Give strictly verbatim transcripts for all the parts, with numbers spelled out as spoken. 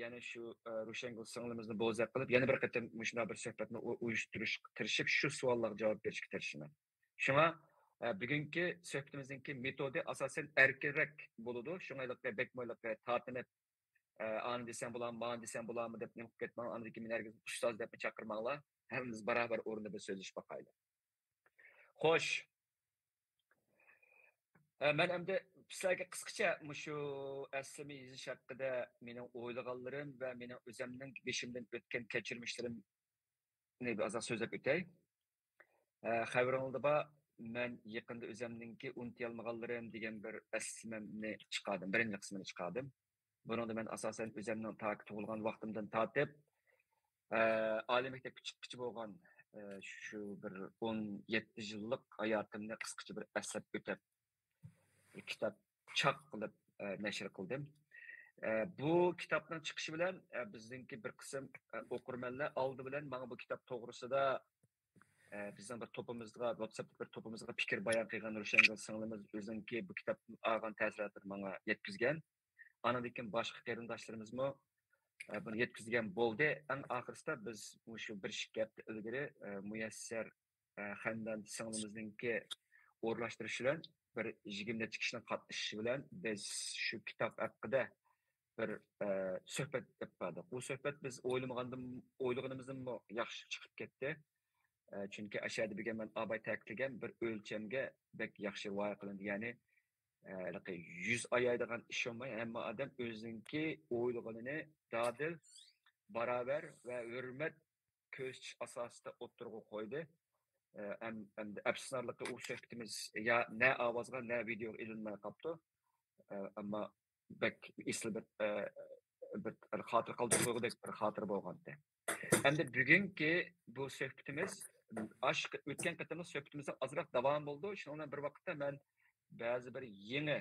يەنە شۇ روشەنگۈل سىڭلىمىزنى بوزەك قىلىپ، يەنە بىر قېتىم مۇشۇنداق بىر سۆھبەتنى ئۇيۇشتۇرۇشقا تىرىشىپ، شۇ سوئاللارغا جاۋاب بېرىشكە تىرىشىمەن. شۇڭا بۈگۈنكى سۆھبىتىمىزنىڭكى مېتودى ئاساسەن ئەركىنرەك بولىدۇ. شۇڭا بەكمۇ تارتىنىپ، ئانى دېسەم بولامدۇ، مانى دېسەم بولامدۇ دەپ نېمە قىلىپ كەتمەڭ. ئاندىن كېيىن مېنى ھەرگىز ئۇستاز دەپمۇ چاقىرماڭلار. ھەممىمىز باراۋەر ئورنىدا بىر سۆزلىشىپ باقايلى. خوش. مەن ئەمدى سىلەرگە قىسقىچە مۇشۇ ئەسلىمە يېزىش ھەققىدە مېنىڭ ئويلىغانلىرىم ۋە مېنىڭ ئۆزەمنىڭ بېشىمدىن ئۆتكەن كەچۈرمىشلىرىمنى ئازراق سۆزلەپ ئۆتەي. خەۋىرىڭلاردا بار، مەن يېقىندا ئۆزەمنىڭكى ئۇنتۇيالمىغانلىرىم دېگەن بىر ئەسلىمەمنى چىقاردىم، بىرىنچى قىسمىنى چىقاردىم. بۇنىڭدا مەن ئاساسەن ئۆزەمنىڭ تاكى تۇغۇلغان ۋاقتىمدىن تارتىپ، ئالىي مەكتەپكە چىققىچە بولغان شۇ بىر ئون يەتتە يىللىق ھاياتىمنى قىسقىچە بىر ئەسلەپ ئۆتەپ، كىتاب چاپ قىلىپ نەشر قىلدىم. بۇ كىتابنىڭ چىقىشى بىلەن بىزنىڭكى بىر قىسىم ئوقۇرمەنلەر ئالدى بىلەن ماڭا بۇ كىتاب توغرىسىدا بىزنىڭ بىر توپىمىزغا، ۋاتساپتا بىر توپىمىزغا پىكىر بايان قىلغان روشەنگۈل سىڭلىمىز ئۆزىنىڭكى بۇ كىتابتىن ئالغان تەسىراتىنى ماڭا يەتكۈزگەن. ئانىڭدىن كېيىن باشقا قېرىنداشلىرىمىزمۇ بۇنى يەتكۈزگەن بولدى. ئەڭ ئاخىرسىدا بىز مۇشۇ بىر ئىككى ھەپتە ئىلگىرى مۇيەسسەر خەندان سىڭلىمىزنىڭكى ئورۇنلاشتۇرۇشى بىلەن بىر يىگىرمە نەچچە كىشىنىڭ قاتنىشىشى بىلەن بىز شۇ كىتاب ھەققىدە بىر سۆھبەت ئېلىپ باردۇق. بۇ سۆھبەت بىز ئويلىمىغاندىن، ئويلىغىنىمىزدىنمۇ ياخشى چىقىپ كەتتى. چۈنكى ئەشەدە بۈگۈن مەن ئاباي تەكىتلىگەن بىر ئۆلچەمگە بەك ياخشى رىئايە قىلىندى. يەنى ھېلىقى يۈز ئايايدىغان ئىش بولماي، ھەممە ئادەم ئۆزىنىڭكى ئويلىغىنىنى دادىل، باراۋەر ۋە ھۆرمەت كۆرسىتىش ئاساسىدا ئوتتۇرىغا قويدى. ئەمدى ئەپسۇسلىنارلىقى، ئۇ سۆھبىتىمىز يا نە ئاۋازغا، نە ۋىدېئوغا ئېلىنماي قاپتۇ. ئەمما بەك ئېسىل بىر، بىر خاتىرە قالدۇرۇپ قويغۇدەك بىر خاتىرە بولغانتى. ئەمدى بۈگۈنكى بۇ سۆھبىتىمىز، ئاشۇ ئۆتكەن قېتىملىق سۆھبىتىمىزنىڭ ئازراق داۋامى بولىدۇ. شۇنىڭ بىلەن بىر ۋاقىتتا مەن بەزى بىر يېڭى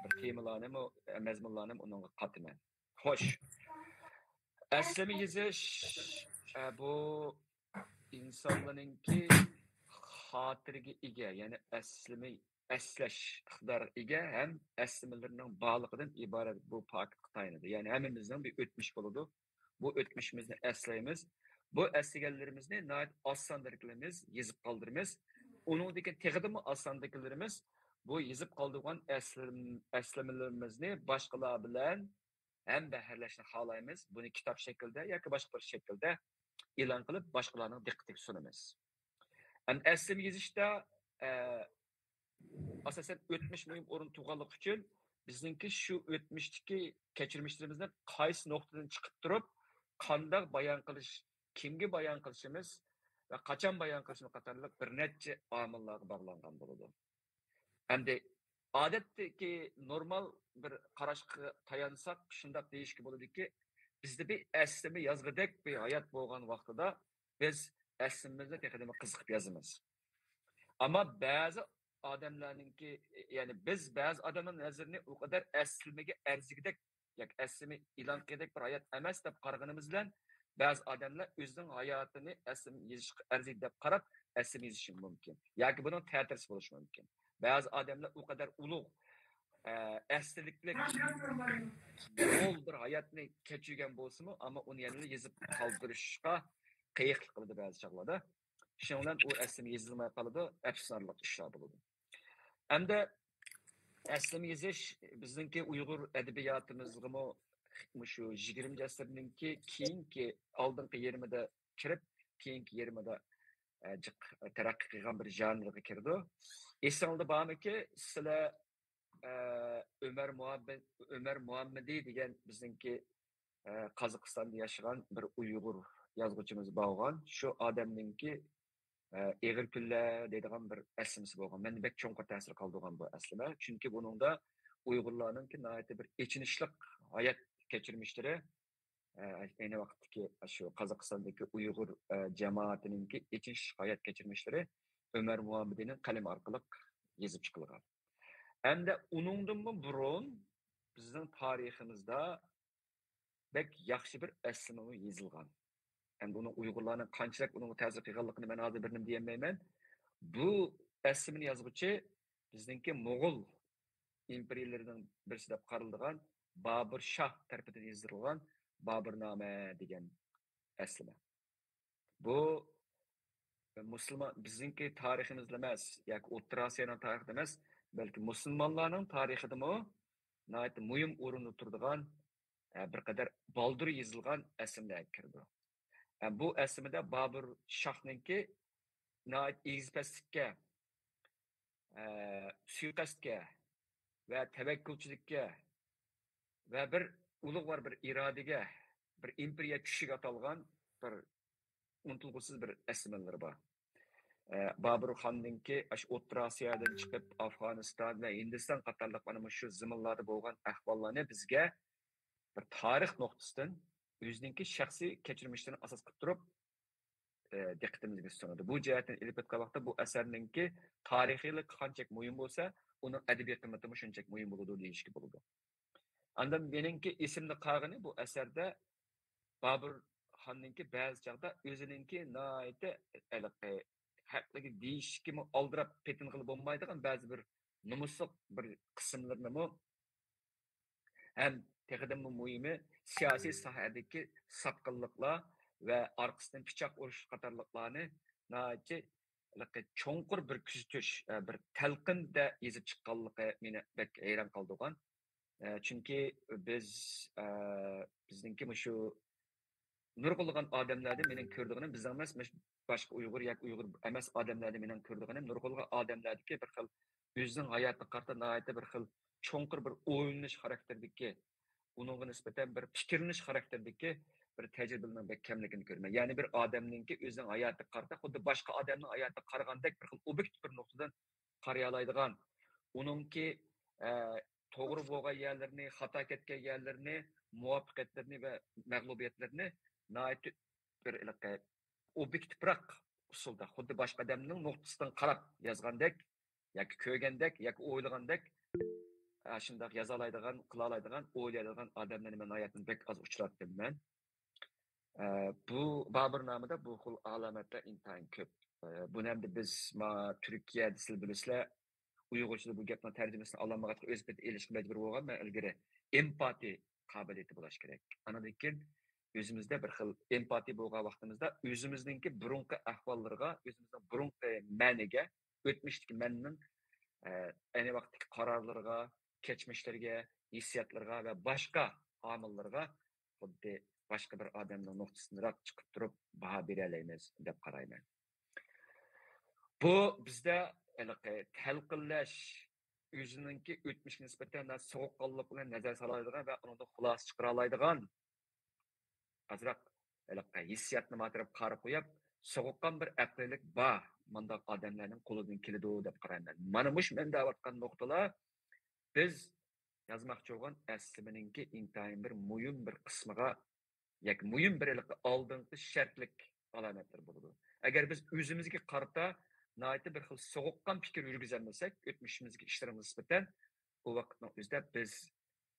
بىر تېمىلارنىمۇ، مەزمۇنلارنىمۇ ئۇنىڭغا قاتىمەن. خوش. ئەسلىمە يېزىش، بۇ ئىنسانلارنىڭكى خاتىرىگە ئىگە، يەنى ئەسلىمە، ئەسلەش ئىقتىدارىغا ئىگە ھەم ئەسلىمىلىرىنىڭ بارلىقىدىن ئىبارەت بۇ پاكىتقا تايىنىدۇ. يەنى ھەممىمىزنىڭ بىر ئۆتمۈشى بولىدۇ. بۇ ئۆتمۈشىمىزنى ئەسلەيمىز. بۇ ئەسلىگەنلىرىمىزنى ناھايىتى ئاز ساندىكىلىرىمىز يېزىپ قالدۇرىمىز. ئۇنىڭدىن كېيىن تېخىدىنمۇ ئاز ساندىكىلىرىمىز بۇ يېزىپ قالدۇرغان ئەسلىم-، ئەسلىمىلىرىمىزنى باشقىلار بىلەن ھەمبەھىرلەشنى خالايمىز. بۇنى كىتاب شەكلىدە ياكى باشقا بىر شەكىلدە ئېلان قىلىپ، باشقىلارنىڭ دىققىتىگە سۇنىمىز. ئەمدى ئەسلىمە يېزىشتا، ئە، ئاساسەن ئۆتمۈش مۇھىم ئورۇن تۇتقانلىقى ئۈچۈن بىزنىڭكى شۇ ئۆتمۈشتىكى كەچۈرمىشلىرىمىزنى قايسى نۇقتىدىن چىقىپ تۇرۇپ، قانداق بايان قىلىش، كىمگە بايان قىلىشىمىز ۋە قاچان بايان قىلىشىمىز قاتارلىق بىر نەچچە ئامىللارغا باغلانغان بولىدۇ. ئەمدى ئادەتتىكى نورمال بىر قاراشقا تايانساق، شۇنداق دېيىشكە بولىدۇكى، بىزدە بىر ئەسلىمە يازغۇدەك بىر ھايات بولغان ۋاقتىدا بىز ئەسلىمىمىزنى تېخىدىنمۇ قىزىقىپ يازىمىز. ئەمما بەزى ئادەملەرنىڭكى، يەنى بىز بەزى ئادەمنىڭ نەزىرىنى ئۇ قەدەر ئەسلىمىگە ئەرزىگۈدەك ياكى ئەسلىمە ئېلان قىلغۇدەك بىر ھايات ئەمەس دەپ قارىغىنىمىز بىلەن، بەزى ئادەملەر ئۆزىنىڭ ھاياتىنى ئەسلىمە يېزىشقا ئەرزىيدۇ دەپ قاراپ، ئەسلىمە يېزىشى مۇمكىن. ياكى بۇنىڭ تەتۈرىسى بولۇشى مۇمكىن. بەزى ئادەملەر ئۇ قەدەر ئۇلۇغ، ئە، ئەسلىلىكلىك، مول بىر ھاياتنى كەچۈرگەن بولسىمۇ، ئەمما ئۇنى يەنىلا يېزىپ قالدۇرۇشقا قىيىقلىق قىلىدۇ بەزى چاغلاردا. شۇنىڭ بىلەن ئۇ ئەسلىمە يېزىلماي قالىدۇ، ئەپسۇسلىنارلىق ئىشلار بولىدۇ. ئەمدى ئەسلىمە يېزىش بىزنىڭكى ئۇيغۇر ئەدەبىياتىمىزغىمۇ مۇشۇ يىگىرمىنچى ئەسىرنىڭكى كېيىنكى، ئالدىنقى يېرىمىدا كىرىپ، كېيىنكى يېرىمىدا، ئە، جىق تەرەققىي قىلغان بىر ژانىرغا كىرىدۇ. ئېسىڭلاردا بارمىكى، سىلەر، ئە، ئۆمەر مۇھەممەد، ئۆمەر مۇھەممىدى دېگەن بىزنىڭكى، ئە، قازاقىستاندا ياشىغان بىر ئۇيغۇر يازغۇچىمىز بولغان. شۇ ئادەمنىڭكى، ئە، ئېغىر كۈنلەر دەيدىغان بىر ئەسلىمىسى بولغان. مەندە بەك چوڭقۇر تەسىر قالدۇرغان بۇ ئەسلىمە. چۈنكى بۇنىڭدا ئۇيغۇرلارنىڭكى ناھايىتى بىر ئېچىنىشلىق ھايات كەچۈرمىشلىرى، ئە، ئەينى ۋاقىتتىكى شۇ قازاقىستاندىكى ئۇيغۇر، ئە، جامائىتىنىڭكى ئېچىنىشلىق ھايات كەچۈرمىشلىرى ئۆمەر مۇھەممىدىنىڭ قەلىمى ئارقىلىق يېزىپ چىقىلغان. ھەمدە ئۇنىڭدىنمۇ بۇرۇن بىزنىڭ تارىخىمىزدا بەك ياخشى بىر ئەسلىمىمۇ يېزىلغان. ئەمدى ئۇنىڭ ئۇيغۇرلارنىڭ قانچىلىك ئۇنىڭغا تەسىر قىلغانلىقىنى مەن ھازىر بىر نېمە دېيەلمەيمەن. بۇ ئەسلىمىنى يازغۇچى بىزنىڭكى موغۇل ئىمپېرىيىلىرىنىڭ بىرسى دەپ قارىلىدىغان بابۇر شاھ تەرىپىدىن يېزىلغان بابۇرنامە دېگەن ئەسلىمە. بۇ مۇسۇلمان، بىزنىڭكى تارىخىمىزلا ئەمەس ياكى ئوتتۇرا ئاسىيانىڭ تارىخىدا ئەمەس، بەلكى مۇسۇلمانلارنىڭ تارىخىدىمۇ ناھايىتى مۇھىم ئورۇندا تۇرىدىغان، ئە، بىر قەدەر بالدۇر يېزىلغان ئەسلىمىلەرگە كىرىدۇ. ئە، بۇ ئەسلىمىدە بابۇر شاھنىڭكى ناھايىتى ئېگىز-پەسلىككە، ئە، سۇيىقەستكە ۋە تەۋەككۈلچىلىككە ۋە بىر ئۇلۇغۋار بىر ئىرادىگە، بىر ئىمپېرىيە چۈشىگە ئاتالغان بىر ئۇنتۇلغۇسىز بىر ئەسلىمىلىرى بار. ئە، بابۇر خاننىڭكى ئاشۇ ئوتتۇرا ئاسىيادىن چىقىپ، ئافغانىستان ۋە ھىندىستان قاتارلىق مانا مۇشۇ زېمىنلاردا بولغان ئەھۋاللارنى بىزگە بىر تارىخ نۇقتىسىدىن ئۆزىنىڭكى شەخسىي كەچۈرمىشلىرىنى ئاساس قىلىپ تۇرۇپ، ئە، دىققىتىمىزگە سۇنىدۇ. بۇ جەھەتتىن ئېلىپ ئېيتقان ۋاقىتتا بۇ ئەسەرنىڭكى تارىخىيلىقى قانچەك مۇھىم بولسا، ئۇنىڭ ئەدەبىي قىممىتىمۇ شۇنچەك مۇھىم بولىدۇ دېيىشكە بولىدۇ. ئاندىن مېنىڭكى ئېسىمدە قالغىنى بۇ ئەسەردە بابۇر خاننىڭكى بەزى چاغدا ئۆزىنىڭكى ناھايىتى ھېلىقى ھەقلىكى دېيىشكىمۇ ئالدىراپ پېتىنغىلى بولمايدىغان بەزى بىر نومۇسلۇق بىر قىسىملىرىنىمۇ ھەم تېخىدىنمۇ مۇھىمى سىياسىي ساھەدىكى ساتقىنلىقلار ۋە ئارقىسىدىن پىچاق ئۇرۇش قاتارلىقلارنى ناھايىتى ھېلىقى چوڭقۇر بىر كۆزىتىش، بىر تەلقىندە يېزىپ چىققانلىقى مېنى بەك ھەيران قالدۇرغان. چۈنكى بىز، بىزنىڭكى مۇشۇ نۇرغۇنلىغان ئادەملەردە مېنىڭ كۆرىدىغىنىم، بىزنىڭ ئەمەس، مۇشۇ باشقا ئۇيغۇر ياكى ئۇيغۇر ئەمەس ئادەملەردە مېنىڭ كۆرىدىغىنىم، نۇرغۇنلىغان ئادەملەردىكى بىر خىل ئۆزىنىڭ ھاياتىغا قارىتا ناھايىتى بىر خىل چوڭقۇر بىر ئويلىنىش خاراكتېرىدىكى، ئۇنىڭغا نىسبەتەن بىر پىكىرلىنىش خاراكتېرىدىكى بىر تەجرىبىلەرنىڭ بەك كەملىكىنى كۆرىمەن. يەنى بىر ئادەمنىڭكى ئۆزىنىڭ ھاياتىغا قارىتا خۇددى باشقا ئادەمنىڭ ھاياتىغا قارىغاندەك بىر خىل ئوبيېكتىپ بىر نۇقتىدىن قارىيالايدىغان، ئۇنىڭكى، ئە، توغرا بولغان يەرلىرىنى، خاتا كەتكەن يەرلىرىنى، مۇۋەپپەقىيەتلىرىنى ۋە مەغلۇبىيەتلىرىنى ناھايىتى بىر ھېلىقى ئوبيېكتىپراق ئۇسۇلدا، خۇددى باشقا ئادەمنىڭ نۇقتىسىدىن قاراپ يازغاندەك ياكى كۆرگەندەك ياكى ئويلىغاندەك، ئاشۇنداق يازالايدىغان، قىلالايدىغان، ئويلايدىغان ئادەملەرنى مەن ھاياتىمدا بەك ئاز ئۇچراتتىم مەن. ئە، بۇ بابۇرنامىدا بۇ خىل ئالامەتلەر ئىنتايىن كۆپ. ئە، بۇنى ئەمدى بىز ما تۈركىيەدە سىلەر بىلىسىلەر، ئۇيغۇرچىدا بۇ گەپنىڭ تەرجىمىسىنى ئالالمىغاچقا ئۆز پېتى ئېلىشقا مەجبۇر بولغان. مەن ئىلگىرى ئېمپاتىي قابىلىيىتى بولۇش كېرەك. ئاندىن كېيىن ئۆزىمىزدە بىر خىل ئېمپاتىي بولغان ۋاقتىمىزدا ئۆزىمىزنىڭكى بۇرۇنقى ئەھۋاللىرىغا، ئۆزىمىزنىڭ بۇرۇنقى مەنىگە، ئۆتمۈشتىكى مەننىڭ، ئە، ئەينى ۋاقىتتىكى قارارلىرىغا، كەچمىشلىرىگە، ھېسسىياتلىرىغا ۋە باشقا ئامىللىرىغا خۇددى باشقا بىر ئادەمنىڭ نۇقتىسىدىنراق چىقىپ تۇرۇپ باھا بېرەلەيمىز دەپ قارايمەن. بۇ بىزدە ھېلىقى تەلقىنلەش، ئۆزىنىڭكى ئۆتمۈشىگە نىسبەتەن سوغۇققانلىق بىلەن نەزەر سالالايدىغان ۋە ئۇنىڭدىن خۇلاسە چىقىرالايدىغان ئازراق ھېلىقى ھېسسىياتنى ماتىرىپ قارا قويۇپ، سوغۇققان بىر ئەقلىيلىك بار، مۇنداق ئادەملەرنىڭ قولىدىن كېلىدۇ دەپ قارايمەن. مانا مۇشۇ مەن دەۋاتقان نۇقتىلار بىز يازماقچى بولغان ئەسلىمىنىڭكى ئىنتايىن بىر مۇھىم بىر قىسمىغا ياكى مۇھىم بىر ھېلىقى ئالدىنقى شەرتلىك ئالامەتلىرى بولىدۇ. ئەگەر بىز ئۆزىمىزگە قارىتا ناھايىتى بىر خىل سوغۇققان پىكىر يۈرگۈزەلمىسەك، ئۆتمۈشىمىزگە ئىشلىرىمىزغا نىسبەتەن، ئۇ ۋاقىتنىڭ ئۆزىدە بىز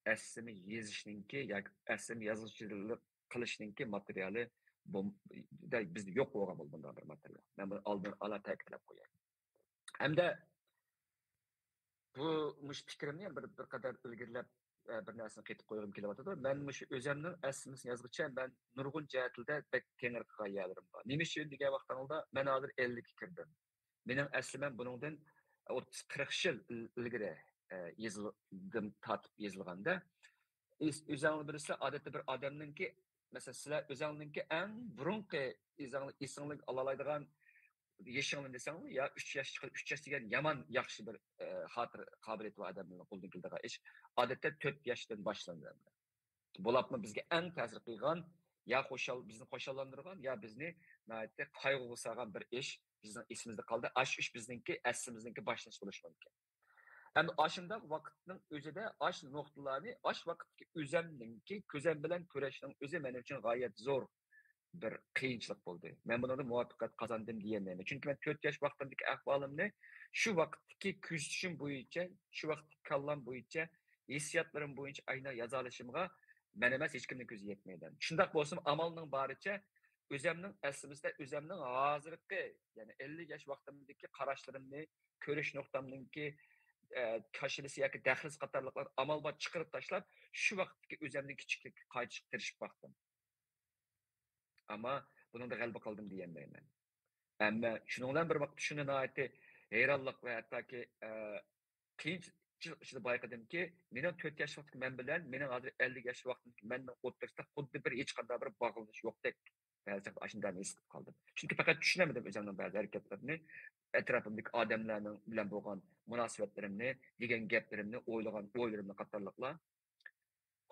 ئەسلىمە يېزىشنىڭكى ياكى ئەسلىمە يازغۇچىلىق قىلىشنىڭكى ماتېرىيالى بولم-، بىزدە يوق بولغان بولىدۇ بۇنداق بىر ماتېرىيال. مەن بۇنى ئالدىن ئالا تەكىتلەپ قوياي. ھەمدە بۇ، مۇشۇ پىكرىمنى يەنە بىر، بىر قەدەر ئىلگىرىلەپ، ئە، بىر نەرسىنى قېتىپ قويغۇم كېلىۋاتىدۇ. مەن مۇشۇ ئۆزەمنىڭ ئەسلىمىسىنى يازغۇچە مەن نۇرغۇن جەھەتلەردە بەك تەڭرى قىلغان يەرلىرىم بار. نېمە ئۈچۈن دېگەن ۋاقتىڭىزدا مەن ھازىر ئەللىككە كىردىم. مېنىڭ ئەسلىمەم بۇنىڭدىن ئوتتۇز، قىرىق يىل ئىل-، ئىلگىرى، ئە، يېزىلدىم، تارتىپ يېزىلغاندا. ئۆز-، ئۆزەڭلار بىلىسىلەر، ئادەتتە بىر ئادەمنىڭكى، مەسىلەن، سىلەر ئۆزەڭلارنىڭكى ئەڭ بۇرۇنقى ئۆزەڭلار ئېسىڭلارغا ئالالايدىغان يېشىڭلار دېسەڭلار، يا ئۈچ ياش چىقىدۇ، ئۈچ ياش دېگەن يامان ياخشى بىر، ئە، خاتىرە قابىلىيىتى بار ئادەملەرنىڭ قولىدىن كېلىدىغان ئىش. ئادەتتە تۆت ياشتىن باشلىنىدۇ. بولۇپمۇ بىزگە ئەڭ تەسىر قىلغان، يا خۇشال-، بىزنى خۇشاللاندۇرغان، يا بىزنى ناھايىتى قايغۇغا سالغان بىر ئىش بىزنىڭ ئېسىمىزدە قالدى. ئاشۇ ئىش بىزنىڭكى ئەسلىمىزنىڭكى باشلىنىشى بولۇشى مۇمكىن. ئەمدى ئاشۇنداق ۋاقىتنىڭ ئۆزىدە ئاشۇ نۇقتىلارنى، ئاشۇ ۋاقىتتىكى ئۆزەمنىڭكى كۆزەم بىلەن كۆرۈشنىڭ ئۆزى مەن ئۈچۈن غايەت زور بىر قىيىنچىلىق بولدى. مەن بۇنىڭدا مۇۋەپپەقىيەت قازاندىم دېيەلمەيمەن. چۈنكى مەن تۆت ياش ۋاقتىمدىكى ئەھۋالىمنى شۇ ۋاقىتتىكى كۆزىتىشىم بويىچە، شۇ ۋاقىتتىكى كاللام بويىچە، ھېسسىياتلىرىم بويىچە ئاينا يازالىشىمغا مەن ئەمەس، ھېچكىمنىڭ كۆزى يەتمەيدۇ. شۇنداق بولسىمۇ، ئامالنىڭ بارىچە ئۆزەمنىڭ ئەسلىمىسىدە ئۆزەمنىڭ ھازىرقى، يەنى ئەللىك ياش ۋاقتىمدىكى قاراشلىرىمنى، كۆرۈش نۇقتامنىڭكى ئە، كاشىلىسى ياكى دەخلىسى قاتارلىقلارنى ئامال بار چىقىرىپ تاشلاپ، شۇ ۋاقىتتىكى ئۆزۈمنىڭ كىچىكلىكىگە قايتىشقا تىرىشىپ باقتىم. ئەمما بۇنىڭدا غەلىبە قىلدىم دېيەلمەيمەن. ئەمما شۇنىڭ بىلەن بىر ۋاقىتتا شۇنى ناھايىتى ھەيرانلىق ۋە ھەتتاكى، ئە، قىيىنچىلىق ئىچىدە بايقىدىمكى، مېنىڭ تۆت ياش ۋاقتىدىكى مەن بىلەن مېنىڭ ھازىر ئەللىك ياش ۋاقتىمدىكى مەننىڭ ئوتتۇرىسىدا خۇددى بىر ھېچقانداق بىر باغلىنىش يوقتەك بەزى چاغدا ئاشۇنداق ھېس قىلىپ قالدىم. چۈنكى پەقەت چۈشىنەلمىدىم ئۆزۈمنىڭ بەزى ھەرىكەتلىرىنى، ئەتراپىمدىكى ئادەملەرنىڭ بىلەن بولغان مۇناسىۋەتلىرىمنى، دېگەن گەپلىرىمنى، ئويلىغان ئويلىرىمنى قاتارلىقلار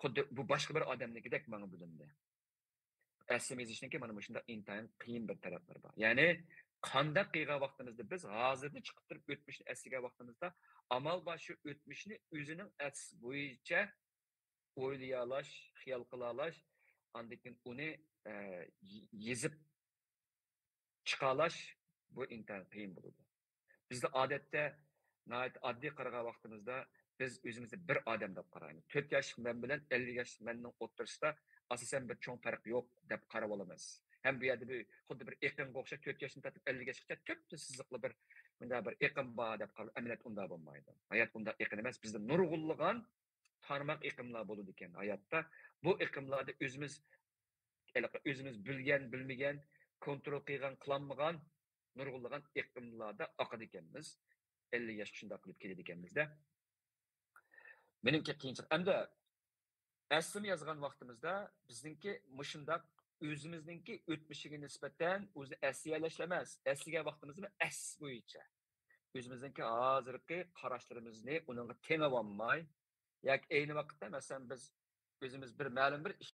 خۇددى بۇ باشقا بىر ئادەمنىڭكىدەك ماڭا بىلىندى. ئەسلىمە يېزىشنىڭكى مانا مۇشۇنداق ئىنتايىن قىيىن بىر تەرەپلىرى بار. يەنى قانداق قىلغان ۋاقتىمىزدا بىز ھازىرنى چىقىپ تۇرۇپ ئۆتمۈشنى ئەسلىگەن ۋاقتىمىزدا ئامال بار شۇ ئۆتمۈشنى ئۆزىنىڭ ئەتىسى بويىچە ئويلىيالاش، خىيال قىلالاش، ئاندىن كېيىن ئۇنى، ئە، يېزىپ چىقالاش بۇ ئىنتايىن قىيىن بولىدۇ. بىزدە ئادەتتە ناھايىتى ئاددىي قارىغان ۋاقتىمىزدا بىز ئۆزىمىزنى بىر ئادەم دەپ قارايمىز. تۆت ياشلىق مەن بىلەن ئەللىك ياشلىق مەننىڭ ئوتتۇرىسىدا ئاساسەن بىر چوڭ پەرق يوق دەپ قاراۋالىمىز. ھەم بۇ يەردە بىر، خۇددى بىر ئېقىنغا ئوخشاش تۆت ياشتىن تارتىپ ئەللىك ياشقىچە تۈپتە سىزىقلا بىر مۇنداق بىر ئېقىن بار دەپ قارىلىدۇ. ئەمەلىيەتتە ئۇنداق بولمايدۇ. ھايات ئۇنداق ئېقىن ئەمەس. بىزدە نۇرغۇنلىغان تارماق ئېقىملار بولىدىكەن ھاياتتا. بۇ ئېقىملاردا ئۆزىمىز، ھېلىقى ئۆزىمىز بىلگەن، بىلمىگەن، كونترول قىلغان، قىلالمىغان نۇرغۇنلىغان ئېقىملاردا ئاقىدىكەنمىز. ئەللىك ياشقا شۇنداق قىلىپ كېلىدىكەنمىز-دە. مېنىڭكى قىيىنچىلىق. ئەمدى ئەسلىمە يازغان ۋاقتىمىزدا بىزنىڭكى مۇشۇنداق ئۆزىمىزنىڭكى ئۆتمۈشىگە نىسبەتەن ئۆزىنى ئەسلىيەلەشلا ئەمەس، ئەسلىگەن ۋاقتىمىزدا ئەس بويىچە ئۆزىمىزنىڭكى ھازىرقى قاراشلىرىمىزنى ئۇنىڭغا تېڭىۋالماي، ياكى ئەينى ۋاقىتتا، مەسىلەن، بىز ئۆزىمىز بىر مەلۇم بىر ئىش،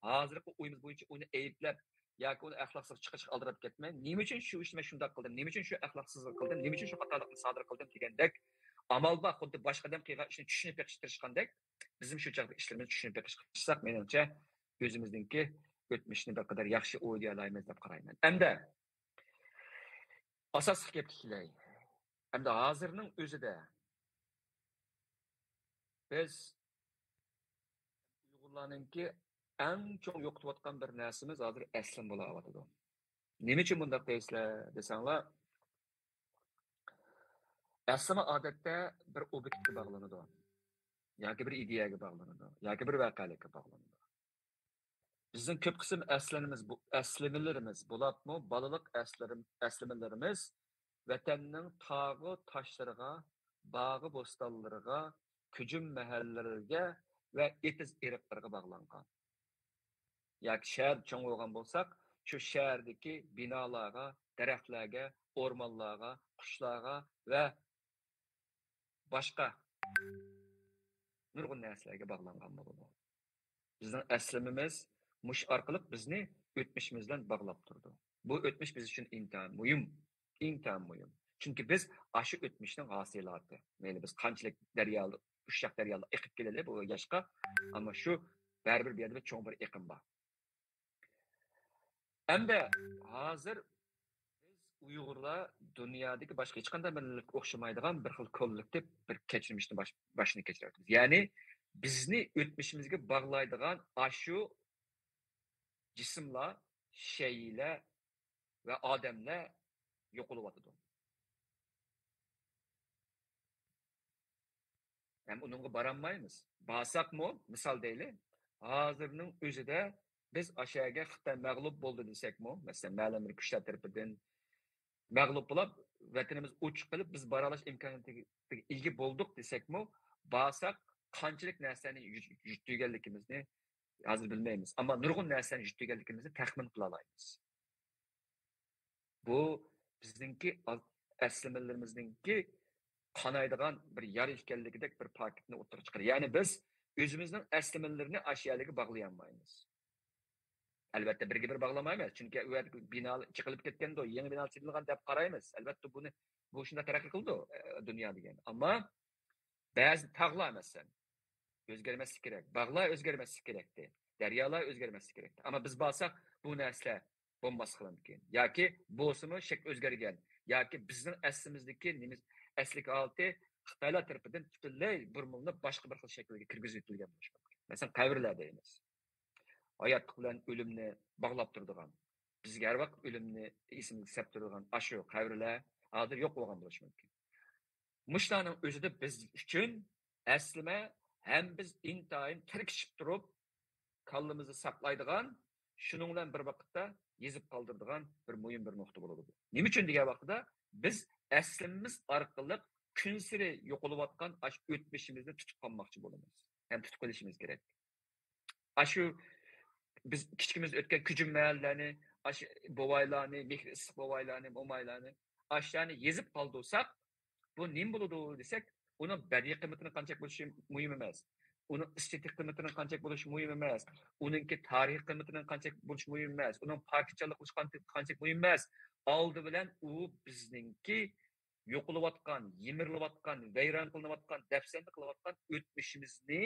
ھازىرقى ئويىمىز بويىچە ئۇنى ئەيىبلەپ ياكى ئۇنى ئەخلاقسىز چىقىرىشقا ئالدىراپ كەتمەي، نېمە ئۈچۈن شۇ ئىشنى مەن شۇنداق قىلدىم، نېمە ئۈچۈن شۇ ئەخلاقسىزلىق قىلدىم، نېمە ئۈچۈن شۇ خاتالىقنى سادىر قىلدىم دېگەندەك ئامال بار، خۇددى باشقا ئادەم قىلغان ئىشنى چۈشىنىپ بېقىشقا تىرىشقاندەك، بىزمۇ شۇ چاغدا ئىشلىرىمىزنى چۈشىنىپ بېقىشقا تىرىشساق، مېنىڭچە ئۆزىمىزنىڭكى ئۆتمۈشىنى بىر قەدەر ياخشى ئويلىيالايمىز دەپ قارايمەن. ئەمدى ئاساسلىق گەپكە كېلەي. ئەمدى ھازىرنىڭ ئۆزىدە بىز ئۇيغۇرلارنىڭكى ئەڭ چوڭ يوقىتىۋاتقان بىر نەرسىمىز ھازىر ئەسلىمە بولاۋاتىدۇ. نېمە ئۈچۈن بۇنداق دەيسىلەر دېسەڭلار، ئەسلىمە ئادەتتە بىر ئوبيېكتكە باغلىنىدۇ، ياكى بىر ئىدىيەگە باغلىنىدۇ، ياكى بىر ۋەقەلىككە باغلىنىدۇ. بىزنىڭ كۆپ قىسىم ئەسلىمىمىز بۇ، ئەسلىمىلىرىمىز، بولۇپمۇ بالىلىق ئەسلىرىم-، ئەسلىمىلىرىمىز ۋەتەننىڭ تاغۇ تاشلىرىغا، باغۇ بوستانلىرىغا، كۈجۈم مەھەللىلىرىگە ۋە ئېتىز ئېرىقلىرىغا باغلانغان. ياكى شەھەردە چوڭ بولغان بولساق، شۇ شەھەردىكى بىنالارغا، دەرەخلەرگە، ئورمانلارغا، قۇشلارغا ۋە باشقا نۇرغۇن نەرسىلەرگە باغلانغان بولىدۇ. بىزنىڭ ئەسلىمىمىز مۇشۇ ئارقىلىق بىزنى ئۆتمۈشىمىز بىلەن باغلاپ تۇرىدۇ. بۇ ئۆتمۈش بىز ئۈچۈن ئىنتايىن مۇھىم، ئىنتايىن مۇھىم. چۈنكى بىز ئاشۇ ئۆتمۈشنىڭ ھاسىلاتى. مەيلى بىز قانچىلىك دەريادا، ئۇششاق دەريادا ئېقىپ كېلەيلى بۇ ياشقا، ئەمما شۇ بەرىبىر بۇ يەردە بىر چوڭ بىر ئېقىن بار. ئەمدى ھازىر بىز ئۇيغۇرلار دۇنيادىكى باشقا ھېچقانداق مىللەتكە ئوخشىمايدىغان بىر خىل كوللېكتىپ بىر كەچۈرمىشنى باش-، باشتىن كەچۈرۈۋاتىمىز. يەنى بىزنى ئۆتمۈشىمىزگە باغلايدىغان ئاشۇ جىسىملار، شەيئىلەر ۋە ئادەملەر يوقىلىۋاتىدۇ. ھەم ئۇنىڭغا بارالمايمىز. بارساقمۇ، مىسال دەيلى، ھازىرنىڭ ئۆزىدە بىز ئاشۇ يەرگە خىتاي مەغلۇپ بولدى دېسەكمۇ، مەسىلەن، مەلۇم بىر كۈچلەر تەرىپىدىن مەغلۇپ بولۇپ، ۋەتىنىمىز ئوچۇق قېلىپ، بىز بارالاش ئىمكانىيىتىگە ئىگە بولدۇق دېسەكمۇ، بارساق قانچىلىك نەرسىلەرنى يۈ-، يۈدۈرگەنلىكىمىزنى ھازىر بىلمەيمىز. ئەمما نۇرغۇن نەرسىلەرنى يۈدۈرگەنلىكىمىزنى تەخمىن قىلالايمىز. بۇ بىزنىڭكى ئەسلىمىلىرىمىزنىڭكى قانايدىغان بىر يارا ئىكەنلىكىدەك بىر پاكىتنى ئوتتۇرىغا چىقىرىدۇ. يەنى بىز ئۆزىمىزنىڭ ئەسلىمىلىرىنى ئاشۇ يەرلىككە باغلىيالمايمىز. ئەلۋەتتە، بىرگە بىر باغلىمايمىز. چۈنكى ئۇ يەردىكى بىنا يىقىلىپ كەتكەندۇ، يېڭى بىنا سېلىنغان دەپ قارايمىز. ئەلۋەتتە، بۇنى، بۇ شۇنداق تەرەققىي قىلىدۇ، ئە، دۇنيا دېگەن. ئەمما بەزى تاغلار، مەسىلەن، ئۆزگەرمەسلىك كېرەك. باغلار ئۆزگەرمەسلىك كېرەكتى. دەريالار ئۆزگەرمەسلىك كېرەكتى. ئەمما بىز بارساق، بۇ نەرسىلەر بولماسلىقى مۇمكىن. ياكى بولسىمۇ شەكلى ئۆزگەرگەن. ياكى بىزنىڭ ئەسلىمىزدىكى نېمە، ئەسلىكى ھالىتى خىتايلار تەرىپىدىن پۈتۈنلەي بۇرمىلىنىپ، باشقا بىر خىل شەكىلگە كىرگۈزۈۋېتىلگەن بولۇشى مۇمكىن. مەسىلەن، قەبرىلەر دەيمىز. ھاياتلىق بىلەن ئۆلۈمنى باغلاپ تۇرىدىغان. بىزگە ھەر ۋاقىت ئۆلۈمنى ئېسىمىزگە سەپ تۇرىدىغان ئاشۇ قەبرىلەر ھازىر يوق بولغان بولۇشى مۇمكىن. مۇشۇلارنىڭ ئۆزىدە بىز ئۈچۈن ئەسلىمە ھەم بىز ئىنتايىن تىركىشىپ تۇرۇپ، كاللىمىزدا ساقلايدىغان، شۇنىڭ بىلەن بىر ۋاقىتتا يېزىپ قالدۇرىدىغان بىر مۇھىم بىر نۇقتا بولىدۇ. نېمە ئۈچۈن دېگەن ۋاقتىدا، بىز ئەسلىمىمىز ئارقىلىق كۈنسېرى يوقىلىۋاتقان ئاشۇ ئۆتمۈشىمىزنى تۇتۇپ قالماقچى بولىمىز ھەم تۇتۇپ قېلىشىمىز كېرەك. ئاشۇ بىز كىچىكىمىزدە ئۆتكەن كۈجۈم مەھەللىلەرنى، ئاشۇ بوۋايلارنى، مېھرى ئىسسىق بوۋايلارنى، مومايلارنى، ئاشۇلارنى يېزىپ قالدۇرساق، بۇ نېمە بولىدۇ دېسەك، ئۇنىڭ بەدىئىي قىممىتىنىڭ قانچىلىك بولۇشى مۇھىم ئەمەس. ئۇنىڭ ئېستېتىك قىممىتىنىڭ قانچىلىك بولۇشى مۇھىم ئەمەس. ئۇنىڭكى تارىخىي قىممىتىنىڭ قانچىلىك بولۇشى مۇھىم ئەمەس. ئۇنىڭ پاكىتچانلىق بولۇشى قانچە-، قانچىلىك مۇھىم ئەمەس. ئالدى بىلەن ئۇ بىزنىڭكى يوقىلىۋاتقان، يىمىرىلىۋاتقان، ۋەيران قىلىنىۋاتقان، دەپسەندە قىلىنىۋاتقان ئۆتمۈشىمىزنى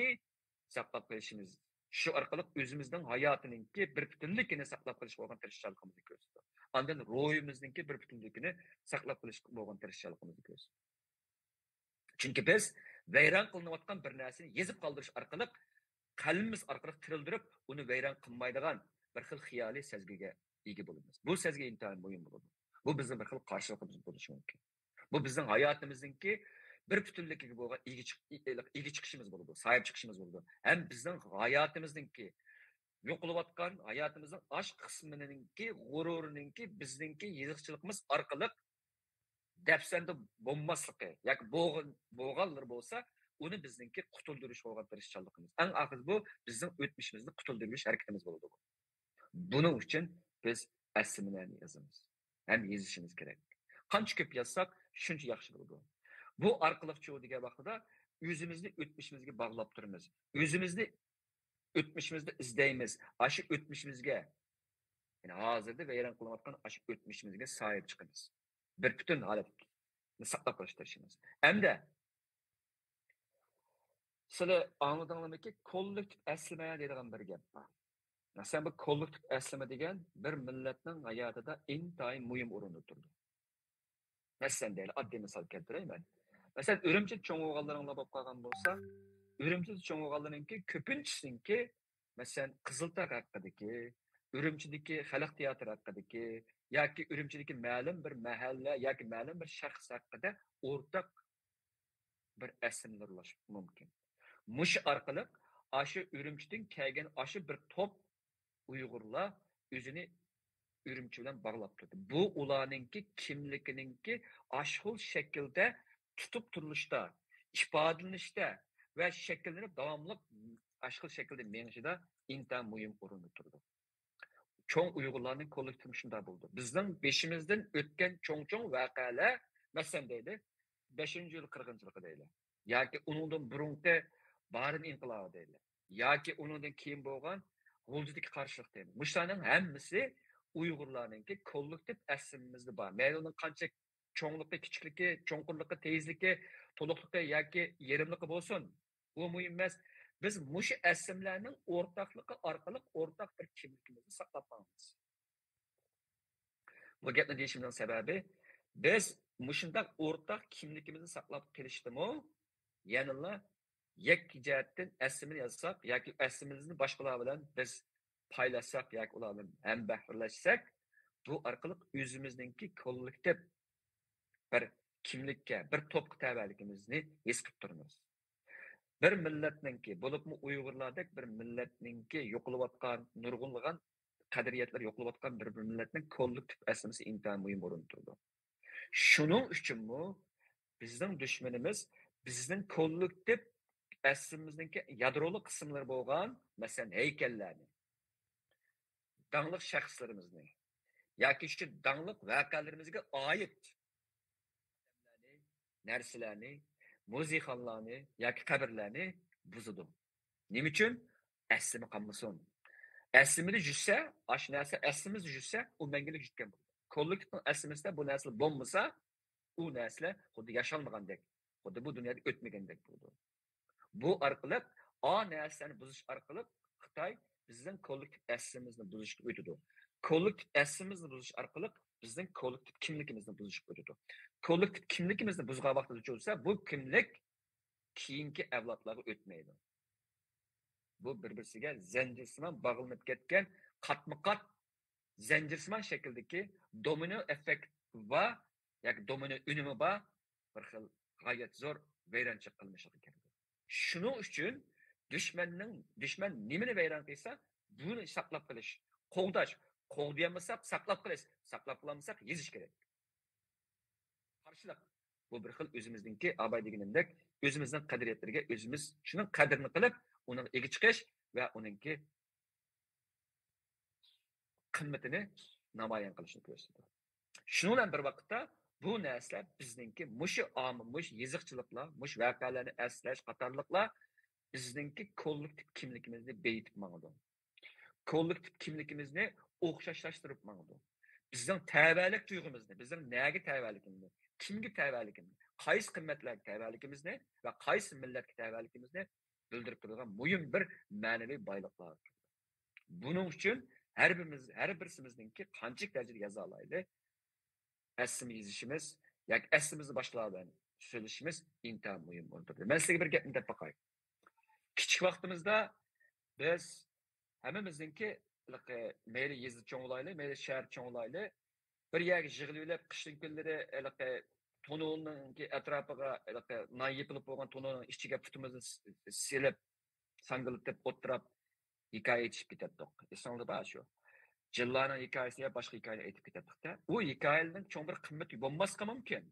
ساقلاپ قېلىشىمىز، شۇ ئارقىلىق ئۆزىمىزنىڭ ھاياتىنىڭكى بىر پۈتۈنلۈكىنى ساقلاپ قېلىشقا بولغان تىرىشچانلىقىمىزنى كۆرسىتىدۇ. ئاندىن روھىمىزنىڭكى بىر پۈتۈنلۈكىنى ساقلاپ قېلىشقا بولغان تىرىشچانلىقىمىزنى كۆرسىتىدۇ. چۈنكى بىز ۋەيران قىلىنىۋاتقان بىر نەرسىنى يېزىپ قالدۇرۇش ئارقىلىق، قەلبىمىز ئارقىلىق تىرىلدۈرۈپ، ئۇنى ۋەيران قىلمايدىغان بىر خىل خىيالىي سەزگۈگە ئىگە بولىمىز. بۇ سەزگۈ ئىنتايىن مۇھىم بولىدۇ. بۇ بىزنىڭ بىر خىل قارشىلىقىمىز بولۇشى مۇمكىن. بۇ بىزنىڭ ھاياتىمىزنىڭكى بىر پۈتۈنلۈكىگە بولغان ئىگە چىق-، ئىگە چىقىشىمىز بولىدۇ، ساھىب چىقىشىمىز بولىدۇ. ھەم بىزنىڭ ھاياتىمىزنىڭكى يوقىلىۋاتقان، ھاياتىمىزنىڭ ئاش قىسمىنىڭكى، غۇرۇرىنىڭكى، بىزنىڭكى يېزىقچىلىقىمىز ئارقىلىق دەپسەندە بولماسلىقى ياكى بولغان، بولغانلىرى بولسا، ئۇنى بىزنىڭكى قۇتۇلدۇرۇش بولغان تىرىشچانلىقىمىز. ئەڭ ئاخىرى بۇ بىزنىڭ ئۆتمۈشىمىزنى قۇتۇلدۇرۇش ھەرىكىتىمىز بولىدۇ. بۇنىڭ ئۈچۈن بىز ئەسلىمىلەرنى يازىمىز ھەم يېزىشىمىز كېرەك. قانچە كۆپ يازساق، شۇنچە ياخشى بولىدۇ. بۇ ئارقىلىقچۇ دېگەن ۋاقتىدا ئۆزىمىزنى ئۆتمۈشىمىزگە باغلاپ تۇرىمىز. ئۆزىمىزنى ئۆتمۈشىمىزدە ئىزدەيمىز. ئاشۇ ئۆتمۈشىمىزگە، يەنى ھازىردا ۋەيران قىلىنىۋاتقان ئاشۇ ئۆتمۈشىمىزگە ساھىب چىقىمىز. بىر پۈتۈن ھالەتنى ساقلاپ قېلىشقا تىرىشىمىز. ئەمدى سىلەر ئاڭلىدىڭلارمىكى، كوللېكتىپ ئەسلىمە دەيدىغان بىر گەپ بار. مەسىلەن، بۇ كوللېكتىپ ئەسلىمە دېگەن بىر مىللەتنىڭ ھاياتىدا ئىنتايىن مۇھىم ئورۇندا تۇرىدۇ. مەسىلەن دەيلى، ئاددىي مىسال كەلتۈرەي مەن. مەسىلەن، ئۈرۈمچىدە چوڭ بولغانلىرىڭلار بولۇپ قالغان بولسا، ئۈرۈمچىدە چوڭ بولغانلىرىنىڭكى كۆپىنچىسىنىڭكى، مەسىلەن، قىزىلتاغ ھەققىدىكى، ئۈرۈمچىدىكى خەلق تىياتىرى ھەققىدىكى ياكى ئۈرۈمچىدىكى مەلۇم بىر مەھەللە ياكى مەلۇم بىر شەخس ھەققىدە ئورتاق بىر ئەسلىمىلەر بولۇشى مۇمكىن. مۇشۇ ئارقىلىق ئاشۇ ئۈرۈمچىدىن كەلگەن ئاشۇ بىر توپ ئۇيغۇرلار ئۆزىنى ئۈرۈمچى بىلەن باغلاپ تۇردى. بۇ ئۇلارنىڭكى كىملىكىنىڭكى ئاشۇ خىل شەكىلدە تۇتۇپ تۇرۇلۇشتا، ئىپادىلىنىشتە ۋە شەكىللىنىپ داۋاملىق ئاشۇ خىل شەكىلدە مېڭىشىدا ئىنتايىن مۇھىم ئورۇندا تۇرىدۇ. چوڭ ئۇيغۇرلارنىڭ كوللېكتىپى شۇنداق بولىدۇ. بىزنىڭ بېشىمىزدىن ئۆتكەن چوڭ-چوڭ ۋەقەلەر، مەسىلەن دەيلى، بەشىنچى يىل قىرغىنچىلىقى دەيلى. ياكى ئۇنىڭدىن بۇرۇنقى بارىن ئىنقىلابى دەيلى. ياكى ئۇنىڭدىن كېيىن بولغان غۇلجىدىكى قارشىلىق دەيلى. مۇشۇلارنىڭ ھەممىسى ئۇيغۇرلارنىڭكى كوللېكتىپ ئەسلىمىمىزدە بار. مەيلى ئۇنىڭ قانچە چوڭلۇقى، كىچىكلىكى، چوڭقۇرلۇقى، تېيىزلىكى، تولۇقلۇقى ياكى يېرىملىقى بولسۇن، بۇ مۇھىم ئەمەس. بىز مۇشۇ ئەسلىمىلەرنىڭ ئورتاقلىقى ئارقىلىق ئورتاق بىر كىملىكىمىزنى ساقلاپ قالىمىز. بۇ گەپنى دېيىشىمنىڭ سەۋەبى، بىز مۇشۇنداق ئورتاق كىملىكىمىزنى ساقلاپ قېلىشتىمۇ يەنىلا يەككە جەھەتتىن ئەسلىمىنى يازساق ياكى ئەسلىمىمىزنى باشقىلار بىلەن بىز پايلاشساق ياكى ئۇلار بىلەن ھەمبەھىرلەشسەك، بۇ ئارقىلىق ئۆزىمىزنىڭكى كوللېكتىپ بىر كىملىككە، بىر توپقا تەۋەلىكىمىزنى ھېس قىلىپ تۇرىمىز. بىر مىللەتنىڭكى، بولۇپمۇ ئۇيغۇرلاردەك بىر مىللەتنىڭكى يوقىلىۋاتقان نۇرغۇنلىغان قەدرىيەتلەر، يوقىلىۋاتقان بىر، بىر مىللەتنىڭ كوللېكتىپ ئەسلىمىسى ئىنتايىن مۇھىم ئورۇندا تۇرىدۇ. شۇنىڭ ئۈچۈنمۇ بىزنىڭ دۈشمىنىمىز بىزنىڭ كوللېكتىپ ئەسلىمىمىزنىڭكى يادرولۇق قىسىملىرى بولغان، مەسىلەن، ھەيكەللەرنى، داڭلىق شەخسلىرىمىزنى ياكى شۇ داڭلىق ۋەقەلىرىمىزگە ئائىت نەرسىلەرنى، مۇزېيخانىلارنى ياكى قەبرىلەرنى بۇزىدۇ. نېمە ئۈچۈن؟ ئەسلىمە قالمىسۇن. ئەسلىمىدە يۈرسە، ئاشۇ نەرسە ئەسلىمىزدە يۈرسە، ئۇ مەڭگۈلۈك يۈرگەن بولىدۇ. كوللېكتىپنىڭ ئەسلىمىسىدە بۇ نەرسىلەر بولمىسا، ئۇ نەرسىلەر خۇددى ياشالمىغاندەك، خۇددى بۇ دۇنيادا ئۆتمىگەندەك بولىدۇ. بۇ ئارقىلىق ئا نەرسىلەرنى بۇزۇش ئارقىلىق خىتاي بىزنىڭ كوللېكتىپ ئەسلىمىمىزنى بۇزۇشقا ئۆتىدۇ. كوللېكتىپ ئەسلىمىمىزنى بۇزۇش ئارقىلىق بىزنىڭ كوللېكتىپ كىملىكىمىزنى بۇزۇشقا ئۆتىدۇ. كوللېكتىپ كىملىكىمىزنى بۇزغان ۋاقتىدا چۈشۈرسە، بۇ كىملىك كېيىنكى ئەۋلادلارغا ئۆتمەيدۇ. بۇ بىر-بىرسىگە زەنجىرسىمان باغلىنىپ كەتكەن قاتمۇ-قات زەنجىرسىمان شەكىلدىكى دومىنو ئېففېكت بار ياكى دومىنو ئۈنۈمى بار بىر خىل غايەت زور ۋەيرانچىلىق قىلمىشىغا كىرىدۇ. شۇنىڭ ئۈچۈن دۈشمەننىڭ، دۈشمەن نېمىنى ۋەيران قىلسا، بۇنى ساقلاپ قېلىش، قوغداش، قوغدىيالمىساق ساقلاپ قېلىش، ساقلاپ قالالمىساق يېزىش كېرەك. قارشىلىق. بۇ بىر خىل ئۆزىمىزنىڭكى، ئاباي دېگىنىمدەك، ئۆزىمىزنىڭ قەدرىيەتلىرىگە ئۆزىمىز شۇنىڭ قەدرىنى قىلىپ، ئۇنىڭغا ئىگە چىقىش ۋە ئۇنىڭكى قىممىتىنى نامايان قىلىشنى كۆرسىتىدۇ. شۇنىڭ بىلەن بىر ۋاقىتتا، بۇ نەرسىلەر بىزنىڭكى مۇشۇ ئامىل، مۇشۇ يېزىقچىلىقلار، مۇشۇ ۋەقەلەرنى ئەسلەش قاتارلىقلار بىزنىڭكى كوللېكتىپ كىملىكىمىزنى بېيىتىپ ماڭىدۇ. كوللېكتىپ كىملىكىمىزنى ئوخشاشلاشتۇرۇپ ماڭىدۇ. بىزنىڭ تەۋەلىك تۇيغۇمىزنى، بىزنىڭ نەگە تەۋەلىكىمىزنى، كىمگە تەۋەلىكىمىزنى، قايسى قىممەتلەرگە تەۋەلىكىمىزنى ۋە قايسى مىللەتكە تەۋەلىكىمىزنى بىلدۈرۈپ تۇرىدىغان مۇھىم بىر مەنىۋى بايلىقلار. بۇنىڭ ئۈچۈن ھەر بىرىمىز، ھەر بىرسىمىزنىڭكى قانچىلىك دەرىجىدە يازالايلى، ئەسلىمە يېزىشىمىز ياكى ئەسلىمىزنى باشقىلار بىلەن سۆزلىشىمىز ئىنتايىن مۇھىم ئورۇندا تۇرىدۇ. مەن سىزگە بىر گەپنى دەپ باقاي. كىچىك ۋاقتىمىزدا بىز ھەممىمىزنىڭكى ھېلىقى مەيلى يېزا چوڭ بولايلى، مەيلى شەھەر چوڭ بولايلى، بىر يەرگە يىغىلىۋېلىپ، قىشنىڭ كۈنلىرى ھېلىقى تونۇرنىڭكى ئەتراپىغا، ھېلىقى نان يېپىلىپ بولغان تونۇرنىڭ ئىچىگە پۇتىمىزنى س-، سېلىپ، ساڭگىلىتىپ ئولتۇرۇپ، ھېكايە ئېيتىشىپ كېتەتتۇق. ئېسىڭلاردا بار شۇ. جىنلارنىڭ ھېكايىسى يا باشقا ھېكايىنى ئېيتىپ كېتەتتۇق-تە. ئۇ ھېكايىلەرنىڭ چوڭ بىر قىممىتى بولماسلىقى مۇمكىن.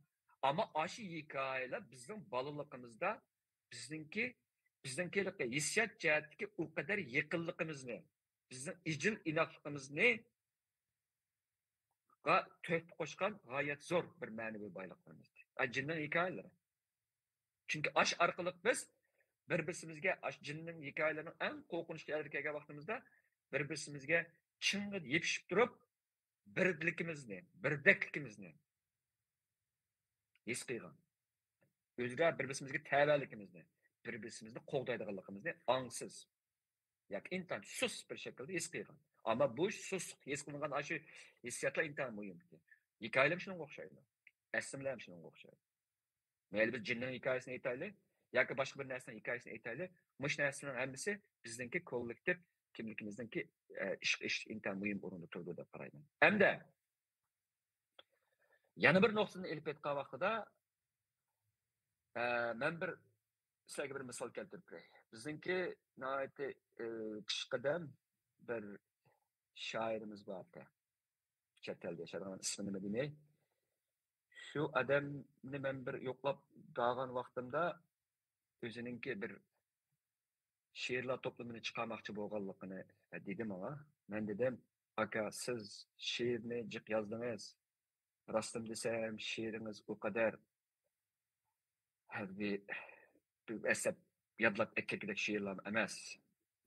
ئەمما ئاشۇ ھېكايىلەر بىزنىڭ بالىلىقىمىزدا بىزنىڭكى، بىزنىڭكى ھېلىقى ھېسسىيات جەھەتتىكى ئۇ قەدەر يېقىنلىقىمىزنى، بىزنىڭ ئىجىل ئىناقلىقىمىزنى، غا-، تۆھپە قوشقان غايەت زور بىر مەنىۋى بايلىقلىرىمىز. ئا، جىننىڭ ھېكايىلىرى. چۈنكى ئاش ئارقىلىق بىز بىر-بىرسىمىزگە، ئاش جىننىڭ ھېكايىلىرىنىڭ ئەڭ قورقۇنچلۇق يەرلىرىگە كەلگەن ۋاقتىمىزدا، بىر-بىرسىمىزگە چىڭ يېپىشىپ تۇرۇپ، بىرلىكىمىزنى، بىردەكلىكىمىزنى ھېس قىلغان. ئۆزرە بىر-بىرسىمىزگە تەۋەلىكىمىزنى، بىر-بىرسىمىزنى قوغدايدىغانلىقىمىزنى ئاڭسىز ياكى ئىنتايىن سۇس بىر شەكىلدە ھېس قىلغان. ئەمما بۇ سۇس ھېس قىلىنغان ئاشۇ ھېسسىياتلار ئىنتايىن مۇھىم. ھېكايىلەرمۇ شۇنىڭغا ئوخشايدۇ. ئەسلىمىلەرمۇ شۇنىڭغا ئوخشايدۇ. مەيلى بىز جىننىڭ ھېكايىسىنى ئېيتايلى ياكى باشقا بىر نەرسىنىڭ ھېكايىسىنى ئېيتايلى، مۇشۇ نەرسىلەرنىڭ ھەممىسى بىزنىڭكى كوللېكتىپ كىملىكىمىزنىڭكى، ئە، ئىشقا ئېشىشتا ئىنتايىن مۇھىم ئورۇندا تۇرىدۇ دەپ قارايمەن. ھەمدە يەنە بىر نۇقتىنى ئېلىپ ئېيتقان ۋاقتىدا، ئە، مەن بىر سىلەرگە بىر مىسال كەلتۈرۈپ بېرەي. بىزنىڭكى ناھايىتى، ئە، پېشقەدەم بىر شائىرىمىز بار ئىكەن. چەت ئەلدە ياشايدىغان، ئىسمىنى نېمە دېمەي. شۇ ئادەمنى مەن بىر يوقلاپ بارغان ۋاقتىمدا، ئۆزىنىڭكى بىر شېئىرلار توپلىمىنى چىقارماقچى بولغانلىقىنى دېدى ماڭا. مەن دېدىم، «ئاكا، سىز شېئىرنى جىق يازدىڭىز. راستىنى دېسەم، شېئىرىڭىز ئۇ قەدەر ھەربىي ئەسەپ يادلاپ ئەكەلگۈدەك شېئىرلارمۇ ئەمەس.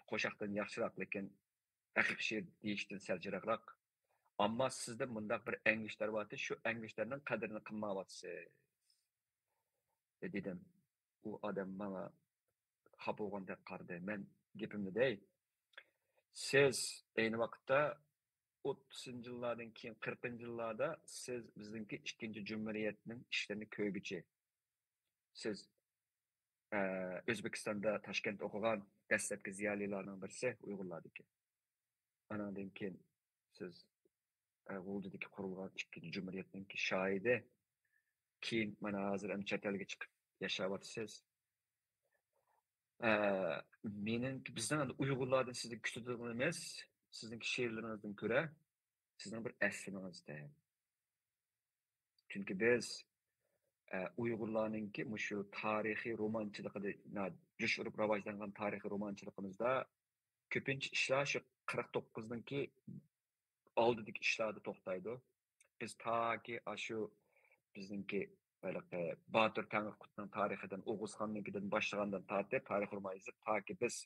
قوشاقتىن ياخشىراق، لېكىن ھەقىقىي شېئىر دېيىشتىن سەل يىراقراق. ئەمما سىزدە مۇنداق بىر ئەڭگۈشتەر بارتى، شۇ ئەڭگۈشتەرنىڭ قەدرىنى قىلمايۋاتىسىز» دېدىم. ئۇ ئادەم ماڭا خاپا بولغاندەك قارىدى. مەن گېپىمنى دەي. سىز ئەينى ۋاقىتتا ئوتتۇزىنچى يىللاردىن كېيىن، قىرىقىنچى يىللاردا سىز بىزنىڭكى ئىككىنچى جۇمھۇرىيەتنىڭ ئىشلىرىنى كۆرگۈچى. سىز، ئە، ئۆزبېكىستاندا، تاشكەنتتە ئوقۇغان دەسلەپكى زىيالىيلارنىڭ بىرسى ئۇيغۇرلاردىكى. ئاناندىن كېيىن سىز، ئە، غۇلجىدىكى قۇرۇلغان ئىككىنچى جۇمھۇرىيەتنىڭكى شاھىدى. كېيىن مانا ھازىر ئەمدى چەت ئەلگە چىقىپ ياشاۋاتىسىز. ئە، مېنىڭ، بىزنىڭ ئەمدى ئۇيغۇرلاردىن سىزدىن كۈتىدىغىنىمىز، سىزنىڭكى شېئىرلىرىڭىزدىن كۆرە سىزنىڭ بىر ئەسلىمىڭىزدىن. چۈنكى بىز، ئە، ئۇيغۇرلارنىڭكى مۇشۇ تارىخىي رومانچىلىقىدا، نا-، جۇش ئۇرۇپ راۋاجلانغان تارىخىي رومانچىلىقىمىزدا كۆپىنچە ئىشلار شۇ قىرىق توققۇزنىڭكى ئالدىدىكى ئىشلاردا توختايدۇ. بىز تاكى ئاشۇ بىزنىڭكى ھېلىقى باتۇر تەڭرىقۇتنىڭ تارىخىدىن، ئوغۇزخاننىڭكىدىن باشلىغاندىن تارتىپ تارىخ رومان يېزىپ، تاكى بىز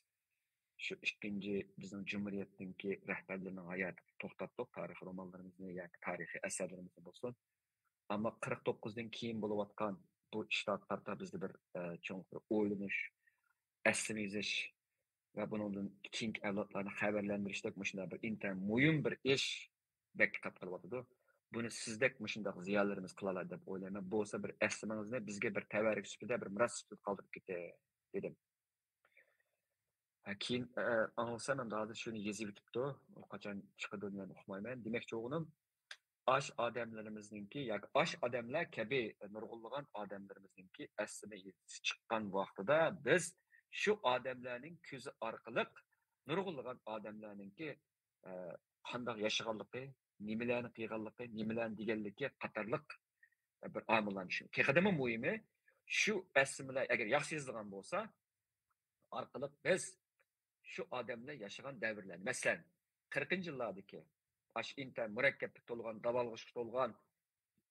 شۇ ئىككىنچى بىزنىڭ جۇمھۇرىيەتنىڭكى رەھبەرلىرىنىڭ ھاياتىدا توختاتتۇق، تارىخىي رومانلىرىمىزنى ياكى تارىخىي ئەسەرلىرىمىزنى بولسۇن. ئەمما قىرىق توققۇزدىن كېيىن بولۇۋاتقان بۇ ئىشلارغا قارىتا بىزدە بىر، ئە، چوڭقۇر ئويلىنىش، ئەسلىمە يېزىش ۋە بۇنىڭدىن كېيىنكى ئەۋلادلارنى خەۋەرلەندۈرۈشتەك مۇشۇنداق بىر ئىنتايىن مۇھىم بىر ئىش بەك قېلىپ قېلىۋاتىدۇ. بۇنى سىزدەك مۇشۇنداق زىيالىيلىرىمىز قىلالايدۇ دەپ ئويلايمەن. بولسا بىر ئەسلىمىڭىزنى بىزگە بىر تەۋەررۈك سۈپىتىدە، بىر مىراس سۈپىتىدە قالدۇرۇپ كېتىڭ، دېدىم. كېيىن، ئە، ئاڭلىسام ئەمدى ھازىر شۇنى يېزىۋېتىپتۇ. ئۇ قاچان چىقىدۇ، مەن ئۇقمايمەن. دېمەكچى بولغىنىم، ئاش ئادەملىرىمىزنىڭكى ياكى ئاش ئادەملەر كەبى نۇرغۇنلىغان ئادەملىرىمىزنىڭكى ئەسلىمە يېزىسى چىققان ۋاقتىدا بىز شۇ ئادەملەرنىڭ كۆزى ئارقىلىق نۇرغۇنلىغان ئادەملەرنىڭكى، ئە، قانداق ياشىغانلىقى، نېمىلەرنى قىلغانلىقى، نېمىلەرنى دېگەنلىكى قاتارلىق بىر ئامىللارنى چۈشىنىدۇ. تېخىدىمۇ مۇھىمى، شۇ ئەسلىمىلەر ئەگەر ياخشى يېزىلغان بولسا، ئارقىلىق بىز شۇ ئادەملەر ياشىغان دەۋرلەرنى، مەسىلەن، قىرىقىنچى يىللاردىكى ئاشۇ ئىنتايىن مۇرەككەپلىككە تولغان، داۋالغۇشقا تولغان،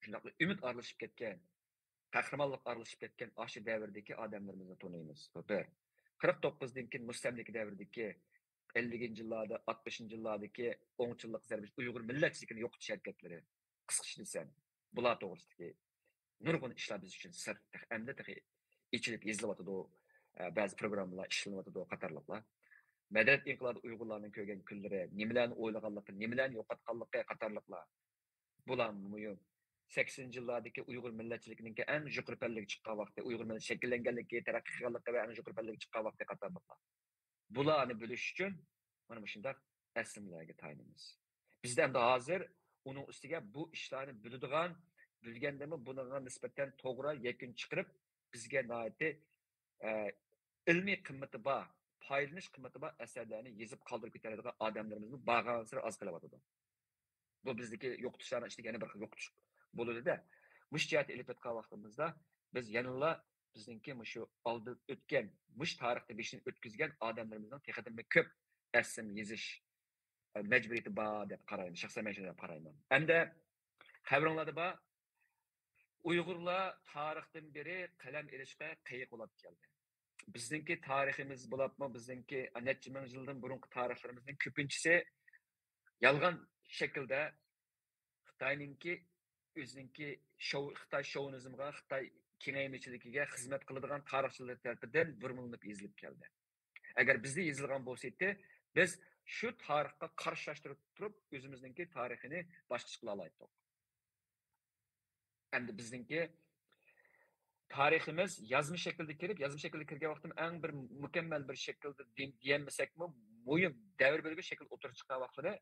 شۇنداقلا ئۈمىد ئارىلىشىپ كەتكەن، قەھرىمانلىق ئارىلىشىپ كەتكەن ئاشۇ دەۋردىكى ئادەملىرىمىزنى تونۇيمىز. بۇ بىر. قىرىق توققۇزدىن كېيىن مۇستەملىكە دەۋرىدىكى، ئەللىكىنچى يىللاردا، ئاتمىشىنچى يىللاردىكى ئوڭچىللىق زەربىسى ئۇيغۇر مىللەتچىلىكىنى يوقىتىش ھەرىكەتلىرى، قىسقىچە دېسەم، بۇلار توغرىسىدىكى نۇرغۇن ئىشلار بىز ئۈچۈن سىر، تېخى، ئەمدى تېخى ئېچىلىپ يېزىلىۋاتىدۇ، ئە، بەزى پروگراممىلار ئىشلىنىۋاتىدۇ قاتارلىقلار. مەدەنىيەت ئىنقىلابى ئۇيغۇرلارنىڭ كۆرگەن كۈنلىرى، نېمىلەرنى ئويلىغانلىقى، نېمىلەرنى يوقاتقانلىقى قاتارلىقلار. بۇلار مۇھىم. سەكسىنىنچى يىللاردىكى ئۇيغۇر مىللەتچىلىكىنىڭكى ئەڭ يۇقىرى پەللىگە چىققان ۋاقتى، ئۇيغۇر مىللىتى شەكىللەنگەنلىكى، تەرەققىي قىلغانلىقى ۋە ئەڭ يۇقىرى پەللىگە چىققان ۋاقتى قاتارلىقلار. بۇلارنى بىلىش ئۈچۈن مانا مۇشۇنداق ئەسلىمىلەرگە تايىنىمىز. بىزدە ئەمدى ھازىر ئۇنىڭ ئۈستىگە بۇ ئىشلارنى بىلىدىغان، بىلگەندىمۇ بۇنىڭغا نىسبەتەن توغرا يەكۈن چىقىرىپ، بىزگە ناھايىتى، ئە، ئىلمىي قىممىتى بار، پايدىلىنىش قىممىتى بار ئەسەرلەرنى يېزىپ قالدۇرۇپ كېتەلەيدىغان ئادەملىرىمىزمۇ بارغانسېرى ئاز قېلىۋاتىدۇ. بۇ بىزدىكى يوقىتىشلارنىڭ ئىچىدىكى يەنە بىر خىل يوقىتىش بولىدۇ-دە. مۇشۇ جەھەتتە ئېلىپ ئېيتقان ۋاقتىمىزدا بىز يەنىلا بىزنىڭكى مۇشۇ ئالدىن ئۆتكەن، مۇشۇ تارىختا بېشىدىن ئۆتكۈزگەن ئادەملىرىمىزنىڭ تېخىدىنمۇ كۆپ ئەسلىمە يېزىش، ئە، مەجبۇرىيىتى بار دەپ قارايمەن، شەخسەن مەن شۇنداق قارايمەن. ئەمدى خەۋىرىڭلاردا بار، ئۇيغۇرلار تارىختىن بېرى قەلەم ئېلىشقا قېيىق بولاپ كەلدى. بىزنىڭكى تارىخىمىز بولۇپمۇ، بىزنىڭكى نەچچە مىڭ يىلدىن بۇرۇنقى تارىخلىرىمىزنىڭ كۆپىنچىسى يالغان شەكىلدە خىتاينىڭكى ئۆزىنىڭكى شوۋ-، خىتاي شوۋىنىزمغا، خىتاي كېڭەيمىچىلىكىگە خىزمەت قىلىدىغان تارىخچىلار تەرىپىدىن بۇرمىلىنىپ يېزىلىپ كەلدى. ئەگەر بىزدە يېزىلغان بولسا ئىدى، بىز شۇ تارىخقا قارشىلاشتۇرۇپ تۇرۇپ، ئۆزىمىزنىڭكى تارىخىنى باشقىچە قىلالايتتۇق. ئەمدى بىزنىڭكى تارىخىمىز يازما شەكىلدە كىرىپ، يازما شەكىلدە كىرگەن ۋاقتىمۇ ئەڭ بىر مۇكەممەل بىر شەكىلدە دېيەلمىسەكمۇ، مۇھىم دەۋر بۆلگۈچ شەكىلدە ئوتتۇرىغا چىققان ۋاقتىدا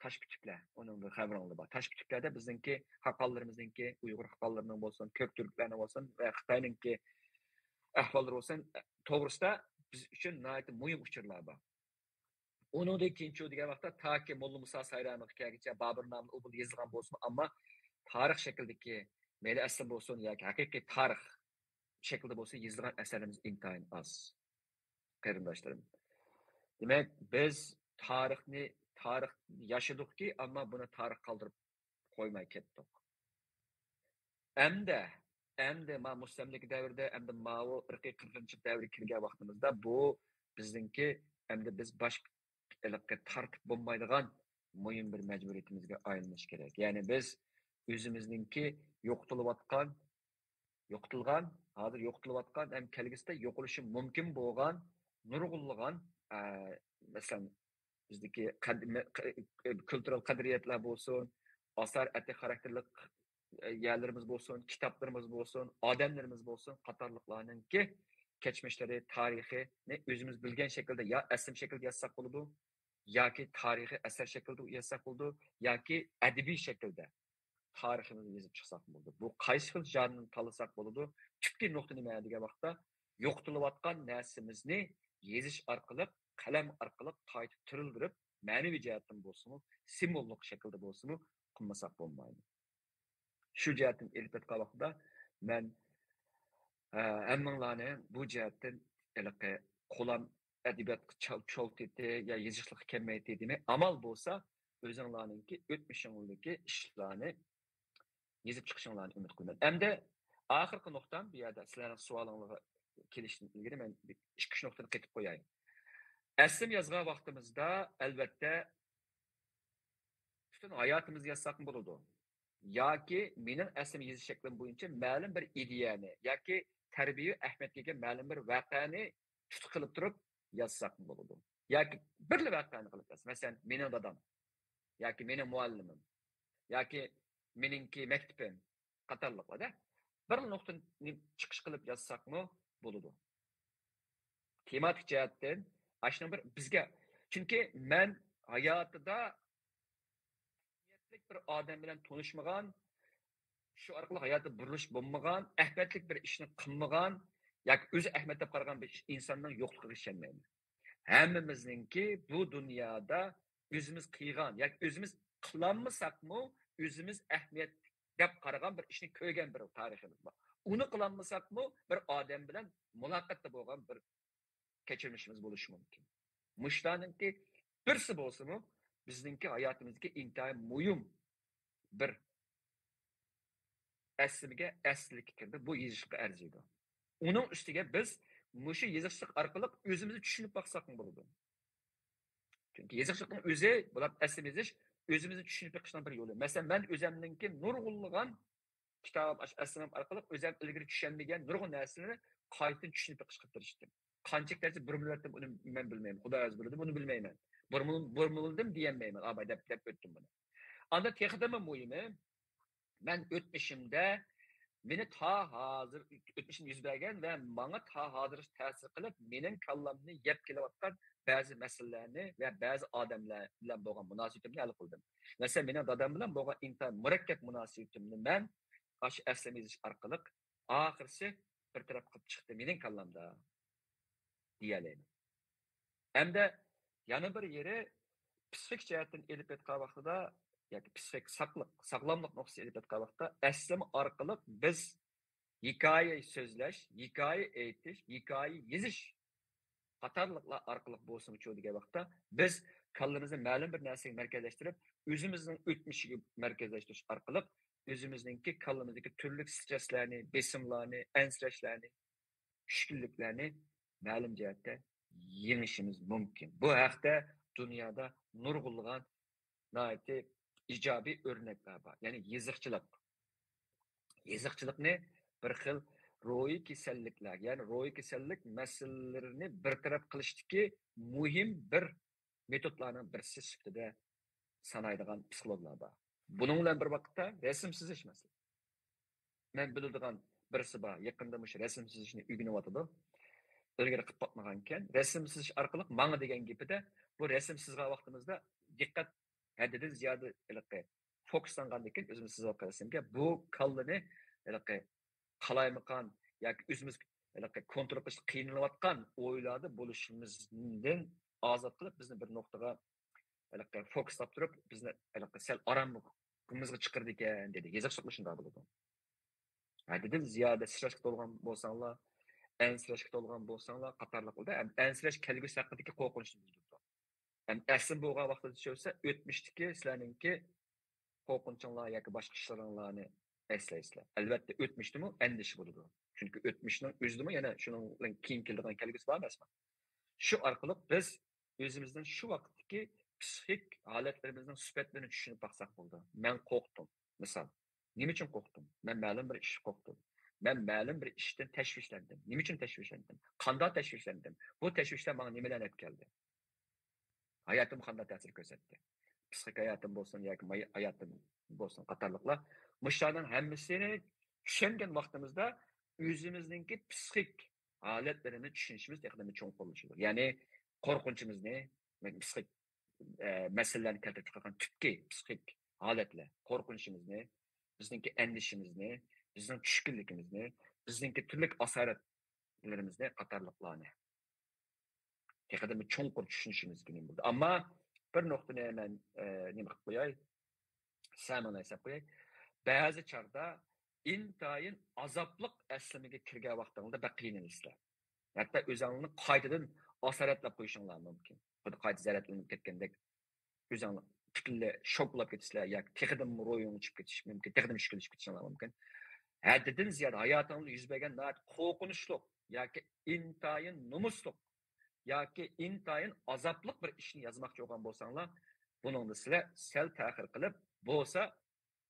تاش پۈتۈكلەر، ئۇنىڭدىن خەۋىرىڭلار بار. تاش پۈتۈكلەردە بىزنىڭكى خاقانلىرىمىزنىڭكى، ئۇيغۇر خاقانلىرىنىڭ بولسۇن، كۆك تۈركلەرنىڭ بولسۇن ۋە خىتاينىڭكى ئەھۋاللىرى بولسۇن، توغرىسىدا بىز ئۈچۈن ناھايىتى مۇھىم ئۇچۇرلار بار. ئۇنىڭدىن كېيىنچۇ دېگەن ۋاقىتتا تاكى موللا مۇسا سايرامىغا كەلگۈچە، بابۇر نامىنى ئۇ بۇ يېزىلغان بولسىمۇ، ئەمما تارىخ شەكلىدىكى، مەيلى ئەسلىم بولسۇن ياكى ھەقىقىي تارىخ شەكلىدە بولسۇن، يېزىلغان ئەسەرلىرىمىز ئىنتايىن ئاز، قېرىنداشلىرىم. دېمەك، بىز تارىخنى، تارىخ ياشىدۇقكى، ئەمما بۇنى تارىخ قالدۇرۇپ قويماي كەتتۇق. ئەمدى، ئەمدى ما مۇستەملىكە دەۋرىدە، ئەمدى ماۋۇ ئىرقىي قىرغىنچىلىق دەۋرىگە كىرگەن ۋاقتىمىزدا، بۇ بىزنىڭكى، ئەمدى بىز باش ئىلىققا تارتىپ بولمايدىغان مۇھىم بىر مەجبۇرىيىتىمىزگە ئايلىنىشى كېرەك. يەنى بىز ئۆزىمىزنىڭكى يوقىتىلىۋاتقان، يوقىتىلغان، ھازىر يوقىتىلىۋاتقان ھەم كەلگۈسىدە يوقىلىشى مۇمكىن بولغان نۇرغۇنلىغان، ئە، مەسىلەن، بىزدىكى قەد-، مە-، ق-، كۈلتۈرەل قەدرىيەتلەر بولسۇن، ئاسارئەتىك خاراكتېرلىك، ئە، يەرلىرىمىز بولسۇن، كىتابلىرىمىز بولسۇن، ئادەملىرىمىز بولسۇن قاتارلىقلارنىڭكى كەچمىشلىرى، تارىخىنى ئۆزىمىز بىلگەن شەكىلدە يا ئەسلىم شەكىلدە يازساق بولىدۇ، ياكى تارىخىي ئەسەر شەكلىدە يازساق بولىدۇ، ياكى ئەدەبىي شەكىلدە تارىخىمىزنى يېزىپ چىقساق بولىدۇ. بۇ قايسى خىل ژانىرنى تاللىساق بولىدۇ. تۈپكى نۇقتا نېمە دېگەن ۋاقىتتا، يوقىتىلىۋاتقان نەرسىمىزنى يېزىش ئارقىلىق، قەلەم ئارقىلىق قايتا تىرىلدۈرۈپ، مەنىۋى جەھەتتىن بولسىمۇ، سىمۋوللۇق شەكىلدە بولسىمۇ قىلمىساق بولمايدۇ. شۇ جەھەتتىن ئېلىپ ئېيتقان ۋاقتىدا مەن، ئە، ھەممىڭلارنى بۇ جەھەتتىن ھېلىقى قولام ئەدەبىياتقا چاۋ-، چوۋ تېتى يا يېزىقلىققا كەلمەيتتى دېمەي، ئامال بولسا ئۆزۈڭلارنىڭكى ئۆتمۈشۈڭدىكى ئىشلارنى يېزىپ چىقىشىڭلارنى ئۈمىد قىلىمەن. ئەمدى ئاخىرقى نۇقتام، بۇ يەردە سىلەرنىڭ سوئالىڭلارغا كېلىشتىن ئىلگىرى مەن بىر ئىككى، ئۈچ نۇقتىنى قېتىپ قوياي. ئەسلىم يازغان ۋاقتىمىزدا، ئەلۋەتتە، پۈتۈن ھاياتىمىزنى يازساقمۇ بولىدۇ. ياكى مېنىڭ ئەسلىم يېزىش شەكلىم بويىچە مەلۇم بىر ئىدىيەنى ياكى تەربىيە ئەھمىيەتكە ئىگە مەلۇم بىر ۋەقەنى تۇتقا قىلىپ تۇرۇپ يازساقمۇ بولىدۇ. ياكى بىرلا ۋەقەنى قىلىپ يازساق. مەسىلەن، مېنىڭ دادام ياكى مېنىڭ مۇئەللىمىم ياكى مېنىڭكى مەكتىپىم قاتارلىقلاردا بىر نۇقتىنى چىقىش قىلىپ يازساقمۇ بولىدۇ. تېماتىك جەھەتتىن ئاشۇنىڭ بىر بىزگە، چۈنكى مەن ھاياتىدا ئەھمىيەتلىك بىر ئادەم بىلەن تونۇشمىغان، شۇ ئارقىلىق ھاياتىدا بۇرۇلۇش بولمىغان، ئەھمىيەتلىك بىر ئىشنى قىلمىغان ياكى ئۆزى ئەھمىيەت دەپ قارىغان بىر ئىش-، ئىنساننىڭ يوقلۇقىغا ئىشەنمەيمەن. ھەممىمىزنىڭكى بۇ دۇنيادا ئۆزىمىز قىلغان ياكى ئۆزىمىز قىلالمىساقمۇ، ئۆزىمىز ئەھمىيەت دەپ قارىغان بىر ئىشنى كۆرگەن بىر تارىخىمىز بار. ئۇنى قىلالمىساقمۇ، بىر ئادەم بىلەن مۇلاقاتتا بولغان بىر كەچۈرمىشىمىز بولۇشى مۇمكىن. مۇشۇلارنىڭكى بىرسى بولسىمۇ، بىزنىڭكى ھاياتىمىزدىكى ئىنتايىن مۇھىم بىر ئەسلىمىگە، ئەسلىككە كىردى. بۇ يېزىشقا ئەرزىيدۇ. ئۇنىڭ ئۈستىگە بىز مۇشۇ يېزىقچىلىق ئارقىلىق ئۆزىمىزنى چۈشىنىپ باقساقمۇ بولىدۇ. چۈنكى يېزىقچىلىقنىڭ ئۆزى بولۇپ ئەسلىمە يېزىش، ئۆزىمىزنى چۈشىنىپ بېقىشنىڭ بىر يولى. مەسىلەن، مەن ئۆزەمنىڭكى نۇرغۇنلىغان كىتاب، ئاشۇ ئەسلىمەم ئارقىلىق ئۆزەم ئىلگىرى چۈشەنمىگەن نۇرغۇن نەرسىلەرنى قايتىدىن چۈشىنىپ بېقىشقا تىرىشتىم. قانچىلىك دەرسنى بۇرمىلىۋەتتىم، ئۇنى مەن بىلمەيمەن. خۇدا ئۆزى بىلىدۇ، بۇنى بىلمەيمەن. بۇرمىل-، بۇرمىلىدىم دېيەلمەيمەن، ئاباي دەپ، دەپ ئۆتتۈم بۇنى. ئاندا تېخىدىنمۇ مۇھىمى، مەن ئۆتمۈشۈمدە مېنى تا ھازىر، ئۆتمۈشۈمدە يۈز بەرگەن ۋە ماڭا تا ھازىرغىچە تەسىر قىلىپ، مېنىڭ كاللامنى يەپ كېلىۋاتقان بەزى مەسىلىلەرنى ۋە بەزى ئادەملەر بىلەن بولغان مۇناسىۋىتىمنى ھەل قىلدىم. مەسىلەن، مېنىڭ دادام بىلەن بولغان ئىنتايىن مۇرەككەپ مۇناسىۋىتىمنى مەن ئاشۇ ئەسلىمە يېزىش ئارقىلىق ئاخىرسى بىر تەرەپ قىلىپ چىقتى مېنىڭ كاللامدا، دېيەلەيمەن. ھەمدە يەنە بىر يېرى، پسىخىك جەھەتتىن ئېلىپ ئېيتقان ۋاقتىدا ياكى پسىخىك ساقلىق، ساغلاملىق نۇقتىسى ئېلىپ ئېيتقان ۋاقىتتا، ئەسلىمە ئارقىلىق بىز ھېكايە سۆزلەش، ھېكايە ئېيتىش، ھېكايە يېزىش قاتارلىقلار ئارقىلىق بولسۇنچۇ دېگەن ۋاقىتتا، بىز كاللىمىزنى مەلۇم بىر نەرسىگە مەركەزلەشتۈرۈپ، ئۆزىمىزنىڭ ئۆتمۈشىگە مەركەزلەشتۈرۈش ئارقىلىق، ئۆزىمىزنىڭكى كاللىمىزدىكى تۈرلۈك سترېسلەرنى، بېسىملارنى، ئەنسىرەشلەرنى، چۈشكۈنلۈكلەرنى مەلۇم جەھەتتە يېڭىشىمىز مۇمكىن. بۇ ھەقتە دۇنيادا نۇرغۇنلىغان ناھايىتى ئىجابىي ئۆرنەكلەر بار. يەنى يېزىقچىلىق. يېزىقچىلىقنى بىر خىل روھىي كېسەللىكلەر، يەنى روھىي كېسەللىك مەسىلىلىرىنى بىر تەرەپ قىلىشتىكى مۇھىم بىر مېتودلارنىڭ بىرسى سۈپىتىدە سانايدىغان پسىخولوگلار بار. بۇنىڭ بىلەن بىر ۋاقىتتا رەسىم سىزىش مەسىلىسى. مەن بىلىدىغان بىرسى بار، يېقىندا مۇشۇ رەسىم سىزىشنى ئۆگىنىۋاتىدۇ. ئىلگىرى قىلىپ باقمىغانىكەن. رەسىم سىزىش ئارقىلىق ماڭا دېگەن گېپىدە، بۇ رەسىم سىزغان ۋاقتىمىزدا دىققەت ھەددىدىن زىيادە ھېلىقى فوكۇسلانغاندىن كېيىن، ئۆزىمىز سىزىۋاتقان رەسىمگە بۇ كاللىنى ھېلىقى قالايمىقان ياكى ئۆزىمىز ھېلىقى كونترول قىلىشتا قىينىلىۋاتقان ئويلاردا بولۇشىمىزدىن ئازاد قىلىپ، بىزنى بىر نۇقتىغا ھېلىقى فوكۇسلاپ تۇرۇپ، بىزنى ھېلىقى سەل ئارامىمىزغا چىقىرىدىكەن، دېدى. يېزىقچىلىقمۇ شۇنداق بولىدۇ. ھەددىدىن زىيادە سترېسكە تولغان بولساڭلار، ئەنسىرەشكە تولغان بولساڭلار قاتارلىقلاردا، ئەم-، ئەنسىرەش كەلگۈسى ھەققىدىكى قورقۇنچنى بىلدۈرىدۇ. ھەم ئەسلىم بولغان ۋاقتىدا چۆرسە، ئۆتمۈشتىكى سىلەرنىڭكى قورقۇنچۇڭلار ياكى باشقا ئىشلىرىڭلارنى ئەسلەيسىلەر. ئەلۋەتتە، ئۆتمۈشتىمۇ ئەندىشە بولىدۇ. چۈنكى ئۆتمۈشنىڭ ئۆزىدىمۇ يەنە شۇنىڭ بىلەن كېيىن كېلىدىغان كەلگۈسى بار ئەمەسمۇ؟ شۇ ئارقىلىق بىز ئۆزىمىزنىڭ شۇ ۋاقىتتىكى پسىخىك ھالەتلىرىمىزنىڭ سۈپەتلىرىنى چۈشىنىپ باقساق بولىدۇ. مەن قورقتۇم، مىسال. نېمە ئۈچۈن قورقتۇم؟ مەن مەلۇم بىر ئىشقا قورقتۇم. مەن مەلۇم بىر ئىشتىن تەشۋىشلەندىم. نېمە ئۈچۈن تەشۋىشلەندىم؟ قانداق تەشۋىشلەندىم؟ بۇ تەشۋىشلەر ماڭا نېمىلەرنى ئەپ كەلدى؟ ھاياتىمغا قانداق تەسىر كۆرسەتتى؟ پسىخىك ھاياتىم بولسۇن ياكى ماي-، ھاياتىم بولسۇن قاتارلىقلار. مۇشۇلارنىڭ ھەممىسىنى چۈشەنگەن ۋاقتىمىزدا ئۆزىمىزنىڭكى پسىخىك ھالەتلىرىنى چۈشىنىشىمىز تېخىدىنمۇ چوڭقۇرلىشىدۇ. يەنى قورقۇنچىمىزنى، پسىخىك، ئە، مەسىلىلەرنى كەلتۈرۈپ چىقارغان تۈپكى پسىخىك ھالەتلەر، قورقۇنچىمىزنى، بىزنىڭكى ئەندىشىمىزنى، بىزنىڭ چۈشكۈنلۈكىمىزنى، بىزنىڭكى تۈرلۈك ئاسارەتلىرىمىزنى قاتارلىقلارنى تېخىدىنمۇ چوڭقۇر چۈشىنىشىمىز مۇھىم بولىدۇ. ئەمما بىر نۇقتىنى مەن، ئە، نېمە قىلىپ قوياي، سەمىڭلار ھېساب قوياي. بەزى چاغدا ئىنتايىن ئازابلىق ئەسلىمىگە كىرگەن ۋاقتىڭلاردا بەك قىينىلىسىلەر. ھەتتا ئۆزۈڭلارنى قايتىدىن ئاسارەتلەپ قويۇشۇڭلار مۇمكىن. خۇددى قايتا زەرەتلىنىپ كەتكەندەك ئۆزۈڭلار پۈتۈنلەي شوك بولۇپ كېتىسىلەر ياكى تېخىدىنمۇ روھىڭ چۈشۈپ كېتىشى مۇمكىن، تېخىدىنمۇ چۈشكۈنلىشىپ كېتىشىڭلار مۇمكىن. ھەددىدىن زىيادە ھاياتىڭدا يۈز بەرگەن ناھايىتى قورقۇنچلۇق ياكى ئىنتايىن نومۇسلۇق ياكى ئىنتايىن ئازابلىق بىر ئىشنى يازماقچى بولغان بولساڭلار، بۇنىڭدا سىلەر سەل تەخىر قىلىپ، بولسا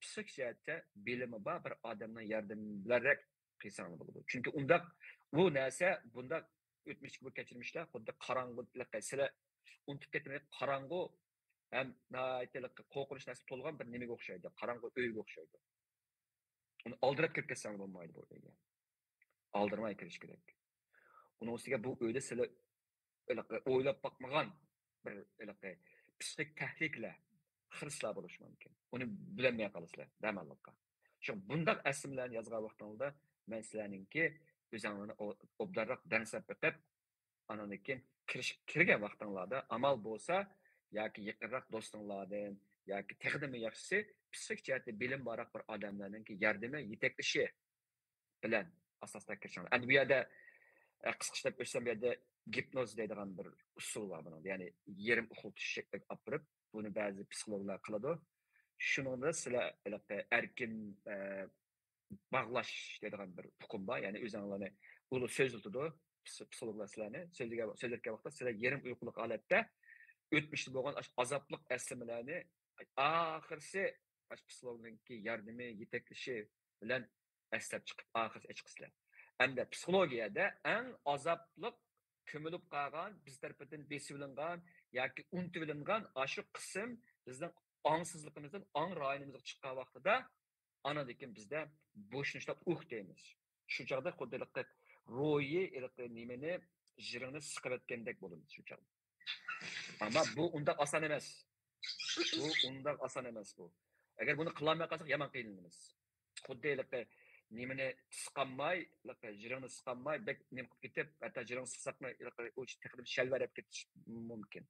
پسىخىك جەھەتتە بىلىمى بار بىر ئادەمنىڭ ياردىمى بىلەنرەك قىلساڭلار بولىدۇ. چۈنكى ئۇنداق، ئۇ نەرسە، بۇنداق ئۆتمۈشتىكى بۇ كەچۈرمىشلەر خۇددى قاراڭغۇلۇق، سىلەر ئۇنتۇپ كەتمەي، قاراڭغۇ ھەم ناھايىتى قورقۇنچ نەرسە تولغان بىر نېمىگە ئوخشايدۇ، قاراڭغۇ ئۆيگە ئوخشايدۇ. ئۇنى ئالدىراپ كىرىپ كەتسەڭلار بولمايدۇ بۇ ئۆيگە. ئالدىرىماي كىرىش كېرەك. ئۇنىڭ ئۈستىگە بۇ ئۆيدە سىلەر ھېلىقى ئويلاپ باقمىغان بىر ھېلىقى پسىخىك تەھلىكىلەر، خىرىسلار بولۇشى مۇمكىن. ئۇنى بىلەلمەي قالىسىلەر دەماللىققا. شۇ بۇنداق ئەسلىمىلەرنى يازغان ۋاقتىڭلاردا مەن سىلەرنىڭكى ئۆزەڭلارنى ئو-، ئوبدانراق دەرسلەپ بېقىپ، ئانان كېيىن كىرىش-، كىرگەن ۋاقتىڭلاردا ئامال بولسا ياكى يېقىنراق دوستۇڭلاردىن ياكى تېخىدىمۇ ياخشىسى پسىخىك جەھەتتە بىلىم بارراق بىر ئادەملەرنىڭكى ياردىمى، يېتەكلىشى بىلەن ئاساستا كىرىشىڭلار. ئەمدى بۇ يەردە، ئە، قىسقىچە دەپ ئۆتسەم، بۇ يەردە گىپنوز دەيدىغان بىر ئۇسۇل بار بۇنىڭدا. يەنى يېرىم ئۇخلىتىش شەكلىگە ئاپىرىپ، بۇنى بەزى پسىخولوگلار قىلىدۇ. شۇنىڭدا سىلەر ھېلىقى ئەركىن، ئە، باغلاش دەيدىغان بىر ئۇقۇم بار. يەنى ئۆزۈڭلارنى ئۇلار سۆزلىتىدۇ. پس-، پسىخولوگلار سىلەرنى سۆزلىگەن، سۆزلەتكەن ۋاقىتتا سىلەر يېرىم ئۇيقۇلۇق ھالەتتە ئۆتمۈشتە بولغان ئاش-، ئازابلىق ئەسلىمىلەرنى ئاخىرسى ئاشۇ پسىخولوگنىڭكى ياردىمى، يېتەكلىشى بىلەن ئەسلەپ چىقىپ، ئاخىرسى ئېچىقىسىلەر. ئەمدى پسىخولوگىيەدە ئەڭ ئازابلىق، كۆمۈلۈپ قالغان، بىز تەرىپىدىن بېسىۋېلىنغان ياكى ئۇنتۇۋېلىنغان ئاشۇ قىسىم بىزنىڭ ئاڭسىزلىقىمىزدىن ئاڭ رايونىمىزغا چىققان ۋاقتىدا، ئانىدىن كېيىن بىزدە بوشىنىشلاپ ئۇھ دەيمىز. شۇ چاغدا خۇددى ھېلىقى روھىي ھېلىقى نېمىنى، ژىرىڭنى سىقىۋەتكەندەك بولىمىز شۇ چاغدا. ئەمما بۇ ئۇنداق ئاسان ئەمەس. بۇ ئۇنداق ئاسان ئەمەس بۇ. ئەگەر بۇنى قىلالماي قالساق، يامان قىينىلىمىز. خۇددى ھېلىقى نېمىنى سىقالماي، ھېلىقى ژىرىڭنى سىقالماي، بەك نېمە قىلىپ كېتىپ، ھەتتا ژىرىڭ سىقساقمۇ، ھېلىقى ئۇ تېخىدىن شەلۋەرەپ كېتىشى مۇمكىن.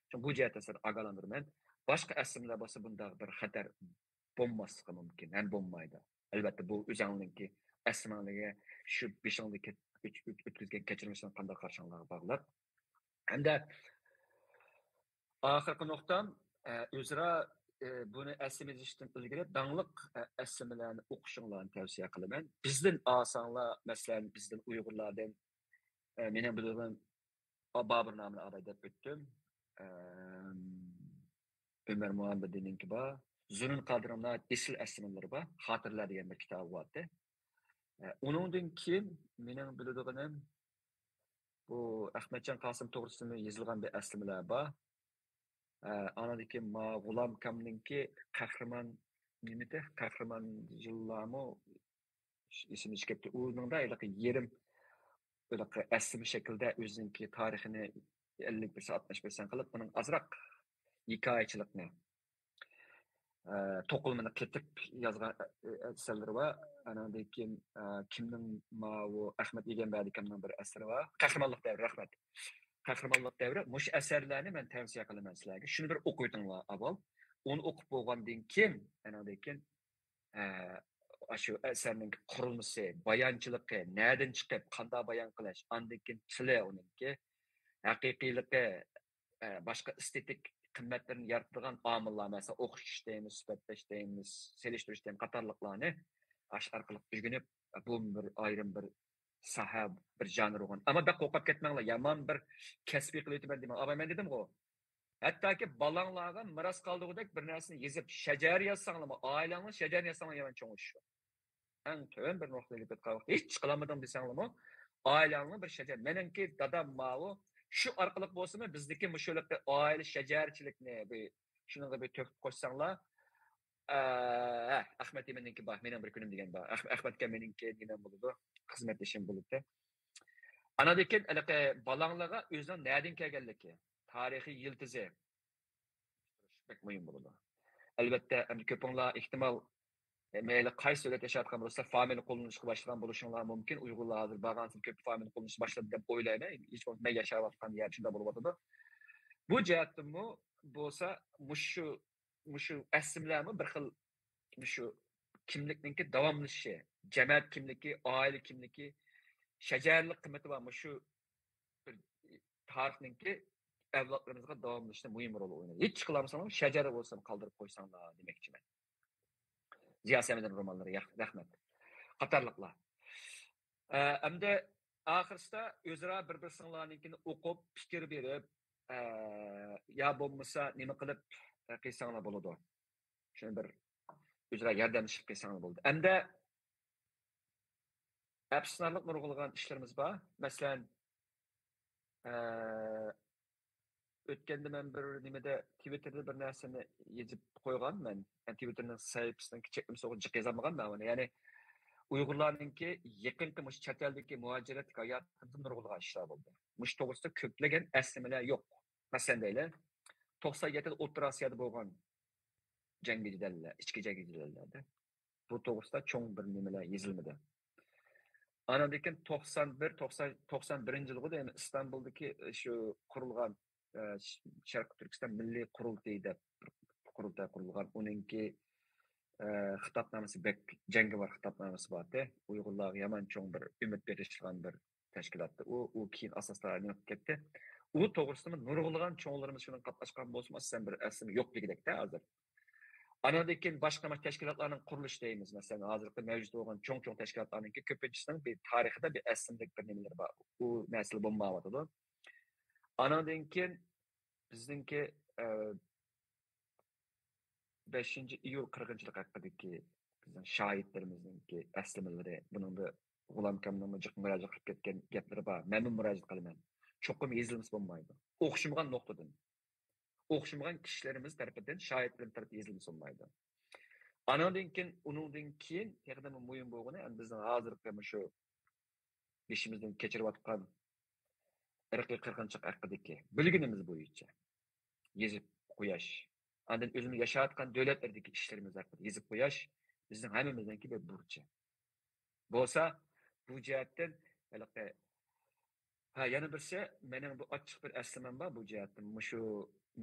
شۇڭا بۇ جەھەتتىن سىلەرنى ئاگاھلاندۇرىمەن. باشقا ئەسلىمىلەر بولسا بۇنداق بىر خەتەر بولماسلىقى مۇمكىن، ھەم بولمايدۇ. ئەلۋەتتە، بۇ ئۆزەڭنىڭكى ئەسلىمەڭلىكى، شۇ بېشىڭدا كەت-، ئۆت-، ئۆت-، ئۆتكۈزگەن كەچۈرمىشىڭ قانداق قارىشىڭلارغا باغلىق. ھەمدە ئاخىرقى نۇقتام، ئە، ئۆزئارا، ئە، بۇنى ئەسلىمە يېزىشتىن ئىلگىرى داڭلىق، ئە، ئەسلىمىلەرنى ئوقۇشۇڭلارنى تەۋسىيە قىلىمەن. بىزدىن ئالساڭلار، مەسىلەن، بىزدىن ئۇيغۇرلاردىن، ئە، مېنىڭ بىلىدىغىنىم، ئا، بابۇر نامىنى ئالاي دەپ ئۆتتۈم. ئەم، ئۆمەر مۇھەممەدىنىڭكى بار. زۇنۇن قادىرنىڭ ناھايىتى ئېسىل ئەسلىمىلىرى بار. خاتىرىلەر دېگەن بىر كىتابى بارتى. ئە، ئۇنىڭدىن كېيىن مېنىڭ بىلىدىغىنىم، بۇ ئەخمەتجان قاسىم توغرىسىدىمۇ يېزىلغان بىر ئەسلىمىلەر بار. ئە، ئانىدىن كېيىن ما غۇلام كامنىڭكى قەھرىمان نېمىدى؟ قەھرىمان يىللارمۇ؟ ئېسىمدىن چىقىپ كەتتى. ئۇنىڭدا ھېلىقى يېرىم، ھېلىقى ئەسلىمە شەكلىدە ئۆزىنىڭكى تارىخىنى ئەللىك بىر، ئاتمىش بىر سان قىلىپ، بۇنىڭ ئازراق ھېكايىچىلىقنى، ئە، توقۇلمىنى قېتىپ يازغان، ئە، ئەسەرلىرى بار. ئانىڭدىن كېيىن، ئە، كىمنىڭ ماۋۇ ئەخمەت ئىگەمبەردى ئاكامنىڭ بىر ئەسىرى بار. قەھرىمانلىق دەۋرى، رەھمەت. قەھرىمانلىق دەۋرى. مۇشۇ ئەسەرلەرنى مەن تەۋسىيە قىلىمەن سىلەرگە. شۇنى بىر ئوقۇۋېتىڭلار ئاۋۋال. ئۇنى ئوقۇپ بولغاندىن كېيىن، ئانىڭدىن كېيىن، ئە، ئاشۇ ئەسەرنىڭ قۇرۇلمىسى، بايانچىلىقى، نەدىن چىقىپ، قانداق بايان قىلىش، ئاندىن كېيىن تىلى ئۇنىڭكى، ھەقىقىيلىقى، ئە، باشقا ئېستېتىك قىممەتلىرىنى يارىتىدىغان ئامىللار، مەسىلەن، ئوخشىتىش دەيمىز، سۈپەتلەش دەيمىز، سېلىشتۇرۇش دەيمىز قاتارلىقلارنى ئاشۇ ئارقىلىق ئۆگىنىپ، بۇ بىر ئايرىم بىر ساھە، بىر ژانىر بولغان. ئەمما بەك قورقۇپ كەتمەڭلار، يامان بىر كەسپىي قىلىۋېتىمەن دېمەڭ. ئاۋاي، مەن دېدىمغۇ، ھەتتاكى بالاڭلارغا مىراس قالدۇرغۇدەك بىر نەرسىنى يېزىپ، شەجەرە يازساڭلارمۇ، ئائىلەڭلار شەجەرىنى يازساڭلار يامان چوڭ ئىش شۇ. ئەڭ تۆۋەن بىر نۇقتىنى ئېلىپ كەتكەن ۋاقىت، ھېچ قىلالمىدىڭ دېسەڭلىمۇ، ئائىلەڭنىڭ بىر شەجەر. مېنىڭكى دادام ماۋۇ، شۇ ئارقىلىق بولسىمۇ بىزدىكى مۇشۇ ئائىلە شەجەرىچىلىكنى بىر، شۇنىڭغا بىر تۆھپە قوشساڭلار، ئە، ئەخمەت ئىمىننىڭكى بار، مېنىڭ بىر كۈنۈم دېگەن بار. ئەخ-، ئەخمەت ئاكا مېنىڭكى نېمەم بولىدۇ، خىزمەتدىشىم بولىدۇ. ئاناندىن كېيىن ھېلىقى بالاڭلارغا ئۆزىنىڭ نەدىن كەلگەنلىكى، تارىخىي يىلتىزى بەك مۇھىم بولىدۇ. ئەلۋەتتە، ئەمدى كۆپۈڭلار ئېھتىمال، ئە، مەيلى قايسى دۆلەتتە ياشاۋاتقان بولسا، فامىلە قوللىنىشقا باشلىغان بولۇشۇڭلار مۇمكىن. ئۇيغۇرلار ھازىر بارغانسېرى كۆپ فامىلە قوللىنىشقا باشلىدى دەپ ئويلايمەن. ھېچ بولمىسا مەن ياشاۋاتقان يەر شۇنداق بولۇۋاتىدۇ. بۇ جەھەتتىنمۇ بولسا مۇشۇ، مۇشۇ ئەسلىمىلەرمۇ بىر خىل مۇشۇ كىملىكنىڭكى داۋاملىشىشى، جەمەت كىملىكى، ئائىلە كىملىكى، شەجەرىلىك قىممىتى بار مۇشۇ بىر تارىخنىڭكى ئەۋلادلىرىمىزغا داۋاملىشىشتا مۇھىم رول ئوينايدۇ. ھېچ قىلالمىساڭلار، شەجەرە بولسا قالدۇرۇپ قويساڭلار دېمەكچىمەن. زىيا سەمەدىن رومانلىرى، ياق-، رەھمەت. قاتارلىقلار. ئە، ئەمدى ئاخىرسىدا ئۆزئارا بىر-بىرسىڭلارنىڭكىنى ئوقۇپ، پىكىر بېرىپ، ئە، يا بولمىسا نېمە قىلىپ، ئە، قىلساڭلار بولىدۇ. شۇنى بىر ئۆزئارا ياردەملىشىپ قىلساڭلار بولىدۇ. ئەمدى ئەپسۇسلىنارلىق نۇرغۇنلىغان ئىشلىرىمىز بار. مەسىلەن، ئە، ئۆتكەندە مەن بىر نېمىدە، تىۋىتتېردا بىر نەرسىنى يېزىپ قويغان مەن. يەنى تىۋىتتېرنىڭ سەھىپىسىنىڭ چەكلىمىسى بولغان جىق يازالمىغان مەن ئۇنى. يەنى ئۇيغۇرلارنىڭكى يېقىنقى مۇشۇ چەت ئەلدىكى مۇھاجىرەتتىكى ھاياتىدا نۇرغۇنلىغان ئىشلار بولدى. مۇشۇ توغرىسىدا كۆپلىگەن ئەسلىمىلەر يوق. مەسىلەن دەيلى، توقسان يەتتىدە ئوتتۇرا ئاسىيادا بولغان جەڭگى جېدەللەر، ئىچكى جەڭگى جېدەللەردە بۇ توغرىسىدا چوڭ بىر نېمىلەر يېزىلمىدى. ئاناندىن كېيىن توقسان بىر، توقسان، توقسان بىرىنچى يىلغۇ دەيمەن، ئىستانبۇلدىكى، ئە، شۇ قۇرۇلغان، ئە، ش-، شەرقىي تۈركىستان مىللىي قۇرۇلتىيى دەپ بىر قۇرۇلتاي قۇرۇلغان. ئۇنىڭكى، ئە، خىتابنامىسى بەك جەڭگىۋار خىتابنامىسى بارتى. ئۇيغۇرلارغا يامان چوڭ بىر ئۈمىد بېغىشلىغان بىر تەشكىلاتتى. ئۇ، ئۇ كېيىن ئاساستا نېمە قىلىپ كەتتى. ئۇ توغرىسىدىمۇ نۇرغۇنلىغان چوڭلىرىمىز شۇنىڭ قاتناشقان بولسىمۇ، ئەسلىدە بىر ئەسلىمە يوق دېگۈدەكتە ھازىر. ئاناندىن كېيىن باشقا تەشكىلاتلارنىڭ قۇرۇلۇشى دەيمىز. مەسىلەن، ھازىرقى مەۋجۇت بولغان چوڭ-چوڭ تەشكىلاتلارنىڭكى كۆپىنچىسىنىڭ بىر تارىخىدا بىر ئەسلىمىلىك بىر نېمىلىرى بار. ئۇ مەسىلە بولمايۋاتىدۇ. ئاناندىن كېيىن بىزنىڭكى، ئە، بەشىنچى ئىيۇل قىرغىنچىلىقى ھەققىدىكى بىزنىڭ شاھىتلىرىمىزنىڭكى ئەسلىمىلىرى، بۇنىڭدا غۇلام ئاكامنىڭمۇ جىق مۇراجىئەت قىلىپ كەتكەن گەپلىرى بار. مەنمۇ مۇراجىئەت قىلىمەن. چوقۇم يېزىلمىسا بولمايدۇ. ئوخشىمىغان نۇقتىدىن، ئوخشىمىغان كىشىلىرىمىز تەرىپىدىن، شاھىتلىرىمىز تەرىپىدىن يېزىلمىسا بولمايدۇ. ئانىڭدىن كېيىن، ئۇنىڭدىن كېيىن تېخىمۇ مۇھىم بولغىنى، ئەمدى بىزنىڭ ھازىرقى مۇشۇ بېشىمىزدىن كەچۈرۈۋاتقان ئىرقىي قىرغىنچىلىق ھەققىدىكى بىلگىنىمىز بويىچە يېزىپ قوياش. ئاندىن ئۆزىمىز ياشاۋاتقان دۆلەتلەردىكى ئىشلىرىمىز ھەققىدە يېزىپ قوياش بىزنىڭ ھەممىمىزنىڭكى بىر بۇرچى. بولسا، بۇ جەھەتتىن ھېلىقى، ھە، يەنە بىرسى، مېنىڭ بۇ ئاچچىق بىر ئەسلىمەم بار بۇ جەھەتتىن. مۇشۇ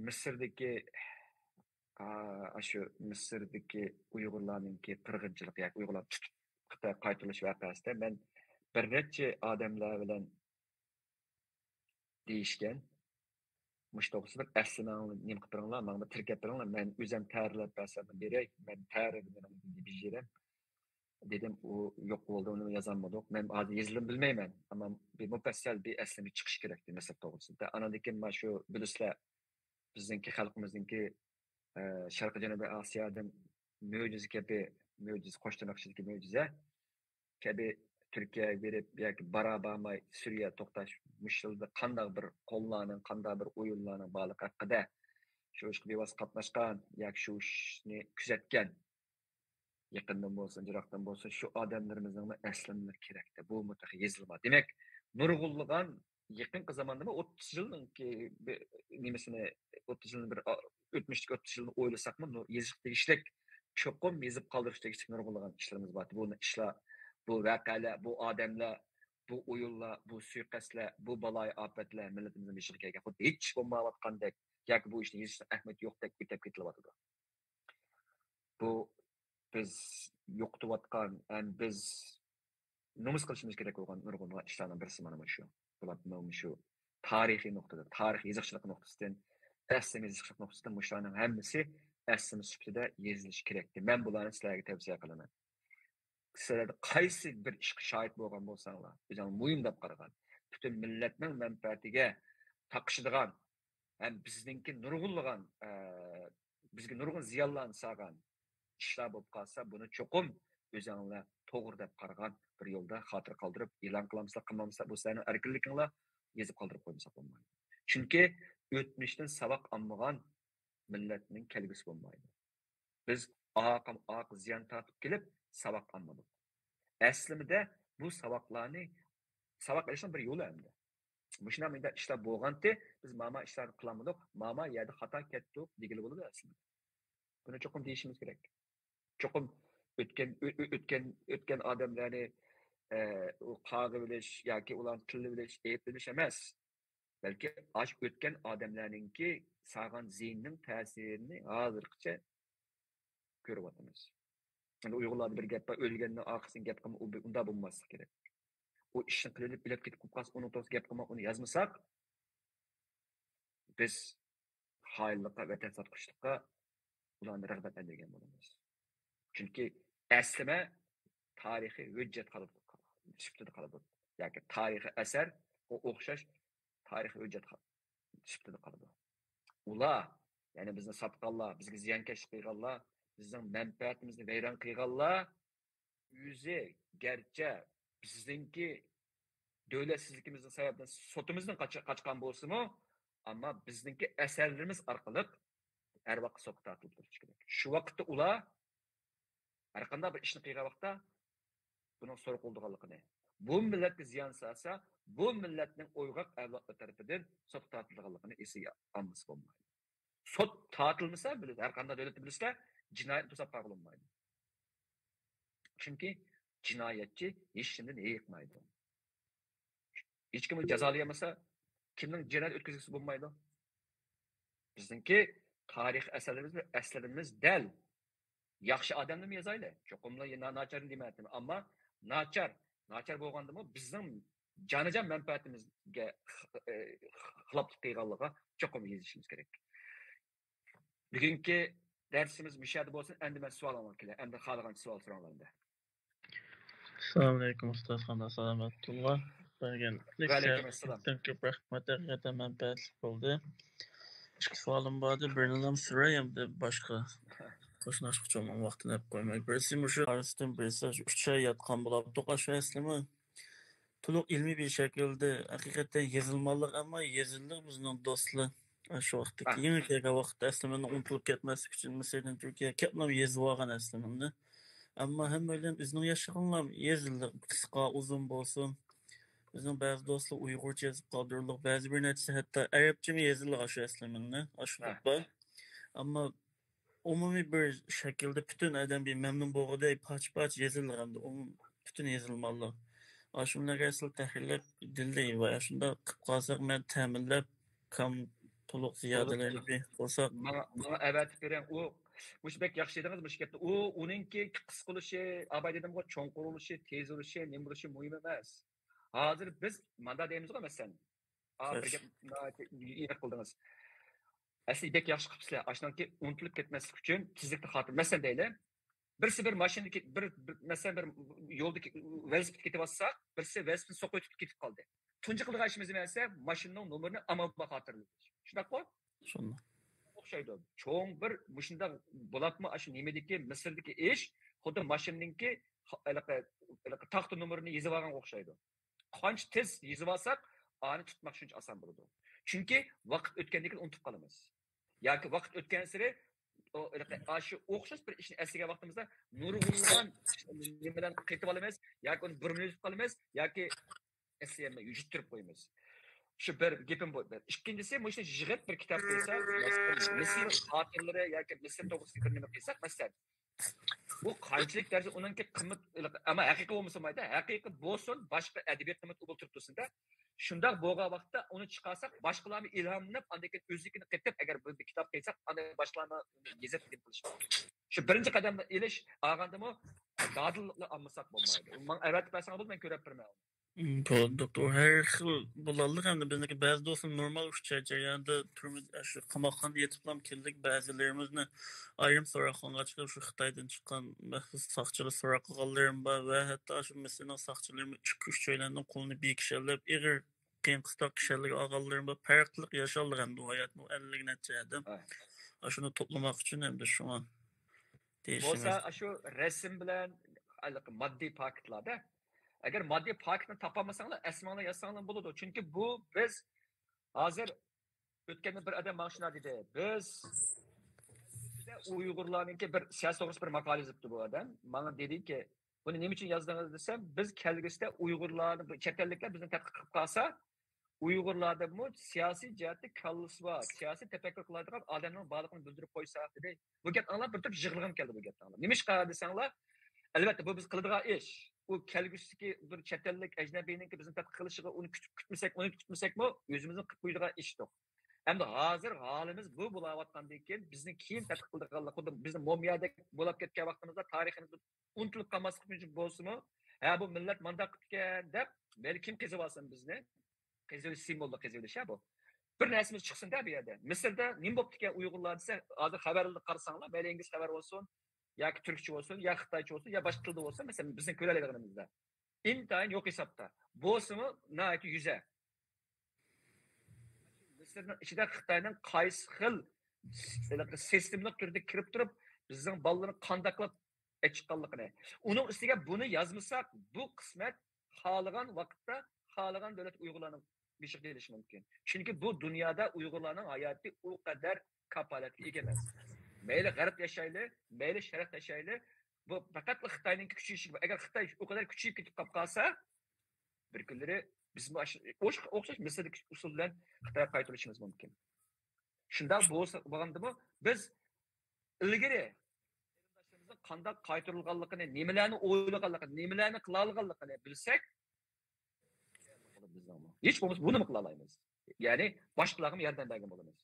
مىسىردىكى، ئا، ئاشۇ مىسىردىكى ئۇيغۇرلارنىڭكى قىرغىنچىلىقى ياكى ئۇيغۇرلارنى تۇتۇپ خىتايغا قايتۇرۇش ۋەقەسىدە مەن بىر نەچچە ئادەملەر بىلەن دېيىشكەن. مۇشۇ توغرىسىدا بىر ئەسلىمەڭلار نېمە قىلىپ بېرىڭلار، ماڭا بىر تىركەپ بېرىڭلار، مەن ئۆزۈم تەھرىرلەپ بەرسەم بېرەي، مەن تەھرىردە مېنىڭ بېجىرەم دېدىم. ئۇ يوق بولدى، ئۇنى يازالمىدۇق. مەن ھازىر يېزىلدىمۇ بىلمەيمەن، ئەمما بىر مۇپەسسەل بىر ئەسلىمە چىقىشى كېرەكتى مىسىر توغرىسىدا. ئاناندىن كېيىن مانا شۇ بىلىسىلەر، بىزنىڭكى خەلقىمىزنىڭكى، ئە، شەرقىي جەنۇبىي ئاسىيادىن مۆجىزە كەبى، مۆجىزە، قوش تىرناق ئىچىدىكى مۆجىزە كەبى تۈركىيەگە بېرىپ ياكى بارا بارماي سۈرىيە توختاش مۇشۇ يىلدا قانداق بىر قوللارنىڭ، قانداق بىر ئويۇنلارنىڭ بارلىقى ھەققىدە، شۇ ئىشقا بىۋاسىتە قاتناشقان ياكى شۇ ئىشنى كۆزەتكەن، يېقىندىن بولسۇن، يىراقتىن بولسۇن، شۇ ئادەملىرىمىزنىڭمۇ ئەسلىمىلىرى كېرەكتە. بۇمۇ تېخى يېزىلمىغان. دېمەك، نۇرغۇنلىغان يېقىنقى زاماندىمۇ ئوتتۇز يىلنىڭكى بىر نېمىسىنى، ئوتتۇز يىلنى بىر، ئا، ئۆتمۈشتىكى ئوتتۇز يىلنى ئويلىساقمۇ، نۇ-، يېزىق تېگىشلىك، چوقۇم يېزىپ قالدۇرۇش تېگىشلىك نۇرغۇنلىغان ئىشلىرىمىز بار. بۇ ئىشلار، بۇ ۋەقەلەر، بۇ ئادەملەر، بۇ ئويۇنلار، بۇ سۇيىقەستلەر، بۇ بالايىئاپەتلەر مىللىتىمىزنىڭ بېشىغا كەلگەن، خۇددى ھېچ ئىش بولمايۋاتقاندەك ياكى بۇ ئىشنى يېزىشنىڭ ئەھمىيىتى يوقتەك ئۆتەپ كېتىلىۋاتىدۇ. بۇ بىز يوقىتىۋاتقان ھەم بىز نومۇس قىلىشىمىز كېرەك بولغان نۇرغۇنلىغان ئىشلارنىڭ بىرسى مانا مۇشۇ. بۇلار مۇشۇ تارىخىي نۇقتىدىن، تارىخ يېزىقچىلىق نۇقتىسىدىن، ئەسلىمە يېزىقچىلىق نۇقتىسىدىن مۇشۇلارنىڭ ھەممىسى ئەسلىمە سۈپىتىدە يېزىلىشى كېرەكتى. مەن بۇلارنى سىلەرگە تەۋسىيە قىلىمەن. سىلەر قايسى بىر ئىشقا شاھىت بولغان بولساڭلار، ئۆزۈڭلار مۇھىم دەپ قارىغان، پۈتۈن مىللەتنىڭ مەنپەئەتىگە تاقىشىدىغان ھەم بىزنىڭكى نۇرغۇنلىغان، ئە، بىزگە نۇرغۇن زىيانلارنى سالغان ئىشلار بولۇپ قالسا، بۇنى چوقۇم ئۆزۈڭلار توغرا دەپ قارىغان بىر يولدا خاتىرە قالدۇرۇپ، ئېلان قىلامسىلەر، قىلمامسىلەر، بۇ سىلەرنىڭ ئەركىنلىكىڭلار، يېزىپ قالدۇرۇپ قويمىساق بولمايدۇ. چۈنكى ئۆتمۈشتىن ساۋاق ئالمىغان مىللەتنىڭ كەلگۈسى بولمايدۇ. بىز ئارقا-، ئارقا زىيان تارتىپ كېلىپ ساۋاق ئالمىدۇق. ئەسلىدە بۇ ساۋاقلارنى، ساۋاق ئېلىشنىڭ بىر يولى ئەمدى. مۇشۇنداق مۇنداق ئىشلار بولغانتى، بىز ماما ئىشلارنى قىلالمىدۇق، ماما يەردە خاتا كەتتۇق دېگىلى بولىدۇ ئەسلىدە. بۇنى چوقۇم دېيىشىمىز كېرەك. چوقۇم ئۆتكەن، ئۆ-، ئۆ-، ئۆتكەن، ئۆتكەن ئادەملەرنى، ئە، ئۇ قاغىۋېلىش ياكى ئۇلارنى تىللىۋېلىش، ئەيىبلىۋېلىش ئەمەس. بەلكى ئاشۇ ئۆتكەن ئادەملەرنىڭكى سالغان زىيىنىنىڭ تەسىرىنى ھازىرغىچە كۆرۈۋاتىمىز. ئەمدى ئۇيغۇرلاردا بىر گەپ بار، «ئۆلگەننىڭ ئارقىسىدىن گەپ قىلما»، ئۇ بۇ-، ئۇنداق بولماسلىقى كېرەك. ئۇ ئىشنى قىلىۋېلىپ، ئۆلۈپ كېتىپ قالسا، ئۇنىڭ توغرىسىدا گەپ قىلما، ئۇنى يازمىساق، بىز خائىنلىققا، ۋەتەن ساتقۇچىلىققا ئۇلارنى رىغبەتلەندۈرگەن بولىمىز. چۈنكى ئەسلىمە تارىخىي ھۆججەت قالىدۇ، سۈپىتىدە قالىدۇ. ياكى تارىخىي ئەسەر، ئۇ ئوخشاش تارىخىي ھۆججەت قا-، سۈپىتىدە قالىدۇ. ئۇلار، يەنى بىزنى ساتقانلار، بىزگە زىيانكەشلىك قىلغانلار، بىزنىڭ مەنپەئەتىمىزنى ۋەيران قىلغانلار، ئۆزى گەرچە بىزنىڭكى دۆلەتسىزلىكىمىزنىڭ سەۋەبىدىن سوتىمىزدىن قاچ-، قاچقان بولسىمۇ، ئەمما بىزنىڭكى ئەسەرلىرىمىز ئارقىلىق ھەر ۋاقىت سوتقا تارتىلىپ تۇرۇشى كېرەك. شۇ ۋاقىتتا ئۇلار ھەر قانداق بىر ئىشنى قىلغان ۋاقىتتا بۇنىڭ سورىقى بولىدىغانلىقىنى، بۇ مىللەتكە زىيان سالسا، بۇ مىللەتنىڭ ئويغاق ئەۋلادلىرى تەرىپىدىن سوتقا تارتىلىدىغانلىقىنى ئېسىگە ئالمىسا بولمايدۇ. سوت تارتىلمىسا، بىلىسىز، ھەر قانداق دۆلەتتە بىلىسىلەر، جىنايەتنى توساپ قالغىلى بولمايدۇ. چۈنكى جىنايەتچى ھېچنېمىدىن ھېيىقمايدۇ. ھېچكىم ئۇنى جازالىيالمىسا، كىمنىڭ جىنايەت ئۆتكۈزگۈسى بولمايدۇ؟ بىزنىڭكى تارىخىي ئەسەرلىرىمىز، ئەسەرلىرىمىز دەل ياخشى ئادەمنىمۇ يازايلى. چوقۇملا نا-، ناچارنى دېمەيتتىم. ئەمما ناچار، ناچار بولغاندىمۇ بىزنىڭ جانىجان مەنپەئەتىمىزگە خ-، ئى، خىلاپلىق قىلغانلىقىغا چوقۇم يېزىشىمىز كېرەك. بۈگۈنكى دەرسىمىز مۇشۇ يەردە بولسۇن. ئەمدى مەن سوئالىڭلارغا كېلەي. ئەمدى خالىغانچە سوئال سوراڭلار ئەمدى. ئەسسالامۇ ئەلەيكۇم ئۇستاز، قانداق سالامەت تۇرۇڭلار؟ بەرگەن ۋەئەلەيكۇم ئەسسالام. كۆپ رەھمەت، ھەقىقەتەن مەنپەئەتلىك بولدى. ئىككى سوئالىم بار ئىدى، بىرىنىلا سوراي، ئەمدى باشقا قوشناشقا چوڭنىڭ ۋاقتىنى ئېلىپ قويماي. بىرسى مۇشۇ ئارىسىدىن بىرسى ئۈچ ئاي ياتقان بولۇپتۇق ئاشۇ ئەسلىمە. تولۇق ئىلمىي بىر شەكىلدە ھەقىقەتەن يېزىلمالىق، ئەمما يېزىلدى بىزنىڭ دوستلار. ئاشۇ ۋاقىتتىكى يېڭى كەلگەن ۋاقىتتا ئەسلىمىنى ئۇنتۇلۇپ كەتمەسلىك ئۈچۈن مىسىردىن تۈركىيەگە كەپلا يېزىۋالغان ئەسلىمىنى. ئەمما ھەممەيلەن ئۆزىنىڭ ياشىغىنىلا يېزىلدى، قىسقا، ئۇزۇن بولسۇن. بىزنىڭ بەزى دوستلار ئۇيغۇرچە يېزىپ قالدۇرۇلدۇق، بەزى بىر نەچچىسى ھەتتا ئەرەبچىمۇ يېزىلدى ئاشۇ ئەسلىمىنى، ئاشۇ بار. ئەمما ئومۇمىي بىر شەكىلدە پۈتۈن ئادەم بىر مەمنۇن بولغۇدەك پارچە-پارچە يېزىلغاندا، ئومۇم پۈتۈن يېزىلماللىق. ئاشۇنداق ئەسلى تەھرىرلەپ دىلدە ئىبارە. شۇنداق قىلىپ قالساق، مەن تەمىنلەپ، كام تولۇق زىيادىلەرنى بىر قىلساق. ماڭا، ماڭا ئەۋەتىپ بېرىڭ. ئۇ، مۇشۇ بەك ياخشى دېدىڭىز مۇشۇ گەپنى. ئۇ، ئۇنىڭكى قىسقا بولۇشى، ئاۋاي دېدىمغۇ، چوڭقۇر بولۇشى، تېز بولۇشى، نېمە بولۇشى مۇھىم ئەمەس. ھازىر بىز ماندا دەيمىزغۇ، مەسىلەن. ئا، بىر گەپ ناھايىتى ئېنىق قىلدىڭىز. ئەسلى بەك ياخشى قىپسىلەر. ئاشۇنىڭكى ئۇنتۇلۇپ كەتمەسلىك ئۈچۈن تېزلىكتە خاتىرە. مەسىلەن دەيلى، بىرسى بىر ماشىنىدا كېت-، بىر، بىر، مەسىلەن، بىر يولدا كېت-، ۋېلىسىپىتتە كېتىۋاتساق، بىرسى ۋېلىسىپىتنى سوقۇۋېتىپ كېتىپ قالدى. تۇنجى قىلىدىغان ئىشىمىز نېمە دېسە، ماشىنىنىڭ نومۇرىنى ئامال بار خاتىرىلەش. شۇنداققۇ؟ شۇنداق. ئوخشايدۇ. چوڭ بىر مۇشۇنداق بولۇپمۇ ئاشۇ نېمىدىكى، مىسىردىكى ئىش خۇددى ماشىنىنىڭكى ھېلىقى، ھېلىقى تاختا نومۇرىنى يېزىۋالغانغا ئوخشايدۇ. قانچە تېز يېزىۋالساق، ئانى تۇتماق شۇنچە ئاسان بولىدۇ. چۈنكى ۋاقىت ئۆتكەندىن كېيىن ئۇنتۇپ قالىمىز. ياكى ۋاقىت ئۆتكەنسېرى، ئۇ، ھېلىقى ئاشۇ ئوخشاش بىر ئىشنى ئەسلىگەن ۋاقتىمىزدا نۇرغۇنلىغان نېمىلەرنى قېتىۋالىمىز ياكى ئۇنى بۇرمىلىۋېتىپ قالىمىز ياكى ئەسلىيەلمەي يۈتتۈرۈپ قويىمىز. شۇ بىر گېپىم بۇ. بىر. ئىككىنچىسى، مۇشۇنى يىغىپ بىر كىتاب قىلساق، مەسىلەن، مىسىر خاتىرىلىرى ياكى مىسىر توغرىسىدا بىر نېمە قىلساق، مەسىلەن، بۇ قانچىلىك دەرىجىدە ئۇنىڭكى قىممىتى، ئەمما ھەقىقىي بولمىسا بولمايدۇ، ھەقىقىي بولسۇن، باشقا ئەدەبىيات قىممىتى ئۇ بولۇپ تۇرۇپتۇ. شۇنداق بولغان ۋاقىتتا ئۇنى چىقارساق، باشقىلارمۇ ئىلھاملىنىپ، ئاندىن كېيىن ئۆزلۈكىنى قېتىپ، ئەگەر بۇ بىر كىتاب قىلساق، ئاندىن باشقىلارمۇ يېزىپ نېمە قىلىشى مۇمكىن. شۇ بىرىنچى قەدەمنى ئېلىش، ئالغاندىمۇ دادىللىقنى ئالمىساق بولمايدۇ. ماڭا ئەۋەتىپ بەرسەڭ بولىدۇ، مەن كۆرۈپ بېرىمەن. بولىدۇ، دوكتور. ھەر خىل بولالىدۇ. ئەمدى بىزنىڭكى بەزى دوستلار نورمال ئۈچ ئاي جەريانىدا تۈرمە، شۇ قاماقخانىدا يېتىپلا كەلدۇق. بەزىلىرىمىزنى ئايرىم سوراقخانىغا چىقىرىپ، شۇ خىتايدىن چىققان مەخسۇس ساقچىلار سوراق قىلغانلىرىم بار ۋە ھەتتا شۇ مىسىرنىڭ ساقچىلىرىمۇ ئىككى، ئۈچەيلەننىڭ قولىنى بىر كىشەنلەپ، ئېغىر قىيىن قىستاق كىشەنلىك ئالغانلىرىم بار. پەرقلىق ياشالدۇق ئەمدى ھاياتمۇ ئەللىك نەچچە ئادەم. ئاشۇنى توپلىماق ئۈچۈن ئەمدى شۇڭا دېيىشىمىز. بولسا ئاشۇ رەسىم بىلەن ھېلىقى ماددىي پاكىتلاردا، ئەگەر ماددىي پاكىتنى تاپالمىساڭلار، ئەسماڭلار يازساڭلار بولىدۇ. چۈنكى بۇ بىز ھازىر ئۆتكەندە بىر ئادەم ماڭا شۇنداق دېدى. بىز ئۇيغۇرلارنىڭكى بىر سىياسىي توغرىسىدا بىر ماقالە يېزىپتۇ بۇ ئادەم. ماڭا دېدىكى، بۇنى نېمە ئۈچۈن يازدىڭىز دېسەم، بىز كەلگۈسىدە ئۇيغۇرلارنى، بۇ چەت ئەللىكلەر بىزنى تەتقىق قىلىپ قالسا، ئۇيغۇرلاردىمۇ سىياسىي جەھەتتە كاللىسى بار، سىياسىي تەپەككۇر قىلالايدىغان ئادەمنىڭ بارلىقىنى بىلدۈرۈپ قويسا، دېدى. بۇ گەپنى ئاڭلاپ بىر تۇرۇپ يىغلىغۇم كەلدى بۇ گەپنى ئاڭلاپ. نېمىشقا دېسەڭلار، ئەلۋەتتە، بۇ بىز قىلىدىغان ئىش. ئۇ كەلگۈسىدىكى بىر چەت ئەللىك ئەجنەبىينىڭكى بىزنى تەتقىق قىلىشىغا ئۇنى كۈتۈپ، كۈتمىسەك، ئۇنى كۈتمىسەكمۇ، ئۆزىمىزنىڭ قىلىپ قويىدىغان ئىشتۇق. ئەمدى ھازىر ھالىمىز بۇ بولاۋاتقاندىن كېيىن، بىزنى كېيىن تەتقىق قىلىدىغانلار، خۇددى بىزنى مومىيادەك بولاپ كەتكەن ۋاقتىمىزدا تارىخىمىز ئۇنتۇلۇپ قالماسلىق ئۈچۈن بولسىمۇ، ھە، بۇ مىللەت مانداق قىپتىكەن دەپ، مەيلى كىم قېزىۋالسۇن بىزنى، قېزىۋېلىش سىمۋولدا قېزىۋېلىش، ھە، بۇ. بىر نەرسىمىز چىقسۇن دە بۇ يەردە. مىسىردا نېمە بوپتىكەن ئۇيغۇرلار دېسە، ھازىر خەۋەرلەرنى قارىساڭلار، مەيلى ئىنگلىز خەۋەر بولسۇن، ياكى تۈركچە بولسۇن، يا خىتايچە بولسۇن، يا باشقا تىلدا بولسۇن، مەسىلەن، بىزنىڭ كۆرەلەيدىغىنىمىزدا. ئىنتايىن يوق ھېسابتا. بولسىمۇ ناھايىتى يۈزە. مىسىرنىڭ ئىچىدە خىتاينىڭ قايسى خىل سىستېمىلىق تۈردە كىرىپ تۇرۇپ، بىزنىڭ بالىلارنى قانداقلاپ ئېچىققانلىقىنى. ئۇنىڭ ئۈستىگە بۇنى يازمىساق، بۇ قىسمەت خالىغان ۋاقىتتا، خالىغان دۆلەت ئۇيغۇرلارنىڭ بېشىغا كېلىشى مۇمكىن. چۈنكى بۇ دۇنيادا ئۇيغۇرلارنىڭ ھاياتى ئۇ قەدەر كاپالەتكە ئىگە ئەمەس. مەيلى غەربتە ياشايلى، مەيلى شەرقتە ياشايلى، بۇ پەقەتلا خىتاينىڭكى كۈچىيىشى. ئەگەر خىتاي ئۇ قەدەر كۈچىيىپ كېتىپ قاپ قالسا، بىر كۈنلىرى بىزمۇ ئوخشاش مىسىردىكى ئۇسۇل بىلەن خىتايغا قايتۇرۇلۇشىمىز مۇمكىن. شۇنداق بولسا، بولغاندىمۇ بىز ئىلگىرى قېرىنداشلىرىمىزنىڭ قانداق قايتۇرۇلغانلىقىنى، نېمىلەرنى ئويلىغانلىقىنى، نېمىلەرنى قىلالىغانلىقىنى بىلسەك، ھېچ بولمىسا بۇنىمۇ قىلالايمىز. يەنى باشقىلارغىمۇ ياردەم بەرگەن بولىمىز.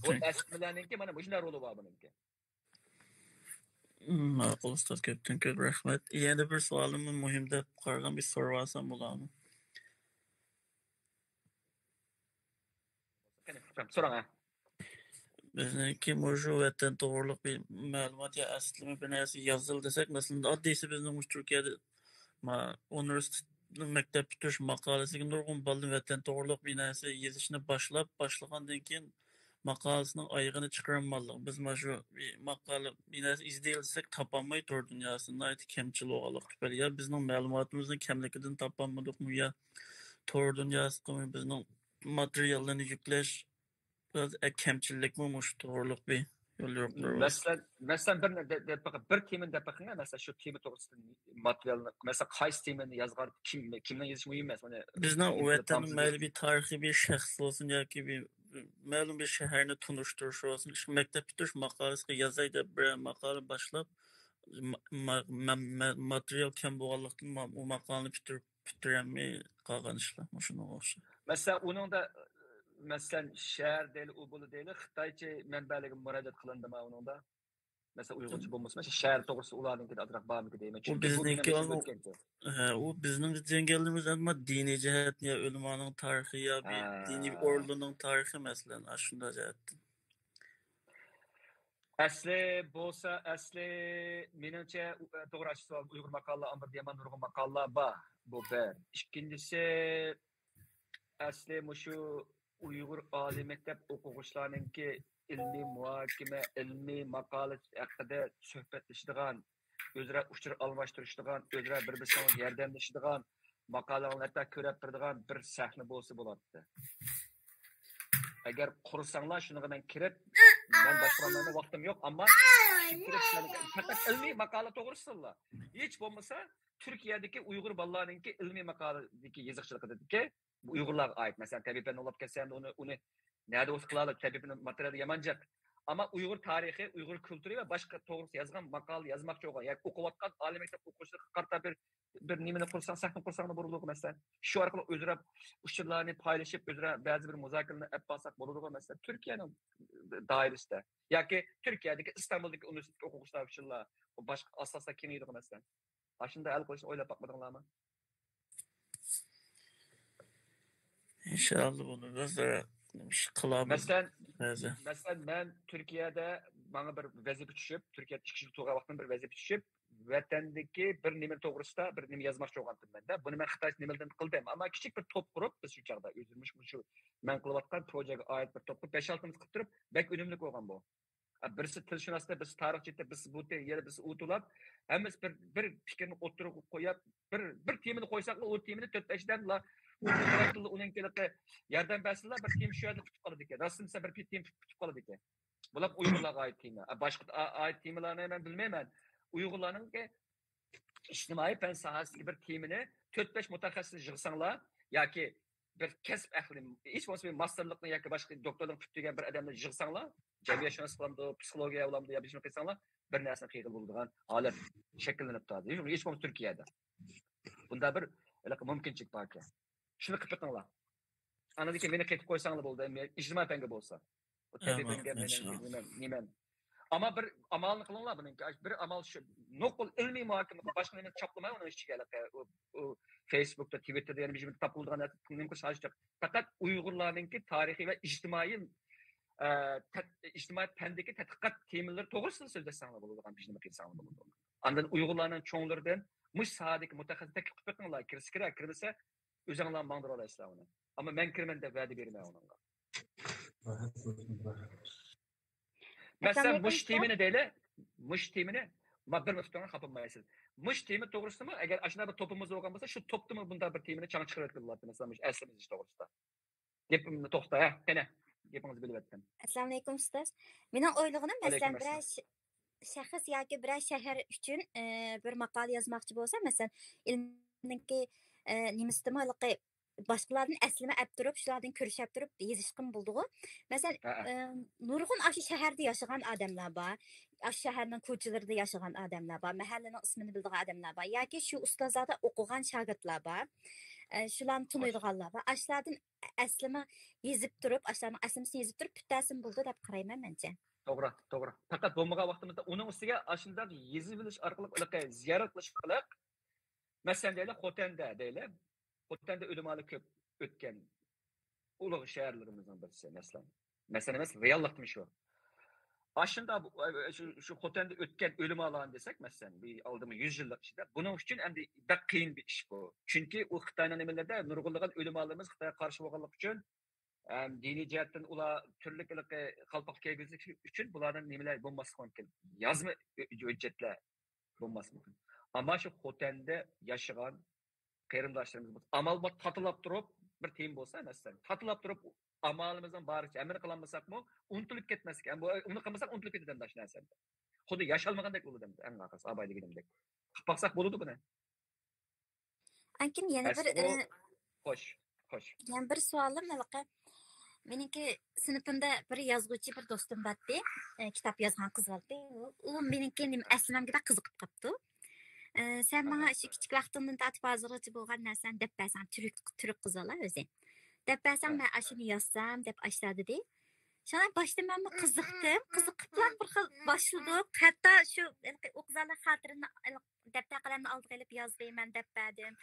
بۇ ئەسلىمىلەرنىڭكى مانا مۇشۇنداق رولى بار بۇنىڭكى. ماقۇل ئۇستاز، كۆپتىن كۆپ رەھمەت. يەنە بىر سوئالىممۇ مۇھىم دەپ قارىغان، بىر سورىۋالسام بولامۇ؟ قېنى، سوراڭ ھە. بىزنىڭكى مۇشۇ ۋەتەن توغرۇلۇق بىر مەلۇمات يا ئەسلىمە بىر نەرسە يازىلى دېسەك، مەسىلەن، ئاددىيسى بىزنىڭ مۇشۇ تۈركىيەدە ما-، ئۇنىۋېرسىتېتنىڭ مەكتەپ پۈتتۈرۈش ماقالىسىگە نۇرغۇن بالىدىن ۋەتەن توغرۇلۇق بىر نەرسە يېزىشنى باشلاپ، باشلىغاندىن كېيىن ماقالىسىنىڭ ئايىغىنى چىقىرالمىغانلىق. بىز مانا شۇ بىر ماقالە، بىر نەرسە ئىزدەيلىسەك تاپالماي، تور دۇنياسىدا ناھايىتى كەمچىل بولغانلىقى تۈپەيلى يا بىزنىڭ مەلۇماتىمىزنىڭ كەملىكىدىن تاپالمىدۇقمۇ يا تور دۇنياسىغىمۇ بىزنىڭ ماتېرىياللارنى يۈكلەش بىراز كەمچىللىكمۇ مۇشۇ توغرۇلۇق بىر يول يورۇقلار بار. مەسىلەن، مەسىلەن، بىر نە-، دە-، دەپ بېقىڭ، بىر تېمىنى دەپ بېقىڭ، مەسىلەن، شۇ تېما توغرىسىدا ماتېرىيالنى، مەسىلەن، قايسى تېمىنى يازغان، كىم، كىمنىڭ يېزىشى مۇھىم ئەمەس، ئۇنى. بىزنىڭ ۋەتەننىڭ مەيلى بىر تارىخىي بىر شەخس بولسۇن ياكى بىر مەلۇم بىر شەھەرنى تونۇشتۇرۇش بولسۇن، شۇ مەكتەپ پۈتتۈرۈش ماقالىسىغا يازاي دەپ بىرەر ماقالە باشلاپ، ما-، ما-، ما-، ما-، ماتېرىيال كەم بولغانلىقتىن، ما-، ئۇ ماقالىنى پۈتتۈرۈپ پۈتتۈرەلمەي قالغان ئىشلار مۇشۇنىڭغا ئوخشاش. مەسىلەن، ئۇنىڭدا، مەسىلەن، شەھەر دەيلى، ئۇ بولدى دەيلى، خىتايچە مەنبەلەرگە مۇراجىئەت قىلىندىما ئۇنىڭدا؟ مەسىلەن، ئۇيغۇرچە بولمىسا، مەسىلەن، شەھەر توغرىسىدا ئۇلارنىڭكى ئازراق بارمىكىن دەيمەن. ئۇ چۈنكى بۇ بىزنىڭكى مەن ئۇ، ھە، ئۇ بىزنىڭ جەڭگەللىرىمىز ئەمما دىنىي جەھەتتىن يا ئۆلىمانىڭ تارىخى يا بىر دىنىي ئورۇننىڭ تارىخى، مەسىلەن، ئاشۇنداق جەھەتتىن. ئەسلى بولسا، ئەسلى مېنىڭچە، ئۇ، توغرا، ئاشۇ سوئال، ئۇيغۇر ماقالىلەر ئامبىرىدا يامان نۇرغۇن ماقالىلار بار. بۇ بىر. ئىككىنچىسى، ئەسلى مۇشۇ ئۇيغۇر ئالىي مەكتەپ ئوقۇغۇچىلارنىڭكى ئىلمىي مۇھاكىمە، ئىلمىي ماقالە ھەققىدە سۆھبەتلىشىدىغان، ئۆزئارا ئۇچۇر ئالماشتۇرۇشىدىغان، ئۆزئارا بىر-بىرسىنىڭ ياردەملىشىدىغان، ماقالىڭلارنى ھەتتا كۆرۈپ بېرىدىغان بىر سەھنە بولسا بولاتتى. ئەگەر قۇرساڭلار، شۇنىڭغا مەن كىرىپ، مەن باشقۇرالمايمەن، ۋاقتىم يوق، ئەمما كىرىپ، پەقەت ئىلمىي ماقالە توغرىسىدىلا. ھېچ بولمىسا، تۈركىيەدىكى ئۇيغۇر بالىلارنىڭكى ئىلمىي ماقالىدىكى يېزىقچىلىقىدىكى ئۇيغۇرلارغا ئائىت. مەسىلەن، تەبىئىي پەننى ئوقۇپ كەتسە، ئەمدى ئۇنى، ئۇنى نەدە ئوقۇپ قىلالىدى؟ تەبىئىي پەن ماتېرىيالى يامان جىق. ئەمما ئۇيغۇر تارىخى، ئۇيغۇر كۈلتۈرى ۋە باشقا توغرىسىدا يازغان ماقالە يازماقچى بولغان ياكى ئوقۇۋاتقان ئالىي مەكتەپ ئوقۇغۇچىلىرىغا قارىتا بىر، بىر نېمىنى قۇرساڭ، سەھنە قۇرساڭلا بولىدۇ، مەسىلەن. شۇ ئارقىلىق ئۆزئارا ئۇچۇرلارنى پايلىشىپ، ئۆزئارا بەزى بىر مۇزاكىرىلەرنى ئېلىپ بارساق بولىدىغۇ، مەسىلەن، تۈركىيەنىڭ دائىرىسىدە ياكى تۈركىيەدىكى ئىستانبۇلدىكى ئۇنىۋېرسىتېتتىكى ئوقۇغۇچىلار ئۈچۈنلا بۇ باشقا ئاساسلار كېڭىيىدىغۇ، مەسىلەن. ئاشۇنداق ھەل قىلىشنى ئويلاپ باقمىدىڭلارمۇ؟ ئىنشائاللا بۇنى بىز، ئە، نېمە ئىش قىلارمىز. مەسىلەن، بەزى. مەسىلەن، مەن تۈركىيەدە ماڭا بىر ۋەزىپە چۈشۈپ، تۈركىيەدە ئىككى يىل تۇرغان ۋاقتىم بىر ۋەزىپە چۈشۈپ، ۋەتەندىكى بىر نېمە توغرىسىدا بىر نېمە يازماقچى بولغانتىم مەندە. بۇنى مەن خىتايچە نېمىلىدىن قىلدىم. ئەمما كىچىك بىر توپ قۇرۇپ، بىز شۇ چاغدا ئۆزىمىز مۇشۇ مەن قىلىۋاتقان پروژېگە ئائىت بىر توپ قۇرۇپ، بەش-ئالتىمىز قىلىپ تۇرۇپ، بەك ئۈنۈملۈك بولغان بۇ. بىرسى تىلشۇناستا، بىرسى تارىخچىدا، بىرسى بۇ تىل، يەنە بىرسى ئۇ تىللاپ، ھەممىسى بىر، بىر پىكىرنى ئوتتۇرىغا قويۇپ، بىر، بىر تېمىنى قويساقلا، ئۇ تېمىنى تۆت-بەش ئادەملا ئۇنىڭ تىلى، ئۇنىڭ كېلىقى ياردەم بەرسىلا، بىر تېما شۇ يەردە پۈتۈپ قالىدىكەن. راستىنى دېسە، بىر تېما پۈتۈپ قالىدىكەن. بۇلار ئۇيغۇرلارغا ئائىت تېما. ئا، باشقا ئا-، ئائىت تېمىلارنى مەن بىلمەيمەن. ئۇيغۇرلارنىڭكى ئىجتىمائىي پەن ساھەسىدىكى بىر تېمىنى تۆت-بەش مۇتەخەسسىسنى يىغساڭلار ياكى بىر كەسىپ ئەھلى، ھېچ بولمىسا بىر ماستېرلىقنى ياكى باشقا دوكتورلۇقنى پۈتتۈرگەن بىر ئادەمنى يىغساڭلار، جەمئىيەتشۇناسلىق بولامدۇ، پسىخولوگىيە بولامدۇ يا بىر نېمە قىلساڭلار، بىر نەرسىنى قىلغىلى بولىدىغان ھالەت شەكىللىنىپ تۇرىدۇ. ھېچ بولمىسا تۈركىيەدە. بۇنداق بىر ھېلىقى مۇمكىنچىلىك باركەن. شۇنى قىلىپ بېقىڭلار. ئاندىن كېيىن مېنى قېتىپ قويساڭلار بولدى، ئەمدى ئىجتىمائىي پەنگە بولسا. ئۇ تەبىئىي پەنگە مەن نېمەم، نېمەم. ئەمما بىر ئامالنى قىلىڭلار بۇنىڭكى. بىر ئامال شۇ، نوقۇل ئىلمىي مۇھاكىمە قىلىپ، باشقا نېمىنى چاپلىماي ئۇنىڭ ئىچىگە ھېلىقى، ئۇ، ئۇ فېيسبۇكتا، تىۋىتتېردا يەنە بىر نېمە تاپىلىدىغان نەرسە نېمە قىلىش ھاجىتى يوق. پەقەت ئۇيغۇرلارنىڭكى تارىخىي ۋە ئىجتىمائىي، ئە، تەت-، ئىجتىمائىي پەندىكى تەتقىقات تېمىلىرى توغرىسىدا سۆزلەشسەڭلار بولىدىغان بىر نېمە قىلساڭلار بولىدۇ. ئاندىن ئۇيغۇرلارنىڭ چوڭلىرىدىن مۇشۇ ساھەدىكى مۇتەخەسسىس تەكلىپ قىلىپ بېقىڭلار، كىرسە كىرەر، كىرمىسە ئۆزۈڭلار ماڭدۇرالايسىلەر ئۇنى. ئەمما مەن كىرىمەن دەپ ۋەدە بېرىمەن ئۇنىڭغا. مەسىلەن، مۇشۇ تېمىنى دەيلى، مۇشۇ تېمىنى، ما، بىر مىنۇت تۇرۇڭ، خاپا بولمايسىز. مۇشۇ تېما توغرىسىدىمۇ، ئەگەر ئاشۇنداق بىر توپىمىز بولغان بولسا، شۇ توپتىمۇ بۇنداق بىر تېمىنى چاڭ چىقىرىۋەتكىلى بولاتتى. مەسىلەن، مۇشۇ ئەسلىمە ئىزدەش توغرىسىدا. گېپىمنى توختا، ھە، قېنى، گېپىڭىزنى بۆلۈۋەتتىم. ئەسسالامۇئەلەيكۇم ئۇستاز. مېنىڭ ئويلىغىنىم، مەسىلەن، بىرەر ش-، شەخس ياكى بىرەر شەھەر ئۈچۈن، ئى، بىر ماقالە يازماقچى بولسا، مەسىلەن، ئىلمىي ئادەمنىڭكى نېمىسىدىمۇ ھېلىقى باشقىلاردىن ئەسلىمە ئەپ تۇرۇپ، شۇلاردىن كۆرۈشەپ تۇرۇپ يېزىشقىمۇ بولىدىغۇ. مەسىلەن، نۇرغۇن ئاشۇ شەھەردە ياشىغان ئادەملەر بار، ئاشۇ شەھەرنىڭ كوچىلىرىدا ياشىغان ئادەملەر بار، مەھەللىنىڭ ئىسمىنى بىلىدىغان ئادەملەر بار ياكى شۇ ئۇستازلاردا ئوقۇغان شاگىرتلار بار. شۇلارنى تونۇيدىغانلار بار. ئاشۇلاردىن ئەسلىمە يېزىپ تۇرۇپ، ئاشۇلارنىڭ ئەسلىمىسىنى يېزىپ تۇرۇپ پۈتتەرسىمۇ بولىدۇ دەپ قارايمەن مەنچە. توغرا، توغرا. پەقەت بولمىغان ۋاقتىمىزدا ئۇنىڭ ئۈستىگە ئاشۇنداق يېزىۋېلىش ئارقىلىق، ھېلىقى زىيارەت قىلىش ئارقىلىق، مەسىلەن، دەيلى، خوتەندە، دەيلى، خوتەندە ئۆلىمالار كۆپ ئۆتكەن ئۇلۇغ شەھەرلىرىمىزنىڭ بىرسى، مەسىلەن. مەسىلەن ئەمەس، رېئاللىقتىمۇ شۇ. ئاشۇنداق، شۇ، شۇ خوتەندە ئۆتكەن ئۆلىمالارنى دېسەك، مەسىلەن، بىر ئالدىمۇ يۈز يىللىق ئىچىدە، بۇنىڭ ئۈچۈن ئەمدى بەك قىيىن بىر ئىش بۇ. چۈنكى ئۇ خىتاينىڭ نېمىلىرىدە نۇرغۇنلىغان ئۆلىمالىرىمىز خىتايغا قارشى بولغانلىقى ئۈچۈن، ئەم، دىنىي جەھەتتىن ئۇلار تۈرلۈك ھېلىقى قالپاق كىيگۈزۈش ئۈچۈن بۇلاردىن نېمىلەر بولماسلىقى مۇمكىن. يازما ھۆ-، ھۆججەتلەر بولماسلىقى مۇمكىن. ئەمما شۇ خوتەندە ياشىغان قېرىنداشلىرىمىز بولسا، ئامال بار تاتىلاپ تۇرۇپ، بىر تېما بولسا، مەسىلەن، تاتىلاپ تۇرۇپ، ئامالىمىزنىڭ بارىچە ئەمەلىي قىلالمىساقمۇ، ئۇنتۇلۇپ كەتمەسلىك. ئەمما ئۇنى قىلمىساق، ئۇنتۇلۇپ كېتىدۇ ئەمدى ئاشۇ نەرسە. خۇددى ياشالمىغاندەك بولىدۇ ئەمدى، ئەڭ ئاخىرسى ئاباي دېگىنىمدەك. قىلىپ باقساق بولىدۇ بۇنى. ئاندىن كېيىن يەنە بىر، ئەسلى ئۇ، ئى، خوش، خوش. يەنە بىر سوئالىم ھېلىقى. مېنىڭكى سىنىپىمدا بىر يازغۇچى بىر دوستۇم بارتتى. ئى، كىتاب يازغان قىز بارتتى. ئۇ، ئۇ مېنىڭكى نېمە ئەسلىمەمگە بەك قىزىقىپ قاپتۇ. ئى، سەن ماڭا شۇ كىچىك ۋاقتىڭدىن تارتىپ ھازىرغىچە بولغان نەرسەنى دەپ بەرسەڭ، تۈرك، تۈرك قىز بالا ئۆزى. دەپ بەرسەڭ، مەن ئاشۇنى يازسام دەپ ئاشۇلا دېدى. شۇڭا باشتا مەنمۇ قىزىقتىم. قىزىقىپلا بىر خىل باشلىدۇق. ھەتتا شۇ ھېلىقى ئۇ قىزلار خاتىرىنى، دەپتەر قەلەمنى ئالدىغا ئېلىپ يازدى، مەن دەپ بەردىم.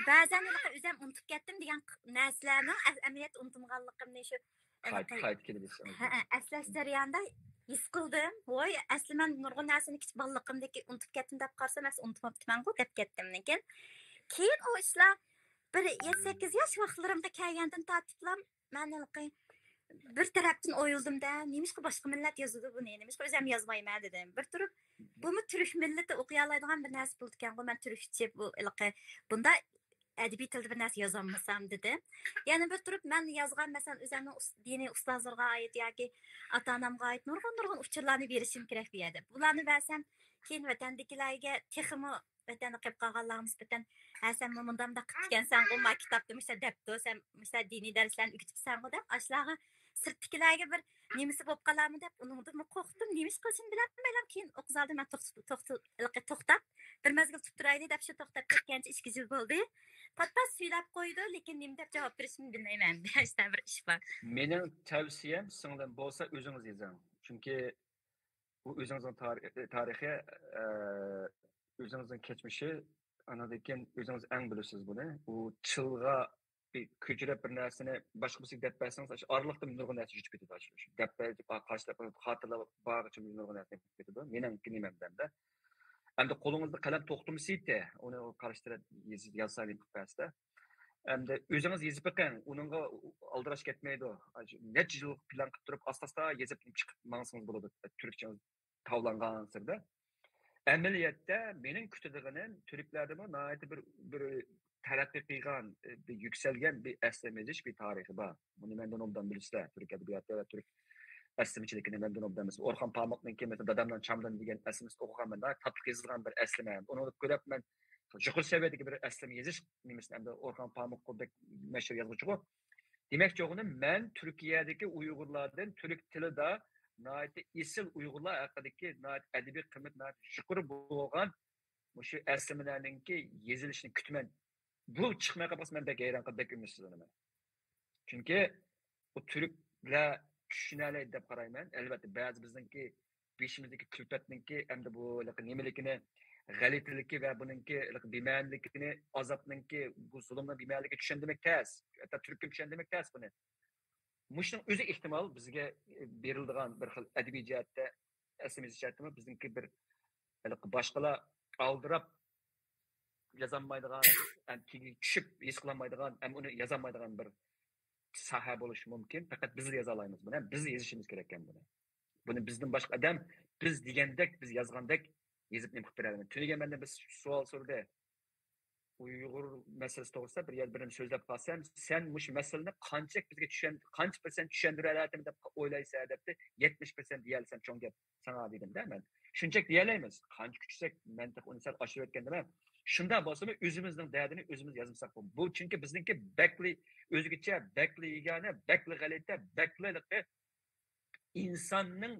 بەزەن ھېلىقى ئۆزۈم ئۇنتۇپ كەتتىم دېگەن نەرسىلەرنىڭ ئەمەلىيەتتە ئۇنتۇمىغانلىقىمنى شۇ قايتا، قايتا كېلىدۇ. ھە، ئەسلەش جەريانىدا ھېس قىلدىم. ۋوي، ئەسلى مەن نۇرغۇن نەرسىنى كىچىك بالىلىقىمدىكى ئۇنتۇپ كەتتىم دەپ قارىسام، ئەسلى ئۇنتۇماپتىمەنغۇ دەپ كەتتىم. لېكىن كېيىن ئۇ ئىشلار بىر يەتتە سەككىز ياش ۋاقىتلىرىمغا كەلگەندىن تارتىپلا مەن ھېلىقى بىر تەرەپتىن ئويلىدىم-دە، نېمىشقا باشقا مىللەت يازىدۇ بۇنى؟ نېمىشقا ئۆزۈم يازمايمەن دېدىم. بىر تۇرۇپ، بۇمۇ تۈرك مىللىتى ئوقۇيالايدىغان بىر نەرسە بولىدىكەنغۇ، مەن تۈركچە بۇ ھېلىقى بۇنداق ئەدەبىي تىلدا بىر نەرسە يازالمىسام دېدىم. يەنە بىر تۇرۇپ، مەن يازغان، مەسىلەن، ئۆزۈمنىڭ ئۇس-، دىنىي ئۇستازلىرىغا ئائىت ياكى ئاتا-ئانامغا ئائىت نۇرغۇن، نۇرغۇن ئۇچۇرلارنى بېرىشىم كېرەك بۇ يەردە. بۇلارنى بەرسەم، كېيىن ۋەتەندىكىلەرگە تېخىمۇ ۋەتەندە قېلىپ قالغانلارغا نىسبەتەن، ھە، سەن مۇنداق مۇنداق قىپتىكەنسەنغۇ، ما كىتابتا مۇشۇنداق دەپتۇ، سەن مۇشۇنداق دىنىي دەرسلەرنى ئۆگىتىپسەنغۇ دەپ، ئاشۇلارغا سىرتتىكىلەرگە بىر نېمىسى بولۇپ قالارمۇ دەپ، ئۇنىڭدىنمۇ قورقتۇم. نېمە ئىش قىلىشىمنى بىلەلمەيلا، كېيىن ئۇ قىزلاردا مەن توخت-، توخت-، ھېلىقى توختاپ، بىر مەزگىل تۇرۇپ تۇرايلى دەپ، شۇ توختاپ كەتكەنچە ئىككى يىل بولدى. پات-پات سۈيلەپ قويىدۇ، لېكىن نېمە دەپ جاۋاب بېرىشىمنى بىلمەيمەن. شۇنداق بىر ئىش بار. مېنىڭ تەۋسىيەم، سىڭلىم، بولسا ئۆزىڭىز يېزىڭ. چۈنكى بۇ ئۆزىڭىزنىڭ تارى-، تارىخى، ئە، ئۆزىڭىزنىڭ كەچمىشى، ئاندىن كېيىن ئۆزىڭىز ئەڭ بىلىسىز بۇنى. ئۇ چىلغا بىر كۆچۈرۈپ بىر نەرسىنى باشقا بىرسىگە دەپ بەرسىڭىز، ئاشۇ ئارىلىقتا نۇرغۇن نەرسە يۈتۈپ كېتىدۇ. ئاشۇ، شۇ دەپ بەرىپ، قارشى تەرەپنىڭ خاتىرىلەر بارغىچە نۇرغۇن نەرسە يۈتۈپ كېتىدۇ. مېنىڭكى نېمەمدە ئەمدى. ئەمدى قولىڭىزدا قەلەم توختىمىسا يېتى، ئۇنى قارشى تەرەپ يېزىپ، يازسا نېمە قىلىپ بەرسە. ئەمدى ئۆزىڭىز يېزىپ بېقىڭ، ئۇنىڭغا ئالدىراش كەتمەيدۇ. ئاشۇ نەچچە يىل پىلان قىلىپ تۇرۇپ، ئاستا-ئاستا يېزىپ چىقىپ ماڭسىڭىز بولىدۇ، تۈركچىڭىز تاۋلانغانسېرىدە. ئەمەلىيەتتە مېنىڭ كۈتىدىغىنىم تۈركلەردىمۇ ناھايىتى بىر، بىر تەرەققىي قىلغان، بىر يۈكسەلگەن بىر ئەسلىمە يېزىش بىر تارىخى بار. بۇنى مەندىن ئوبدان بىلىسىلەر، تۈرك ئەدەبىياتى ۋە تۈرك ئەسلىمىچىلىكىنى مەندىن ئوبدان بىلىسىلەر. ئورخان پامۇكنىڭكى، مەسىلەن، دادامنىڭ چامدىنى دېگەن ئەسلىمىسىنى ئوقۇغانمەن، ناھايىتى تاتلىق يېزىلغان بىر ئەسلىمە. ئۇنى كۆرۈپ مەن يۇقىرى سەۋىيەدىكى بىر ئەسلىمە يېزىش نېمىسىنى، ئەمدى ئورخان پامۇكقۇ بەك مەشھۇر يازغۇچىغۇ. دېمەكچى بولغىنىم، مەن تۈركىيەدىكى ئۇيغۇرلاردىن تۈرك تىلىدا ناھايىتى ئېسىل ئۇيغۇرلار ھەققىدىكى ناھايىتى ئەدەبىي قىممىتى ناھايىتى يۇقىرى بولغان مۇشۇ ئەسلىمىلەرنىڭكى يېزىلىشىنى كۈتىمەن. بۇ چىقماي قالسا مەن بەك ھەيران قېلىپ، بەك ئۈمىدسىزلىنىمەن. چۈنكى بۇ تۈركلەر چۈشىنەلەيدۇ دەپ قارايمەن. ئەلۋەتتە، بەزى بىزنىڭكى بېشىمىزدىكى كۈلپەتنىڭكى ئەمدى بۇ ھېلىقى نېمىلىكىنى، غەلىتىلىكى ۋە بۇنىڭكى ھېلىقى بىمەنىلىكىنى، ئازابنىڭكى، بۇ زۇلۇمنىڭ بىمەنىلىكىنى چۈشەندۈرمەك تەس. ھەتتا تۈرككىمۇ چۈشەندۈرمەك تەس بۇنى. مۇشۇنىڭ ئۆزى ئېھتىمال بىزگە بېرىلىدىغان بىر خىل ئەدەبىي جەھەتتە، ئەسلىمىزچە جەھەتتىمۇ بىزنىڭكى بىر ھېلىقى باشقىلار ئالدىراپ يازالمايدىغان، ھەم تېگىگە چۈشۈپ ھېس قىلالمايدىغان، ھەم ئۇنى يازالمايدىغان بىر ساھە بولۇشى مۇمكىن. پەقەت بىزلا يازالايمىز بۇنى، ھەم بىز يېزىشىمىز كېرەككەن بۇنى. بۇنى بىزدىن باشقا ئادەم بىز دېگەندەك، بىز يازغاندەك يېزىپ نېمە قىلىپ بېرەلمەيدۇ. تۈنۈگۈن مەندىن بىر سوئال سورىدى. ئۇيغۇر مەسىلىسى توغرىسىدا بىر يەردە بىرنى سۆزلەپ قالسام، سەن مۇشۇ مەسىلىنى قانچىلىك بىزگە چۈشەن-، قانچە پىرسەنت چۈشەندۈرەلەيتتىم دەپ ئويلايسەن دەپتۇ. يەتمىش پىرسەنت دېيەلىسەم چوڭ گەپ ساڭا دېدىم-دە مەن. شۇنچىلىك دېيەلەيمىز. قانچە كۈتسەك، مەن تېخى ئۇنى سەل ئاشۇرۇۋەتكەندىمەن. شۇنداق بولسىمۇ ئۆزىمىزنىڭ دەردىنى ئۆزىمىز يازمىساق بولمايدۇ. بۇ چۈنكى بىزنىڭكى بەكلا ئۆزگىچە، بەكلا يېگانە، بەكلا غەلىتە، بەكلا ئىنساننىڭ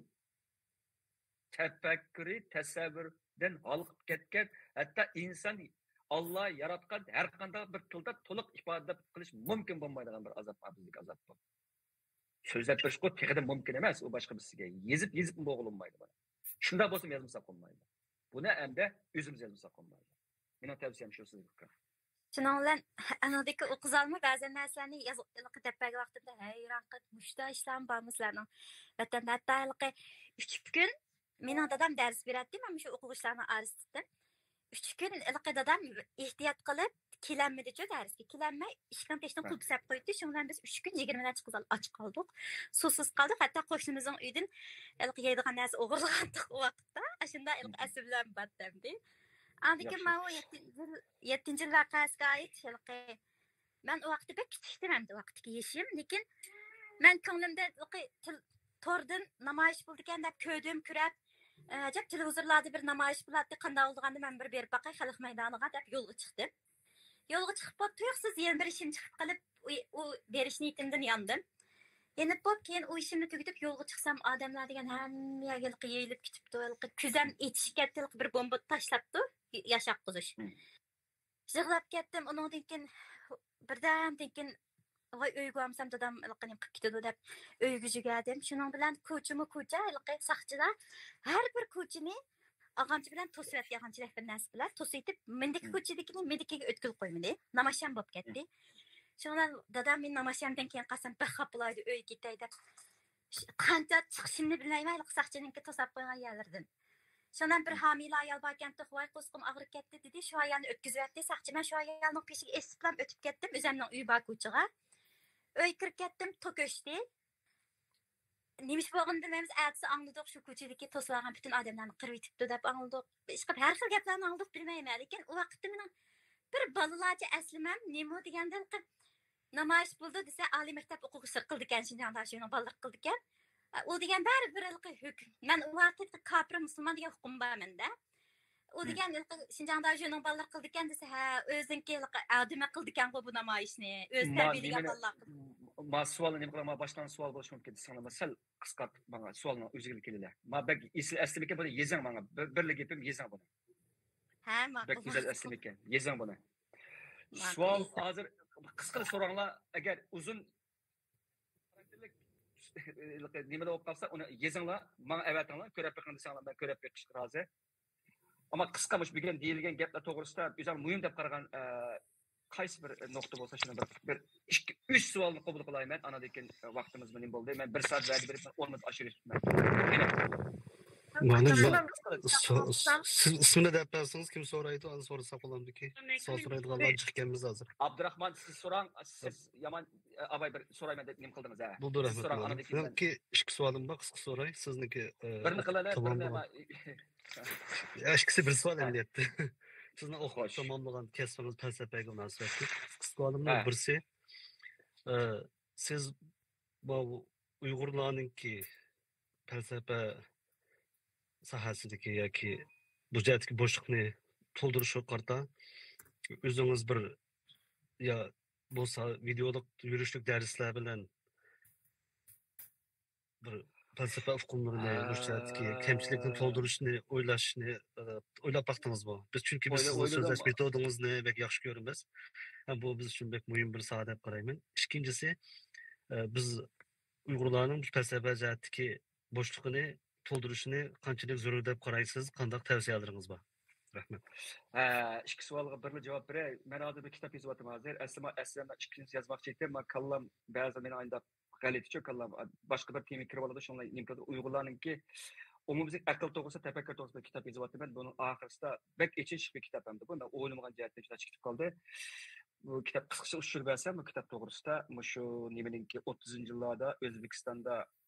تەپەككۇرى، تەسەۋۋۇرىدىن ھالقىپ كەتكەن، ھەتتا ئىنسان ئاللا ياراتقان ھەر قانداق بىر تىلدا تولۇق ئىپادىلەپ قىلىش مۇمكىن بولمايدىغان بىر ئازاب، بىزدىكى ئازاب بۇ. سۆزلەپ بېرىشقۇ تېخىدىن مۇمكىن ئەمەس، ئۇ باشقا بىرسىگە. يېزىپ، يېزىپمۇ بولغىلى بولمايدۇ بۇنى. شۇنداق بولسىمۇ يازمىساق بولمايدۇ. بۇنى ئەمدى ئۆزىمىز يازمىساق بولمايدۇ. مېنىڭ تەۋسىيەم شۇ سىزگە. شۇنىڭ بىلەن ئانىڭدىكى ئۇ قىزالمۇ بەزى نەرسىلەرنى ياز-، دەپ بەرگەن ۋاقتىمدا ھەيران قېلىپ، مۇشۇنداق ئىشلارمۇ بارمۇ سىلەرنىڭ ۋەتەندە؟ ھەتتا ھېلىقى ئۈچ كۈن مېنىڭ دادام دەرس بېرەتتى، مەن مۇشۇ ئوقۇغۇچىلارنىڭ ئارىسىدا. ئۈچ كۈن ھېلىقى دادام ئېھتىيات قىلىپ كېلەلمىدىچۇ دەرسكە، كېلەلمەي ئىشىكنىڭ تېشىدىن قۇلۇپ سەپ قويدى. شۇنىڭ بىلەن بىز ئۈچ كۈن يىگىرمە نەچچە قىزال ئاچ قالدۇق، سۇسىز قالدۇق. ھەتتا قوشنىمىزنىڭ ئۆيىدىن ھېلىقى يەيدىغان نەرسە ئوغرىلىغانتۇق ئۇ ۋاقىتتا. ئاشۇنداق ھېلىقى ئەسلىمىلەرمۇ بار ئەمدى. ئاندىن كېيىن ماۋۇ يەتتىنچى يىل، يەتتىنچى يىل ۋەقەسىگە ئائىت ھېلىقى مەن ئۇ ۋاقىتتا بەك كىچىكتىم ئەمدى، ۋاقىتتىكى يېشىم. لېكىن مەن كۆڭلۈمدە ھېلىقى تىل-، توردىن نامايىش بولىدىكەن دەپ كۆردۈم، كۆرۈپ، ئەجەب تېلېۋىزورلاردا بىر نامايىش بولاتتى، قانداق بولىدىغاندۇ، مەن بىر بېرىپ باقاي خەلق مەيدانىغا دەپ يولغا چىقتىم. يولغا چىقىپ بولۇپ تۇيۇقسىز يەنە بىر ئىشىم چىقىپ قېلىپ، ئۇ، ئۇ بېرىش نىيىتىمدىن ياندىم. يېنىپ بولۇپ كېيىن ئۇ ئىشىمنى تۈگىتىپ يولغا چىقسام، ئادەملەر دېگەن ھەممە يەرگە ھېلىقى يېيىلىپ كېتىپتۇ، ھېلىقى كۆزەم ئېچىشىپ كەتتى، ھېلىقى بىر بومبا تاشلاپتۇ ياشاق قوزۇش. يىغلاپ كەتتىم. ئۇنىڭدىن كېيىن، بىردەمدىن كېيىن، ۋاي، ئۆيگە بارمىسام دادام ھېلىقى نېمە قىلىپ كېتىدۇ دەپ ئۆيگە يۈگۈردۈم. شۇنىڭ بىلەن كوچىمۇ كوچا، ھېلىقى ساقچىلار ھەر بىر كوچىنى ئاغامچە بىلەن توسۇۋەتتى، ياغانچىدەك بىر نەرسە بىلەن توسۇۋېتىپ، مېنىڭكى كوچىدىكىنى مېنىڭكىگە ئۆتكىلى قويمىدى. نامايىشچان بولۇپ كەتتى. شۇنىڭ بىلەن دادام مېنى نامايىشچاندىن كېيىن قارىسام بەك خاپا بولايدۇ، ئۆيگە كېتەي دەپ. قانچە چىقىشىمنى بىلمەيمەن، ھېلىقى ساقچىنىڭكى توساپ قويغان يەرلىرىدىن. شۇنىڭ بىلەن بىر ھامىلە ئايال باركەنتۇق، ۋاي قورسىقىم ئاغرىپ كەتتى دېدى، شۇ ئايالنى ئۆتكۈزۈۋەتتى ساقچى. مەن شۇ ئايالنىڭ پېشىگە ئېسىپلام ئۆتۈپ كەتتىم، ئۆزەمنىڭ ئۆيى بار كوچىغا. ئۆيگە كىرىپ كەتتىم، توك ئۆچتى. نېمە ئىش بولغىنىنى بىلمەيمىز، ئەتىسى ئاڭلىدۇق، شۇ كوچىدىكى توسۇۋالغان پۈتۈن ئادەملەرنى قىرىۋېتىپتۇ دەپ ئاڭلىدۇق. ئىشقىلىپ ھەر خىل گەپلەرنى ئاڭلىدۇق، بىلمەيمەن. لېكىن ئۇ ۋاقىتتا مېنىڭ بىر بالىلارچە ئەسلىمەم نېمە دېگەندە، نامايىش بولىدۇ دېسە، ئالىي مەكتەپ ئوقۇغۇچىلىرى قىلىدىكەن، شىنجاڭ داشۆنىڭ بالىلىرى قىلىدىكەن. ئۇ دېگەن بەرىبىر ھېلىقى ھۆكۈم. مەن ئۇ ۋاقىتتا كاپىر مۇسۇلمان دېگەن ھوقۇم بار مەندە. ئۇ دېگەن ھېلىقى شىنجاڭ داشۆنىڭ بالىلىرى قىلىدىكەن دېسە، ھە، ئۆزىنىڭكى ھېلىقى ئادىمى قىلىدىكەنغۇ بۇ نامايىشنى. ئۆزى تەربىيەلىگەن بالىلار قىلىدۇ. ما سوئالنى نېمە قىلىڭ، ما باشقا سوئال بولۇشى مۇمكىن، دېسەڭلار، ما سەل قىسقارتىپ ماڭا سوئالنىڭ ئۆزىگە كېلىلە. ما بەك ئېسىل ئەسلىمىكەن، بۇنى يېزىڭ ماڭا. بىر، بىرلا گېپىم، يېزىڭ بۇنى. ھە، ماقۇل. بەك گۈزەل ئەسلىمىكەن. يېزىڭ بۇنى. ماقۇل، سوئال يېزىڭ. ھازىر قىسقىلا سوراڭلار. ئەگەر ئۇزۇن نېمىدە بولۇپ قالسا، ئۇنى يېزىڭلار، ماڭا ئەۋەتىڭلار، كۆرۈپ بېقىڭ دېسەڭلار، مەن كۆرۈپ بېقىشقا رازى. ئەمما قىسقا مۇشۇ بۈگۈن دېيىلگەن گەپلەر توغرىسىدا ئۆزۈڭ مۇھىم دەپ قارىغان، ئە، قايسى بىر نۇقتا بولسا، شۇنى بىر، بىر ئىككى، ئۈچ سوئالنى قوبۇل قىلاي مەن، ئاندىن كېيىن ۋاقتىمىزمۇ نېمە بولدى؟ مەن بىر سائەت ۋەدە بېرىپ، مەن ئون مىنۇت ئاشۇرۇپ. مانا سو-، سىز ئىسمىنى دەپ بەرسىڭىز، كىم سورايدۇ، ئانى سورىسا بولامدىكى؟ سوئال سورايدىغانلار جىق ئىكەنمىز ھازىر. ئابدۇراخمان، سىز سوراڭ، سىز يامان، ئاۋاي، بىر سورايمەن دەپ نېمە قىلدىڭىز، ھە؟ بولدى، سىز رەھمەت، سوراڭ، بولدى. ئاندىن كېيىن مەن مېنىڭكى ئىككى سوئالىم بار، قىسقا سوراي، سىزنىڭكى، ئە، بىرنى قىلايلى، تامام بىرنى، بولغان. يا، ئىككىسى بىر سوئال ئەمەلىيەتتە. سىزنىڭ ئوقۇپ تاماملىغان كەسپىڭىز پەلسەپىگە مۇناسىۋەتلىك. قىسقا سوئالىمنىڭ بىرسى، ئە، سىز بۇ ئۇيغۇرلارنىڭكى پەلسەپە ساھەسىدىكى ياكى بۇ جەھەتتىكى بوشلۇقنى تولدۇرۇشىغا قارىتا ئۆزىڭىز بىر يا بولسا ۋىدېئولۇق يۈرۈشلۈك دەرسلەر بىلەن بىر پەلسەپە ئۇقۇملىرىنى، مۇشۇ جەھەتتىكى كەمچىلىكنى تولدۇرۇشنى ئويلاشنى، ئە، ئويلاپ باقتىڭىزمۇ؟ بىز چۈنكى بىز سىزنىڭ سۆزلەش مېتودىڭىزنى بەك ياخشى كۆرىمىز. ھەم بۇ بىز ئۈچۈن بەك مۇھىم بىر ساھە دەپ قارايمەن. ئىككىنچىسى، ئە، بىز ئۇيغۇرلارنىڭ پەلسەپە جەھەتتىكى بوشلۇقىنى تولدۇرۇشىنى قانچىلىك زۆرۈر دەپ قارايسىز؟ قانداق تەۋسىيەلىرىڭىز بار؟ رەھمەت. ھە، ئىككى سوئالغا بىرلا جاۋاب بېرەي. مەن ھازىر بىر كىتاب يېزىۋاتىرمەن ھازىر. ئەسلى مەن ئەسلىمدە ئىككىنچىسى يازماقچى ئىدىم. مەن كاللام بەزى مېنىڭ ئاينداق غەلىتىچۇ كاللام. باشقا بىر تېما كىرىۋالىدۇ، شۇڭلار نېمە قىلىدۇ. ئۇيغۇرلارنىڭكى ئومۇميۈزلۈك ئەقىل توغرىسىدا، تەپەككۇر توغرىسىدا بىر كىتاب يېزىۋاتىمەن. بۇنىڭ ئاخىرىسىدا بەك ئېچىنىشلىق بىر كىتاب ئەمدى بۇ. مەن ئويلىمىغان جەھەتتىن شۇنداق چىقىپ قالدى. بۇ كىتاب قىسقىچە ئۇچۇر بەرسەم، بۇ كىتاب توغرىسىدا مۇشۇ نېمىنىڭكى ئوتتۇزىنچى يىللاردا ئۆزبېكىستاندا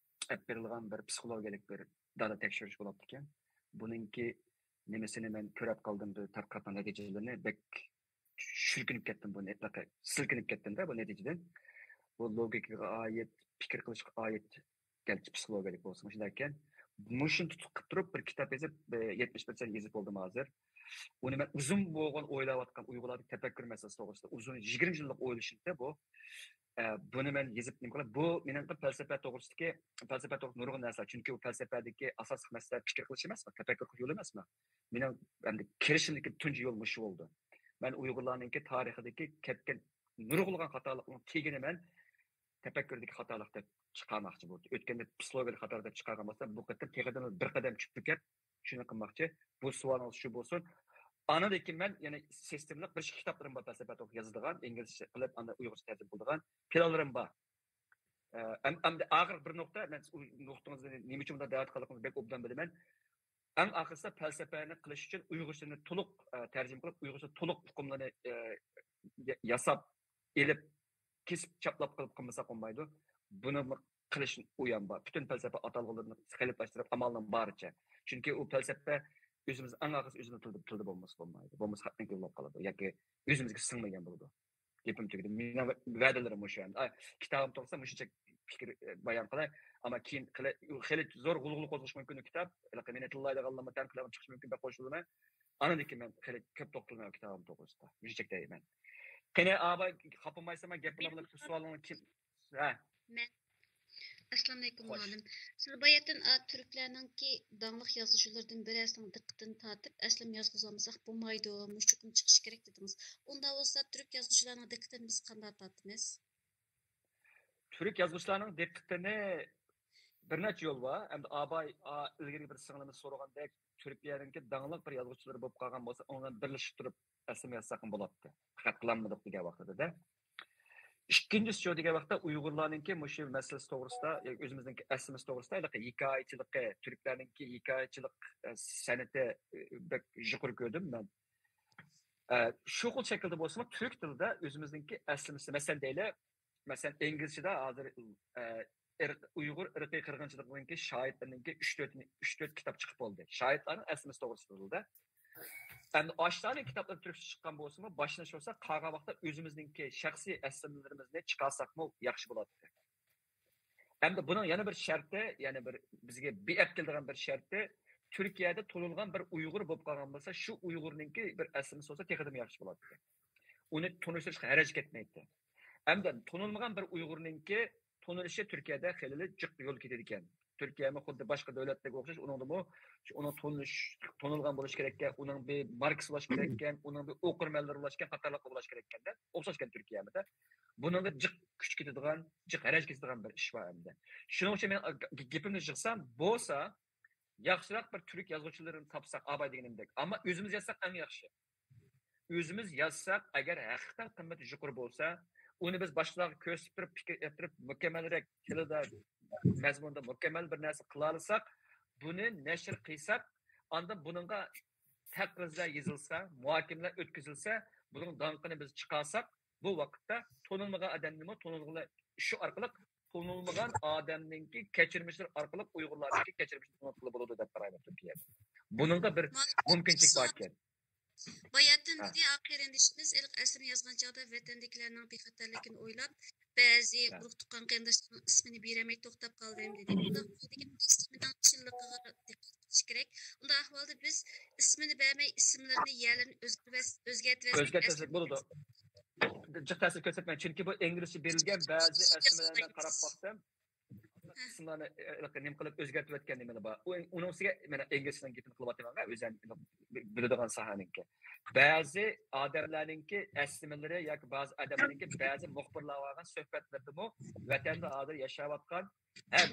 ئەپ بېرىلغان بىر پسىخولوگىيەلىك بىر دادا تەكشۈرۈش بولۇپتىكەن. بۇنىڭكى نېمىسىنى مەن كۆرەپ قالدىم، بۇ تەتقىقاتنىڭ نەتىجىلىرىنى بەك چۈش-، سىلكىنىپ كەتتىم بۇ نەتىجىدىن. بۇ لوگىكىغا ئائىت، پىكىر قىلىشقا ئائىت، گەرچە پسىخولوگىيەلىك بولسىمۇ شۇنداق ئىكەن. مۇشۇنى تۇتۇپ قىلىپ تۇرۇپ بىر كىتاب يېزىپ، يەتمىش پىرسەنت يېزىپ بولدۇم ھازىر. ئۇنى مەن ئۇزۇن بولغان ئويلاۋاتقان ئۇيغۇرلارنىڭ تەپەككۇر مەسىلىسى توغرىسىدا ئۇزۇن يىگىرمە يىللىق ئويلىشىمدا بۇ. ئە، بۇنى مەن يېزىپ نېمە قىلىپ، بۇ مېنىڭ پەلسەپە توغرىسىدىكى، پەلسەپە توغرىسىدا نۇرغۇن نەرسە. چۈنكى بۇ پەلسەپەدىكى ئاساسلىق مەسىلە پىكىر قىلىش ئەمەسمۇ، تەپەككۇر قىلىش يولى ئەمەسمۇ. مېنىڭ ئەمدى كىرىشىمدىكى تۇنجى يول مۇشۇ بولدى. مەن ئۇيغۇرلارنىڭكى تارىخىدىكى كەتكەن نۇرغۇنلىغان خاتالىقنىڭ تېگىنى مەن تەپەككۇردىكى خاتالىق دەپ چىقارماقچى بولدى. ئۆتكەندە پسىخولوگىيەلىك خاتالىق دەپ چىقارغان بولسام، بۇ قېتىم تېخىدىن بىر قەدەم چۈشۈپ كەپ، شۇنى قىلماقچى. بۇ سوئالىڭىز شۇ بولسۇن. ئاندىن كېيىن مەن يەنە سىستېمىلىق بىر ئىككى كىتابلىرىم بار، پەلسەپە توغرىسىدا يازىدىغان، ئىنگلىزچە قىلىپ، ئاندىن ئۇيغۇرچە تەرجىمە قىلىدىغان پىلانلىرىم بار. ئە، ئەم-، ئەمدى ئاخىرقى بىر نۇقتا، مەن ئۇ نۇقتىڭىزنى نېمە ئۈچۈن بۇنداق دەۋاتقانلىقىڭىزنى بەك ئوبدان بىلىمەن. ئەڭ ئاخىرسىدا پەلسەپەنى قىلىش ئۈچۈن ئۇيغۇرچىنى تولۇق، ئە، تەرجىمە قىلىپ، ئۇيغۇرچە تولۇق ئۇقۇملارنى، ئە، يا-، ياساپ ئېلىپ، كېسىپ چاپلاپ قىلىپ قىلمىساق بولمايدۇ. بۇنى قىلىش ئۇيان بار. پۈتۈن پەلسەپە ئاتالغۇلىرىنى غەلىتىلەشتۈرۈپ، ئامالنىڭ بارىچە. چۈنكى ئۇ پەلسەپە ئۆزىمىز ئەڭ ئاخىرسى ئۆزىمىز تىلدا، تىلدا بولمىسا بولمايدۇ. بولمىسا خەتنىڭكى بولۇپ قالىدۇ ياكى ئۆزىمىزگە سىڭمىگەن بولىدۇ. گېپىم تۈگىدى. مېنىڭ ۋە-، ۋەدىلىرىم مۇشۇ ئەمدى. ئاي، كىتابىم توغرىسىدا مۇشۇنچە پىكىر، ئە، بايان قىلاي. ئەمما كېيىن خېلى، خېلى زور غۇلغۇلا قوزغىشى مۇمكىن ئۇ كىتاب. ھېلىقى مېنى تىللايدىغانلارمۇ تەنقىدلەرگە چىقىشى مۇمكىن، بەك قوشۇلىمەن. ئاندىن كېيىن مەن خېلى كۆپ توختىلىمەن ئۇ كىتابىم توغرىسىدا. مۇشۇنچە دەيمەن. قېنى، ئاباي، خاپىمايسەن، مەن گەپ قىلىمەن، سوئالىڭنى كىم؟ ھە. مەن. ئەسسالامۇئەلەيكۇم، خوش. مۇئەللىم. سىز باياتىن، ئا، تۈركلەرنىڭكى داڭلىق يازغۇچىلىرىدىن بىرەرسىنىڭ دىققىتىنى تارتىپ، ئەسلىمە يازغۇزالمىساق بولمايدۇ، مۇشۇ چوقۇم چىقىشى كېرەك دېدىڭىز. ئۇنداق بولسا، تۈرك يازغۇچىلارنىڭ دىققىتىنى بىز قانداق تارتىمىز؟ تۈرك يازغۇچىلارنىڭ دىققىتىنى بىر نەچچە يول بار. ئەمدى ئاباي، ئا، ئىلگىرى بىر سىڭلىمىز سورىغاندەك، تۈركىيەنىڭكى داڭلىق بىر يازغۇچىلىرى بولۇپ قالغان بولسا، ئۇنىڭ بىلەن بىرلىشىپ تۇرۇپ ئەسلىمە يازساقمۇ بولاتتى. پەقەت قىلالمىدۇق دېگەن ۋاقتىدا. ئىككىنچىسى شۇ دېگەن ۋاقىتتا ئۇيغۇرلارنىڭكى مۇشۇ مەسىلىسى توغرىسىدا، ياكى ئۆزىمىزنىڭكى ئەسلىمىسى توغرىسىدا ھېلىقى ھېكايىچىلىقى، تۈركلەرنىڭكى ھېكايىچىلىق، ئە، سەنئىتى، ئە، بەك يۇقىرى كۆردۈم مەن. ئە، شۇ خىل شەكىلدە بولسىمۇ، تۈرك تىلىدا ئۆزىمىزنىڭكى ئەسلىمىسى، مەسىلەن دەيلى، مەسىلەن، ئىنگلىزچىدا ھازىر، ئە، ئىرق-، ئۇيغۇر ئىرقىي قىرغىنچىلىقىنىڭكى شاھىتلىرىنىڭكى ئۈچ تۆت، ئۈچ تۆت كىتاب چىقىپ بولدى. شاھىتلارنىڭ ئەسلىمىسى توغرىسىدا. ئەمدى ئاشۇلارنىڭ كىتابلىرى تۈركچە چىققان بولسىمۇ، باشلىنىش بولسا، قالغان ۋاقىتتا ئۆزىمىزنىڭكى شەخسىي ئەسلىمىلىرىمىزنى چىقارساقمۇ ياخشى بولاتتى. ئەمدى بۇنىڭ يەنە بىر شەرتى، يەنە بىر بىزگە بىئەپ كېلىدىغان بىر شەرتى، تۈركىيەدە تونۇلغان بىر ئۇيغۇر بولۇپ قالغان بولسا، شۇ ئۇيغۇرنىڭكى بىر ئەسلىمىسى بولسا تېخىمۇ ياخشى بولاتتى. ئۇنى تونۇشتۇرۇشقا ھەرەج كەتمەيتتى. ئەمدى تونۇلمىغان بىر ئۇيغۇرنىڭكى تونۇلۇشى تۈركىيەدە خېلىلا جىق يول كېتىدىكەن. تۈركىيەمۇ خۇددى باشقا دۆلەتلەرگە ئوخشاش، ئۇنىڭدىمۇ شۇ ئۇنىڭ تونۇلۇش، تونۇلغان بولۇشى كېرەككەن، ئۇنىڭ بىر ماركسى بولۇشى كېرەككەن، ئۇنىڭ بىر ئوقۇرمەنلىرى بولۇشى كېرەككەن، قاتارلىقلار بولۇشى كېرەككەندە، ئوخشاشكەن تۈركىيەمىدە. بۇنىڭغا جىق كۈچ كېتىدىغان، جىق ھەرەج كېتىدىغان بىر ئىش بار ئەمدى. شۇنىڭ ئۈچۈن مەن گېپىمنى يىغسام، بولسا ياخشىراق بىر تۈرك يازغۇچىلىرىنى تاپساق، ئاباي دېگىنىمدەك. ئەمما ئۆزىمىز يازساق ئەڭ ياخشى. ئۆزىمىز يازساق، ئەگەر ھەقىقەتەن قىممىتى يۇقىرى بولسا، ئۇنى بىز باشقىلارغا كۆرسىتىپ تۇرۇپ، پىكىر ئېلىپ تۇرۇپ، مۇكەممەلرەك تىلدا، مەزمۇندا مۇكەممەل بىر نەرسە قىلالىساق، بۇنى نەشر قىلساق، ئاندىن بۇنىڭغا تەقرىزلەر يېزىلسا، مۇھاكىمىلەر ئۆتكۈزۈلسە، بۇنىڭ داڭقىنى بىز چىقارساق، بۇ ۋاقىتتا تونۇلمىغان ئادەمنىمۇ تونۇلغىلى، شۇ ئارقىلىق تونۇلمىغان ئادەمنىڭكى كەچۈرمىشلىرى ئارقىلىق ئۇيغۇرلارنىڭكى كەچۈرمىشىنى تونۇتقىلى بولىدۇ دەپ قارايمەن تۈركىيەدە. بۇنىڭغا بىر مۇمكىنچىلىك باركەن. باياتىن ھە. دېدى، قېرىندىشىمىز ئېلىق ئەسلىمە يازغان چاغدا ۋەتەندىكىلەرنىڭ بىخەتەرلىكىنى ئويلاپ، بەزى ھە. ئۇرۇق تۇغقان قېرىنداشلارنىڭ ئىسمىنى بېرەلمەي توختاپ قالدىم دېدى. بۇنداق ئەسلىمىنىڭ چىنلىقىغا دىققەت قىلىش كېرەك. ئۇنداق ئەھۋالدا بىز ئىسمىنى بەرمەي، ئىسىملىرىنى، يەرلىرىنى ئۆزگەرتىۋەس-، ئۆزگەرتىۋەتسەك، ئۆزگەرتىۋەتسەك بولىدۇ. جىق تەسىر كۆرسەتمەيدۇ. چۈنكى بۇ ئىنگلىزچە بېرىلگەن بەزى ئەسلىمىلەرگە قاراپ باقسام، ئىسىملارنى، ئە، نېمە قىلىپ ئۆزگەرتىۋەتكەن نېمىلەر بار. ئۇ، ئۇنىڭ ئۈستىگە مانا ئىنگلىزچىنىڭ گېپىنى قىلىۋاتىمەن، ئۆزۈم بىلىدىغان ساھەنىڭكى. بەزى ئادەملەرنىڭكى ئەسلىمىلىرى ياكى بەزى ئادەملەرنىڭكى بەزى مۇخبىرلار بارغان سۆھبەتلىرىدىمۇ ۋەتەندە ھازىر ياشاۋاتقان ھەم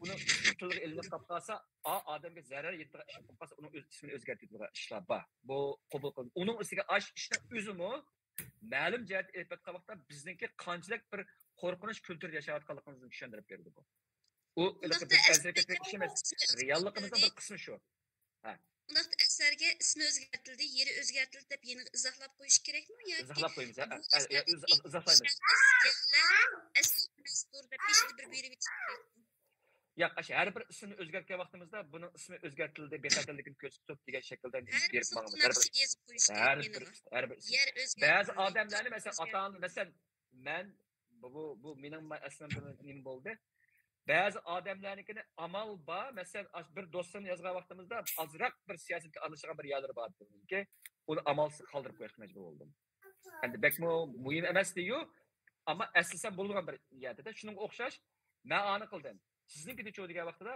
ئۇنىڭ تىلغا ئېلىنىپ قالىپ قالسا، ئا ئادەمگە زەرەر يېتىدىغان ئىش بولۇپ قالسا، ئۇنىڭ ئۆز ئىسمىنى ئۆزگەرتىدىغان ئىشلار بار. بۇ قوبۇل قىلىنىدۇ. ئۇنىڭ ئۈستىگە ئاش ئىشنىڭ ئۆزىمۇ مەلۇم جەھەتتە ئېلىپ ئېيتقان ۋاقىتتا بىزنىڭكى قانچىلىك بىر قورقۇنچ كۈلتۈرىدە ياشاۋاتقانلىقىمىزنى چۈشەندۈرۈپ بېرىدۇ بۇ. ئۇ ئەنسىرەپ كەتمەك ئىش ئەمەس. رېئاللىقىمىزنىڭ بىر قىسمى شۇ. ھە. ئۇنداقتا ئەسەرگە ئىسمى ئۆزگەرتىلدى، يېرى ئۆزگەرتىلدى دەپ يەنە ئىزاھلاپ قويۇش كېرەكمۇ ياكى ئىزاھلاپ قويىمىز. ھە، ھە، ھە، ئىز-، ئىز-، ئىزاھلايمىز. ئەسلى مەزكۇر دەپ بېشىدا بىر بېرىۋېتىش كېرەكمۇ؟ ياق، ئاشۇ ھەر بىر ئىسىمنى ئۆزگەرتكەن ۋاقتىمىزدا بۇنىڭ ئىسمى ئۆزگەرتىلدى، بىخەتەرلىكىنى كۆرسىتىپ دېگەن شەكىلدە ھەر بېرىپ بىر ماڭىمىز. ھەر بىر قىلغان ئىشىنى يېزىپ قويۇش ھەر كېرەك بىر يەنە. ئىس- ھەر بىر ئىس. يەر بەزى ئۆزگەرتىلدى، ئادەملەرنى مەسىلەن، ئۆزگەرتىلدى. ئاتا ئانا، مەسىلەن، مەن بۇ بۇ بۇ مېنىڭ ئەسلىمدە نېمە بولدى؟ بەزى ئادەملەرنىڭكىنى ئامال بار، مەسىلەن، ئاش- بىر دوستۇمنى يازغان ۋاقتىمىزدا ئازراق بىر سىياسەتكە ئارىلىشىدىغان بىر يەرلىرى بار ئىدىكى، ئۇنى ئامالسىز قالدۇرۇپ قويۇشقا مەجبۇر بولدۇم. ئەمدى بەكمۇ مۇھىم ئەمەس دېيۇ، ئەمما ئەسلىسەم بولىدىغان بىر يەردە. شۇنىڭغا ئوخشاش، مەن ئانى قىلدىم. سىزنىڭكىدىچۇ دېگەن ۋاقتىدا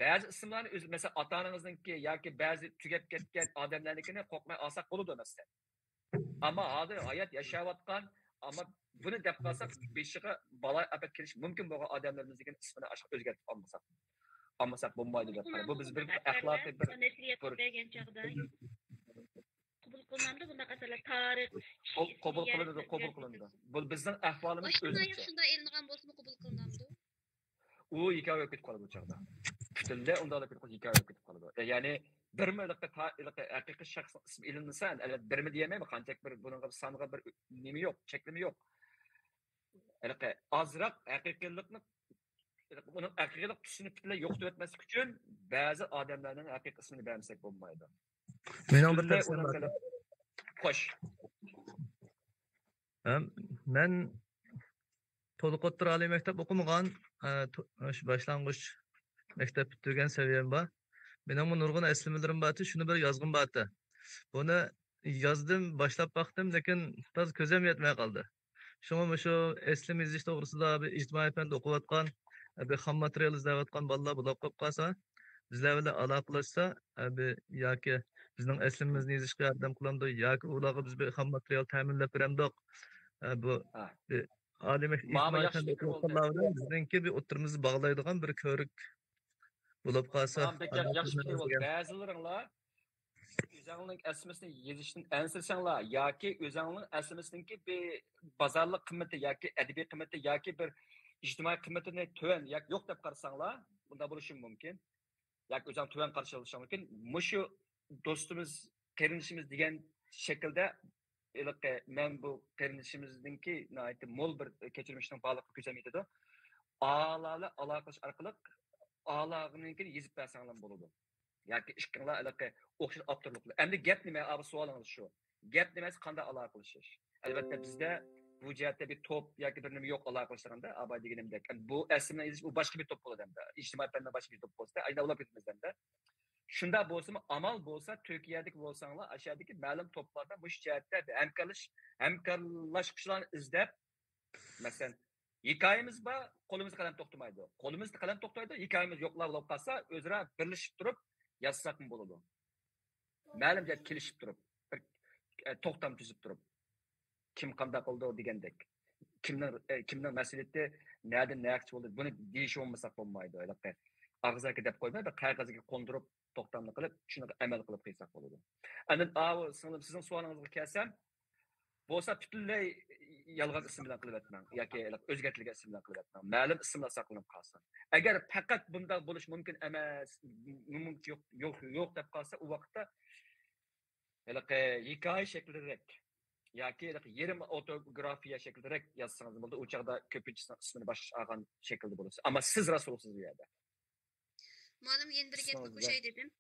بەزى ئىسىملارنى ئۆزى، مەسىلەن، ئاتا ئانىڭىزنىڭكى ياكى بەزى تۈگەپ كەتكەن ئادەملەرنىڭكىنى قورقماي ئالساق بولىدۇ، مەسىلەن. ئەمما ھازىر ھايات ياشاۋاتقان، ئەمما بۇنى دەپ قالساق، بېشىغا بالا ئاپەت كېلىشى مۇمكىن بولغان ئادەملىرىمىزنىڭكىنى ئىسمىنى ئاشۇنداق ئۆزگەرتىپ ئالمىساق، ئالمىساق بولمايدۇ دەپ قارايمەن. بۇ بىز بىر ئەخلاقىي بىر بۇرچ. بەرگەن چاغدا قوبۇل قىلىنامدۇ بۇنداق ئەسەرلەر؟ تارىخ، قوبۇل قىلىنىدۇ، قوبۇل قىلىنىدۇ. بۇ بىزنىڭ ئەھۋالىمىز ئۆزگىچە. شۇنداق ئېلىنغان بولسىمۇ قوبۇل قىلىنامدۇ؟ ئۇ ھېكايە ئۆتۈپ قالىدۇ ئۇ چاغدا. پۈتۈنلەي ئۇنداق كېتىپ قالىدۇ، ھېكايە ئۆتۈپ قالىدۇ. يەنى بىرمۇ ھېلىقى تا-، ھېلىقى ھەقىقىي شەخسنىڭ ئىسمى ئېلىنمىسا، ئەلۋەتتە بىرمۇ دېيەلمەيمەن، قانچە بىر بۇنىڭغا سانغا بىر نېمە يوق، چەكلىمە يوق. ھېلىقى ئازراق ھەقىقىيلىقنى، ئۇنىڭ ھەقىقىيلىق تۈسىنى پۈتۈنلەي يوقىتىۋەتمەسلىك ئۈچۈن بەزى ئادەملەرنىڭ ھەقىقىي ئىسمىنى بەرمىسەك بولمايدۇ. مېنىڭ بىر پۈتۈنلەي تەۋسىيەم ئۇنىڭ بار. بىلەن خوش. ھەم مەن تولۇق ئوتتۇرا ئالىي مەكتەپ ئوقۇمىغان، ئە، تو-، شۇ باشلانغۇچ مەكتەپ پۈتتۈرگەن سەۋىيەم بار. مېنىڭمۇ نۇرغۇن ئەسلىمىلىرىم بارتى، شۇنى بىر يازغۇم بارتى. بۇنى يازدىم، باشلاپ باقتىم، لېكىن تازا كۆزۈم يەتمەي قالدى. شۇڭا مۇشۇ ئەسلىمە يېزىش توغرىسىدا بىر ئىجتىمائىي پەندە ئوقۇۋاتقان، بىر خام ماتېرىيال ئىزدەۋاتقان بالىلار بۇلاپ قېلىپ قالسا، بىزلەر بىلەن ئالاقىلەشسە، بىر ياكى بىزنىڭ ئەسلىمىمىزنى يېزىشقا ياردەم قىلامدۇ، ياكى ئۇلارغا بىز بىر خام ماتېرىيال تەمىنلەپ بېرەمدۇق. بۇ ھە. بىر ئالىي مەكتەپ ماڭا ئىجتىمائىي ياخشى پەندە پىكىر بولدى. ئوقۇغانلار بىلەن بىزنىڭكى بىر ئوتتۇرىمىزنى باغلايدىغان بىر كۆۋرۈك بولۇپ قالسا. ماڭا بەك ياخشى پىكىر بولدى. بەزىلىرىڭلار ئۆزەڭنىڭ ئەسلىمىسىنى يېزىشتىن ئەنسىرىسەڭلار ياكى ئۆزەڭنىڭ ئەسلىمىسىنىڭكى بىر بازارلىق قىممىتى ياكى ئەدەبىي قىممىتى ياكى بىر ئىجتىمائىي قىممىتىنى تۆۋەن ياكى يوق دەپ قارىساڭلار، بۇنداق بولۇشى مۇمكىن. ياكى ئۆزەڭ تۆۋەن قارشى ئالىشىڭ مۇمكىن. مۇشۇ دوستىمىز، قېرىندىشىمىز دېگەن شەكىلدە، ھېلىقى مەن بۇ قېرىندىشىمىزنىڭكى ناھايىتى مول بىر كەچۈرمىشىنىڭ بارلىقىنى كۆزەم يېتىدۇ. ئالا بىلەن ئالاقىلىشىش ئارقىلىق ئالانىڭكىنى يېزىپ بەرسەڭلار بولىدۇ. ياكى ئىككىڭلار ھېلىقى ئوخشاش ئاپتورلۇقتا. ئەمدى گەپ نېمە؟ ئا، بۇ سوئالىڭىز شۇ. گەپ نېمە؟ قانداق ئالاقىلىشىش؟ ئەلۋەتتە، بىزدە بۇ جەھەتتە بىر توپ ياكى بىر نېمە يوق ئالاقىلىشىدىغاندا، ئاباي دېگىنىمدەك. ئەمدى بۇ ئەسلىمە يېزىش، ئۇ باشقا بىر توپ بولىدۇ ئەمدى. ئىجتىمائىي پەننىڭ باشقا بىر توپ بولسا، ئايدا ئۇلاپ كېتىمىز ئەمدى. شۇنداق بولسىمۇ، ئامال بولسا، تۈركىيەدىكى بولساڭلار، ئاشۇ يەردىكى مەلۇم توپلاردا مۇشۇ جەھەتتە بىر ھەمكارلىشىش، ھەمكارلاشقۇچىلارنى ئىزدەپ، مەسىلەن، ھېكايىمىز بار، قولىمىزدا قەلەم توختىمايدۇ. قولىمىزدا قەلەم توختايدۇ، ھېكايىمىز يوقلا بولۇپ قالسا، ئۆزئارا بىرلىشىپ تۇرۇپ يازساقمۇ بولىدۇ. مەلۇم جەھەت كېلىشىپ تۇرۇپ، بىر، ئە، توختام تۈزۈپ تۇرۇپ، كىم قانداق قىلىدۇ دېگەندەك. كىمنىڭ، ئە، كىمنىڭ مەسئۇلىيىتى نەدىن نەگىچە بولدى، بۇنى دېيىشىۋالمىساق بولمايدۇ. ھېلىقى ئاغزاكى دەپ قويماي، بىر قەغەزگە قوندۇرۇپ، توختامنى قىلىپ، شۇنىڭغا ئەمەل قىلىپ قىلساق بولىدۇ. ئاندىن، ئاۋۇ سىڭلىم، سىزنىڭ سوئالىڭىزغا كەلسەم، بولسا پۈتۈنلەي يالغان ئىسىم بىلەن قىلىۋەتمەڭ ياكى ئۆزگەرتىلگەن ئىسىم بىلەن قىلىۋەتمەڭ. مەلۇم ئىسىملار ساقلىنىپ قالسۇن. ئەگەر پەقەت بۇنداق بولۇش مۇمكىن ئەمەس، مۇمكىن يوق، يوق، يوق دەپ قالسا، ئۇ ۋاقىتتا ھېلىقى ھېكايە شەكلىدىرەك ياكى ھېلىقى يېرىم ئاوتوبىيوگرافىيە شەكلىدىرەك يازسىڭىز بولىدۇ. ئۇ چاغدا كۆپىنچىسىنىڭ ئىسمىنى باشقىچە ئالغان شەكىلدە بولىسىز. ئەمما سىز راست بولىسىز بۇ يەردە. مۇئەللىم، يەنە بىر گەپنى ئىسمىڭىز قوشاي دېدىم.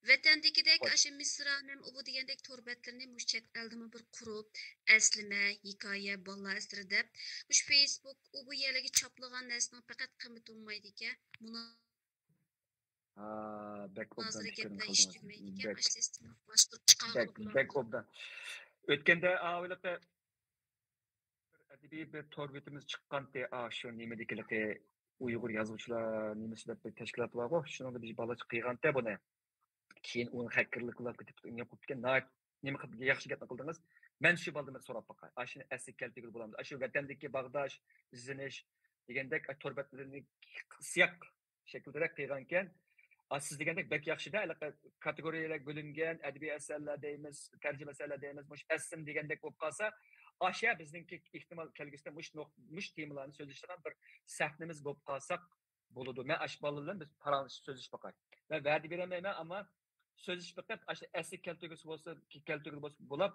ۋەتەندىكىدەك ئاشۇ مىسرانىم، ئۇ بۇ دېگەندەك تور بەتلىرىنى مۇشۇ چەت ئەلدىمۇ بىر قۇرۇپ، ئەسلىمە، ھېكايە، بالىلار ئەسىرى دەپ، مۇشۇ فېيسبۇك، ئۇ بۇ يەرلەرگە چاپلىغان نەرسىنىڭ پەقەت قىممىتى بولمايدىكەن. مۇنا- ھا، بەك ئوبدان مۇنازىرە پىكىرنى گەپلەر قىلدىڭىز. ئىشلىمەيدىكەن، بەك، ئاشۇ سىستېمىنى باشقۇرۇپ چىقارغىلى بەك، بولامدۇ؟ بەك ئوبدان. ئۆتكەندە ئاۋىلىقى بىر ئەدەبىي بىر تور بېتىمىز چىققانتى، ئا، شۇ نېمىدىكىلىقى ئۇيغۇر يازغۇچىلار نېمىسى دەپ بىر تەشكىلات بارغۇ، شۇنىڭدا بىر بالىچە قىلغانتى بۇنى. كېيىن ئۇنى ھەككېرلىك قىلىپ كېتىپ، نېمە قىلىپ كەتكەن، ناھايىتى نېمە قىلىپ، ياخشى گەپنى قىلدىڭىز. مەن شۇ بالىدىن بىر سوراپ باقاي. ئاشۇنى ئەسلىگە كەلتۈرگىلى بولامدۇ؟ ئاشۇ ۋەتەندىكى باغداش، ئىزدىنىش دېگەندەك، تور بەتلىرىنى سىياق شەكىلدىرەك قىلغانىكەن. ئا، سىز دېگەندەك بەك ياخشىدا، ھېلىقى كاتېگورىيەلەرگە بۆلۈنگەن ئەدەبىي ئەسەرلەر دەيمىز، تەرجىمە ئەسەرلەر دەيمىز، مۇشۇ ئەسلىم دېگەندەك بولۇپ قالسا، ئاشۇ بىزنىڭكى ئېھتىمال كەلگۈسىدە مۇشۇ نۇق-، مۇشۇ تېمىلارنى سۆزلىشىدىغان بىر سەھنىمىز بولۇپ قالساق بولىدۇ. مەن ئاشۇ بالىلار بىلەن بىز پاراڭلىشىپ سۆزلىشىپ باقاي. مەن ۋەدە بېرەلمەيمەن، ئەمما سۆزلىشىپ بېقىپ، ئاشۇ ئەسلىگە كەلتۈرگۈسى بولسا، كەلتۈرگىلى بولسا بولاپ،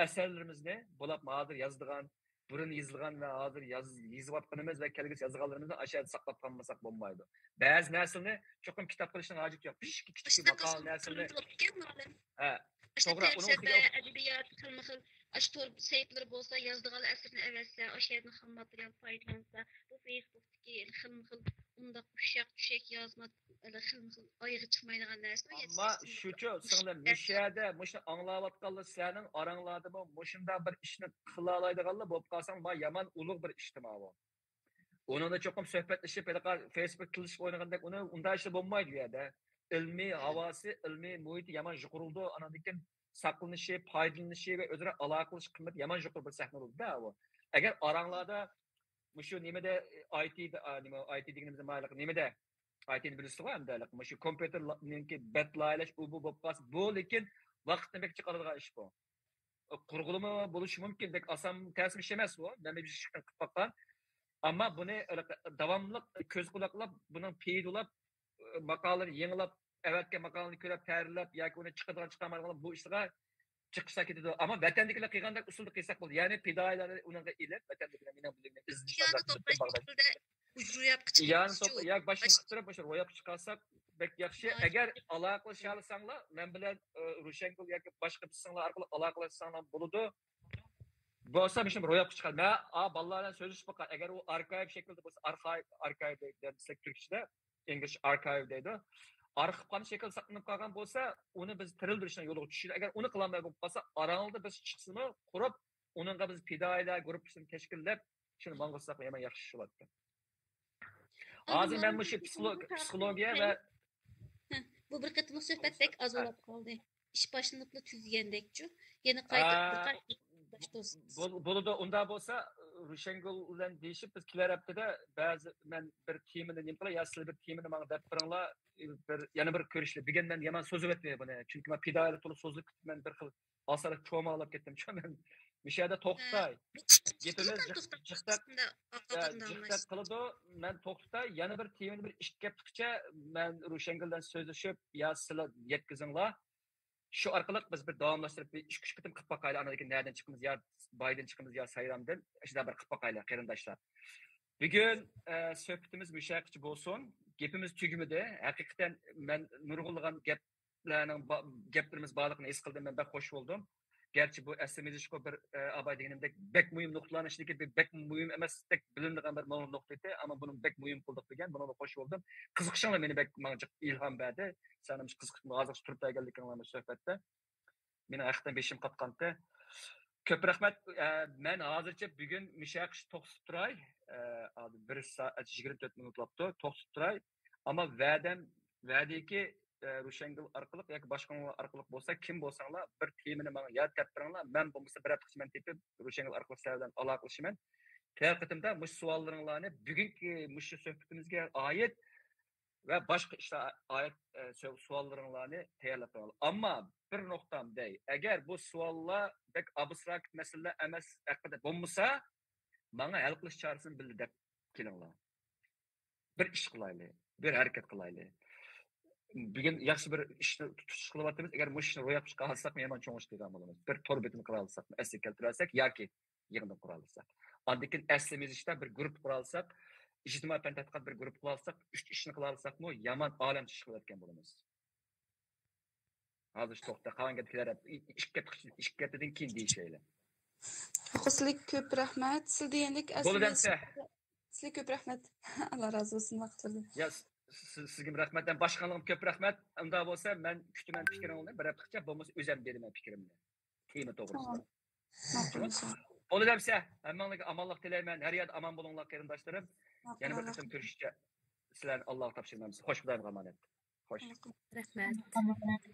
ئەسەرلىرىمىزنى بولاپ ھازىر يازىدىغان، بۇرۇن يېزىلغان ۋە ھازىر ياز-، يېزىۋاتقىنىمىز ۋە كەلگۈسى يازىدىغانلىرىمىزنى ئاشۇ يەردە ساقلاپ قالمىساق بولمايدۇ. بەزى نەرسىلەرنى چوقۇم كىتاب قىلىشنىڭ ھاجىتى يوق. بىر ئىككى كىچىك ماقالە نەرسىلەرنى، ھە، توغرا، ئۇنىڭ ئۈستىگە ئەدەبىيات، خىلمۇ خىل، ئاشۇ تور سەھىپىلىرى بولسا، يازىدىغان ئەسىرىنى ئەۋەتسە، ئاشۇ يەردىن خام ماتېرىيال پايدىلانسا، بۇ فېيسبۇكتىكى خىلمۇ خىل ئۇنداق ئۇششاق چۈشەك يازما، خىلمۇ خىل ئايىغى چىقمايدىغان نەرسە. ئەمما شۇچۇ، سىڭلىم، مۇشۇ يەردە مۇشۇنى ئاڭلاۋاتقانلار، سىلەرنىڭ ئاراڭلاردىمۇ مۇشۇنداق بىر ئىشنى قىلالايدىغانلار بولۇپ قالساڭ، ما يامان ئۇلۇغ بىر ئىشتىما بۇ. ئۇنىڭدا چوقۇم سۆھبەتلىشىپ، ھېلىقى فېيسبۇك تىللىشىپ ئوينىغاندەك، ئۇنى، ئۇنداق ئىشلار بولمايدۇ ئۇ يەردە. ئىلمىي ھاۋاسى، ئىلمىي مۇھىتى يامان يۇقىرىلىدۇ. ئانىڭدىن كېيىن ساقلىنىشى، پايدىلىنىشى ۋە ئۆزئارا ئالاقىلىشىش قىممىتى يامان يۇقىرى بىر سەھنە بولىدۇ-دە ئۇ. ئەگەر ئاراڭلاردا مۇشۇ نېمىدە، ئاي تىدا، ئا، نېمە، ئاي تى دېگىنىمىز نېمىدە؟ ئاي تىنى بىلىسىزغۇ ئەمدى، مۇشۇ كومپيۇتېرنىڭكى بەت لايىھەلەش، ئۇ بۇ بولۇپ قالسا، بۇ لېكىن ۋاقىتنى بەك جىق ئالىدىغان ئىش بۇ. قۇرغىلىمۇ بولۇشى مۇمكىن، بەك ئاسان تەسمە ئىش ئەمەس بۇ. مەن بىر ئىشنى قىلىپ باققان. ئەمما بۇنى داۋاملىق كۆز قۇلاق قىلىپ، بۇنىڭ پېيىدە ئۇلاپ، ماقالىنى يېڭىلاپ، ئەۋەتكەن ماقالىنى كۆرۈپ، تەھرىرلەپ ياكى ئۇنى چىقىدىغان چىقارمايدىغان بۇ ئىشلارغا چىقىشلار كېتىدۇ. ئەمما ۋەتەندىكىلەر قىلغاندەك ئۇسۇلدا قىلساق بولىدۇ. يەنى پىدائىيلارنى ئۇنىڭغا ئېلىپ، ۋەتەندىكىلەر مېنىڭ بىلىمىمنى ئىزدىنىش ئىئانە توپلاش شەكلىدە ئۇجۇر ياپقىچە يەنى توپ-، ياكى باشقا قىلىپ تۇرۇپ، مۇشۇ روياپقا چىقارساق بەك ياخشى. ئەگەر ئالاقىلىشالىساڭلار، مەن بىلەن، ئە، روشەنگۈل ياكى باشقا بىسىڭلار ئارقىلىق ئالاقىلەشسەڭلار بولىدۇ. بولسا مۇشۇ روياپقا چىقار. مەن، ئا، بالىلار بىلەن سۆزلىشىپ باققان. ئەگەر ئۇ ئاركايىپ شەكلىدە بولسا، ئارخايپ، ئاركايپ دەيدۇ، دېسەك تۈركچىدە، ئىنگلىش ئاركايپ دەيدۇ. ئارخىپ قالغان شەكىلدە ساقلىنىپ قالغان بولسا، ئۇنى بىز تىرىلدۈرۈشنىڭ يولىغا چۈشىدۇ. ئەگەر ئۇنى قىلالماي بولۇپ قالسا، ئاراڭلىدا بىز چىقسىمۇ قۇرۇپ، ئۇنىڭغا بىز پىدائىيلار گۇرۇپپىسىنى تەشكىللەپ، شۇنى ماڭغۇزساق يامان ياخشى بولاتتى. ھازىر مەن مۇشۇ پسىخولوگ-، پسىخولوگىيە ۋە بۇ بىر قېتىملىق سۆھبەت بەك ئاز بولاپ قالدى. ئىش باشلىنىپلا تۈگىگەندەكچۇ. يەنە قايتا بىر قايتا بولىدۇ. ئۇنداق بولسا، روشەنگۈل بىلەن دېيىشىپ، بىز كېلەر ھەپتىدە بەزى، مەن بىر تېمىنى نېمە قىلاي، يا سىلەر بىر تېمىنى ماڭا دەپ بېرىڭلار، بىر، يەنە بىر كۆرۈشلى. بۈگۈن مەن يامان سوزۇۋەتمەي بۇنى، چۈنكى مەن پىدائىيلار تولا سوزۇلۇپ كېتىپ، مەن بىر خىل ئاسانلا چومالاپ كەتتىمچۇ مەن. مۇشۇ يەردە توختاي. گېپىمىز جىق-، جىقتەك، جىقتەك قىلىدۇ. مەن توختىتاي، يەنە بىر تېمىنى بىر ئىككى ھەپتىگىچە مەن روشەنگۈل بىلەن سۆزلىشىپ، يا سىلەر يەتكۈزۈڭلار. شۇ ئارقىلىق بىز بىر داۋاملاشتۇرۇپ بىر ئىككى، ئۈچ قېتىم قىلىپ باقايلى. ئاندىن كېيىن نەدىن چىقىمىز، يا بايدىن چىقىمىز، يا سايرامدىن، شۇنداق بىر قىلىپ باقايلى، قېرىنداشلار. بۈگۈن، ئە، سۆھبىتىمىز مۇشۇ يەرگىچە بولسۇن. گېپىمىز تۈگىمىدى. ھەقىقەتەن مەن نۇرغۇنلىغان گەپلەرنىڭ با-، گەپلىرىمىز بارلىقىنى ھېس قىلدىم. مەن بەك خوش بولدۇم. گەرچە بۇ ئەسلىمە يېزىشقۇ بىر، ئە، ئاباي دېگىنىمدەك بەك مۇھىم نۇقتىلارنى ئىچىدىكى بىر بەك مۇھىم ئەمەستەك بىلىنىدىغان بىر مۇھىم نۇقتا ئىدى، ئەمما بۇنى بەك مۇھىم قىلدۇق بۈگۈن، بۇنىڭغا خوش بولدۇم. قىزىقىشىڭلار مېنى بەك، ماڭا جىق ئىلھام بەردى. سەن مۇشۇ قىزىقىشىڭلار ھازىرغىچە تۇرۇپ بەرگەنلىكىڭلار مۇشۇ سۆھبەتتە مېنىڭ ھەقىقەتەن بېشىم قاتقانتى. كۆپ رەھمەت. ئە، مەن ھازىرچە بۈگۈن مۇشۇ يەرگىچە توختىتىپ تۇراي. ئە، ھازىر بىر سائەت يىگىرمە تۆت مىنۇت بوپتۇ. توختىتىپ تۇراي. ئەمما ۋەدەم، ۋەدىكى، ئە، روشەنگۈل ئارقىلىق ياكى باشقىلار ئارقىلىق بولسا، كىم بولساڭلار، بىر تېمىنى ماڭا يا دەپ بېرىڭلار. مەن بولمىسا بىر ھەپتە ئىچىدە مېڭىپ، روشەنگۈل ئارقىلىق سىلەر بىلەن ئالاقىلىشىمەن. كېلەر قېتىمدا مۇشۇ سوئاللىرىڭلارنى، بۈگۈنكى مۇشۇ سۆھبىتىمىزگە ئائىت ۋە باشقا ئىشلارغا ئائىت، ئە، سو-، سوئاللىرىڭلارنى تەييارلاپ قويۇڭلار. ئەمما بىر نۇقتام دەي، ئەگەر بۇ سوئاللار بەك ئابستراكت مەسىلىلەر ئەمەس ھەققىدە بولمىسا، ماڭا ھەل قىلىش چارىسىنى بىللە دەپ كېلىڭلار. بىر ئىش قىلايلى، بىر ھەرىكەت قىلايلى. بۈگۈن ياخشى بىر ئىشنى تۇتۇش قىلىۋاتىمىز. ئەگەر مۇشۇ ئىشنى روياپقا چىقارالىساقمۇ يامان چوڭ ئىش قىلغان بولىمىز. بىر تور بېتىنى قىلالىساقمۇ، ئەسلىگە كەلتۈرەلىسەك ياكى يىغىندىن قۇرالىساق. ئاندىن كېيىن ئەسلىمە يېزىشتا بىر گۇرۇپپا قۇرالىساق، ئىجتىمائىي پەن تەتقىقات بىر گۇرۇپپا قۇرالىساق، ئۈچ ئىشنى قىلالىساقمۇ يامان ئالەمچە ئىش قىلىۋەتكەن بولىمىز. ھازىر توختا، قالغان گەپلەر ئىككى ھەپتە، ئىككى ھەپتىدىن كېيىن دېيىشەيلى. سىلىگە كۆپ رەھمەت. سىز دېگەنلىك بولدى ئەسلىمە دەمسە. سىلىگە كۆپ رەھمەت. ئاللا رازى بولسۇن ۋاقىتلىرىدىن. يا، سىز، سىزگىمۇ رەھمەت. ھەم باشقىلارغىمۇ كۆپ رەھمەت. ئۇنداق بولسا مەن كۈتىمەن پىكرىڭلارنى بىر ھەپتىگىچە، بولمىسا ئۆزۈم بېرىمەن پىكرىمنى. تېما توغرىسىدا. تامام. ماقۇل. بولدى دەمسە، ھەممىڭلارغا ئامانلىق تىلەيمەن. ھەر يەردە ئامان بولۇڭلار قېرىنداشلىرىم. يەنە بىر قېتىم كۆرۈشكىچە سىلەرنى ئاللاغا تاپشۇرىمەن. خوش، خۇدايىمغا ئامانەت. خوش. رەھمەت.